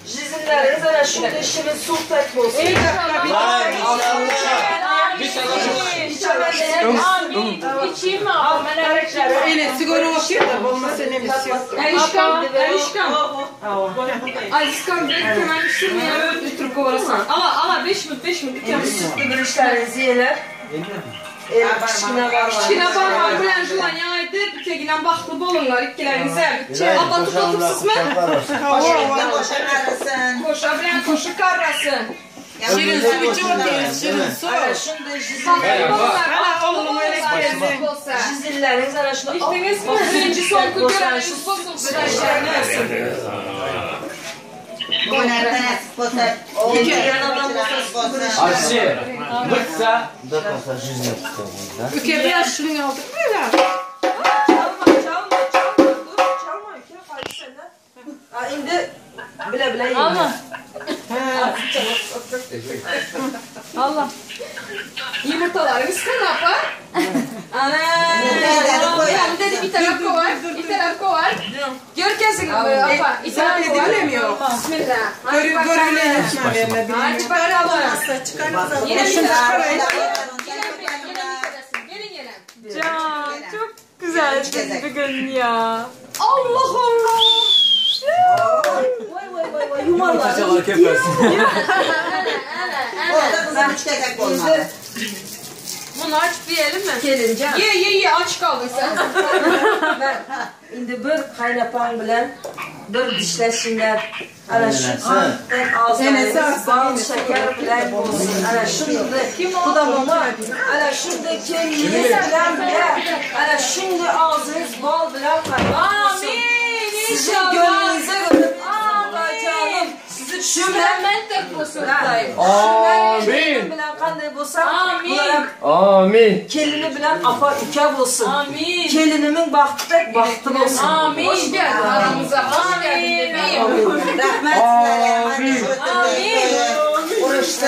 Jizinleriniz ana şurada şirin su tat olsun. İçeyim mi? Öyle sigara okuyor da olmasa ne yok. Erişkan, Erişkan. Azizkan, bir hemen şuraya bir kovarasın. Ala, ala 5 minut, 5 minut. Sütlü bir yeler. Kiçkine barmağı bilen jılanya aydı, büteginden baxtlı bolunlar ikkilerinize. Abla tutup mı? Koşa bilen koşu karrasın. Şirin su içi oturuyoruz, şirin su. Jizilleriniz arasında. İçtiniz mi? Birinci son göreviniz olsun. Ayşe, bıksa. Ülke biraz şirin aldık mı ya? Çalma, çalma, çalma. Dur, çalma ülke. Hadi sen de. Şimdi bile bile yiyin. Ama. Allah. Yumurtalarımız ne yapar? Ana. Dedi bir taraf kovar, bir taraf kovar. Gör kesin apa. Bir taraf kovar. Bismillah. Hadi bakalım. Yine bir taraf. Gelin gelin. Can çok güzelsin bugün ya. Allah Allah. Vay vay vay vay yuvarlar. Orada kızım üç gezek olmalı. Bunu aç diyelim mi? Gelince. Ye ye ye aç kaldın sen. Ben şimdi bir kaynapan bilen Bir dişleşinler. Ana şu ağızlarınız bal şeker bilen olsun. Ana şimdi bu da mama. Ana şimdi kendiniz bilen bile. Ana şimdi ağzınız bal bilen olsun. Amin. Sizin İnşallah. gönlünüze göre canım. Sizi Şükürmen tek olsun. Amin. Bilen kanday bolsa, Amin. Amin. Kelini bilen afa uka bolsun. Amin. Kelinimin bahtı tek bahtı bolsun. Amin. Hoş geldin aramıza. Hoş geldin bebeğim. Rahmet Amin. Amin. Uğraştı.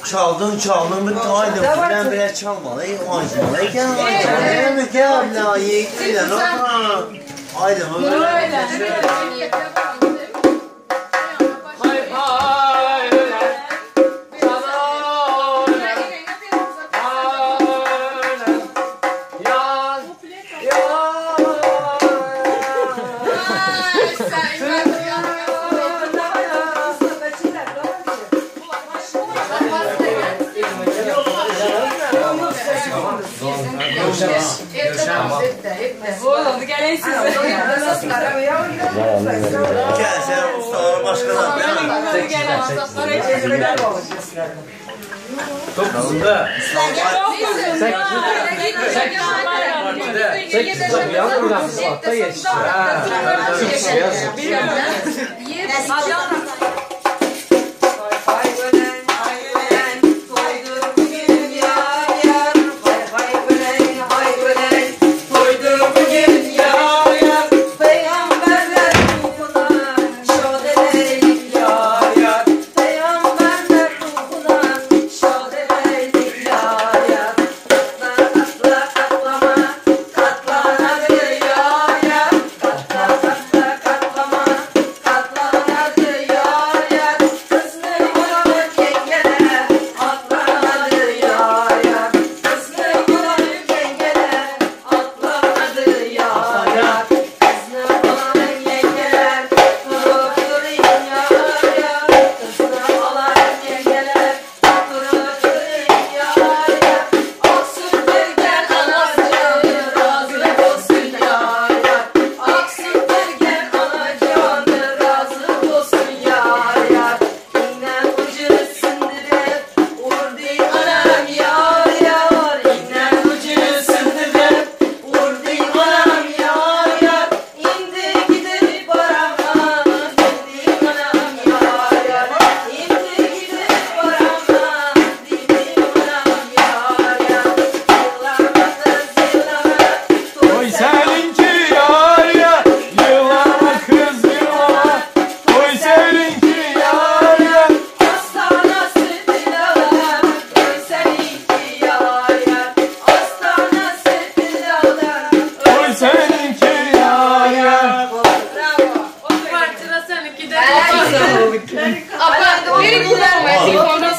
Çaldın, bir tane bilen bile çalmalı, oynamalı, Oldu, gelin size. Gel sen ustaları başkaları. 9'unda. 8'de bir an buradan saatte geçti. Apa, verin kullanmayı telefonda.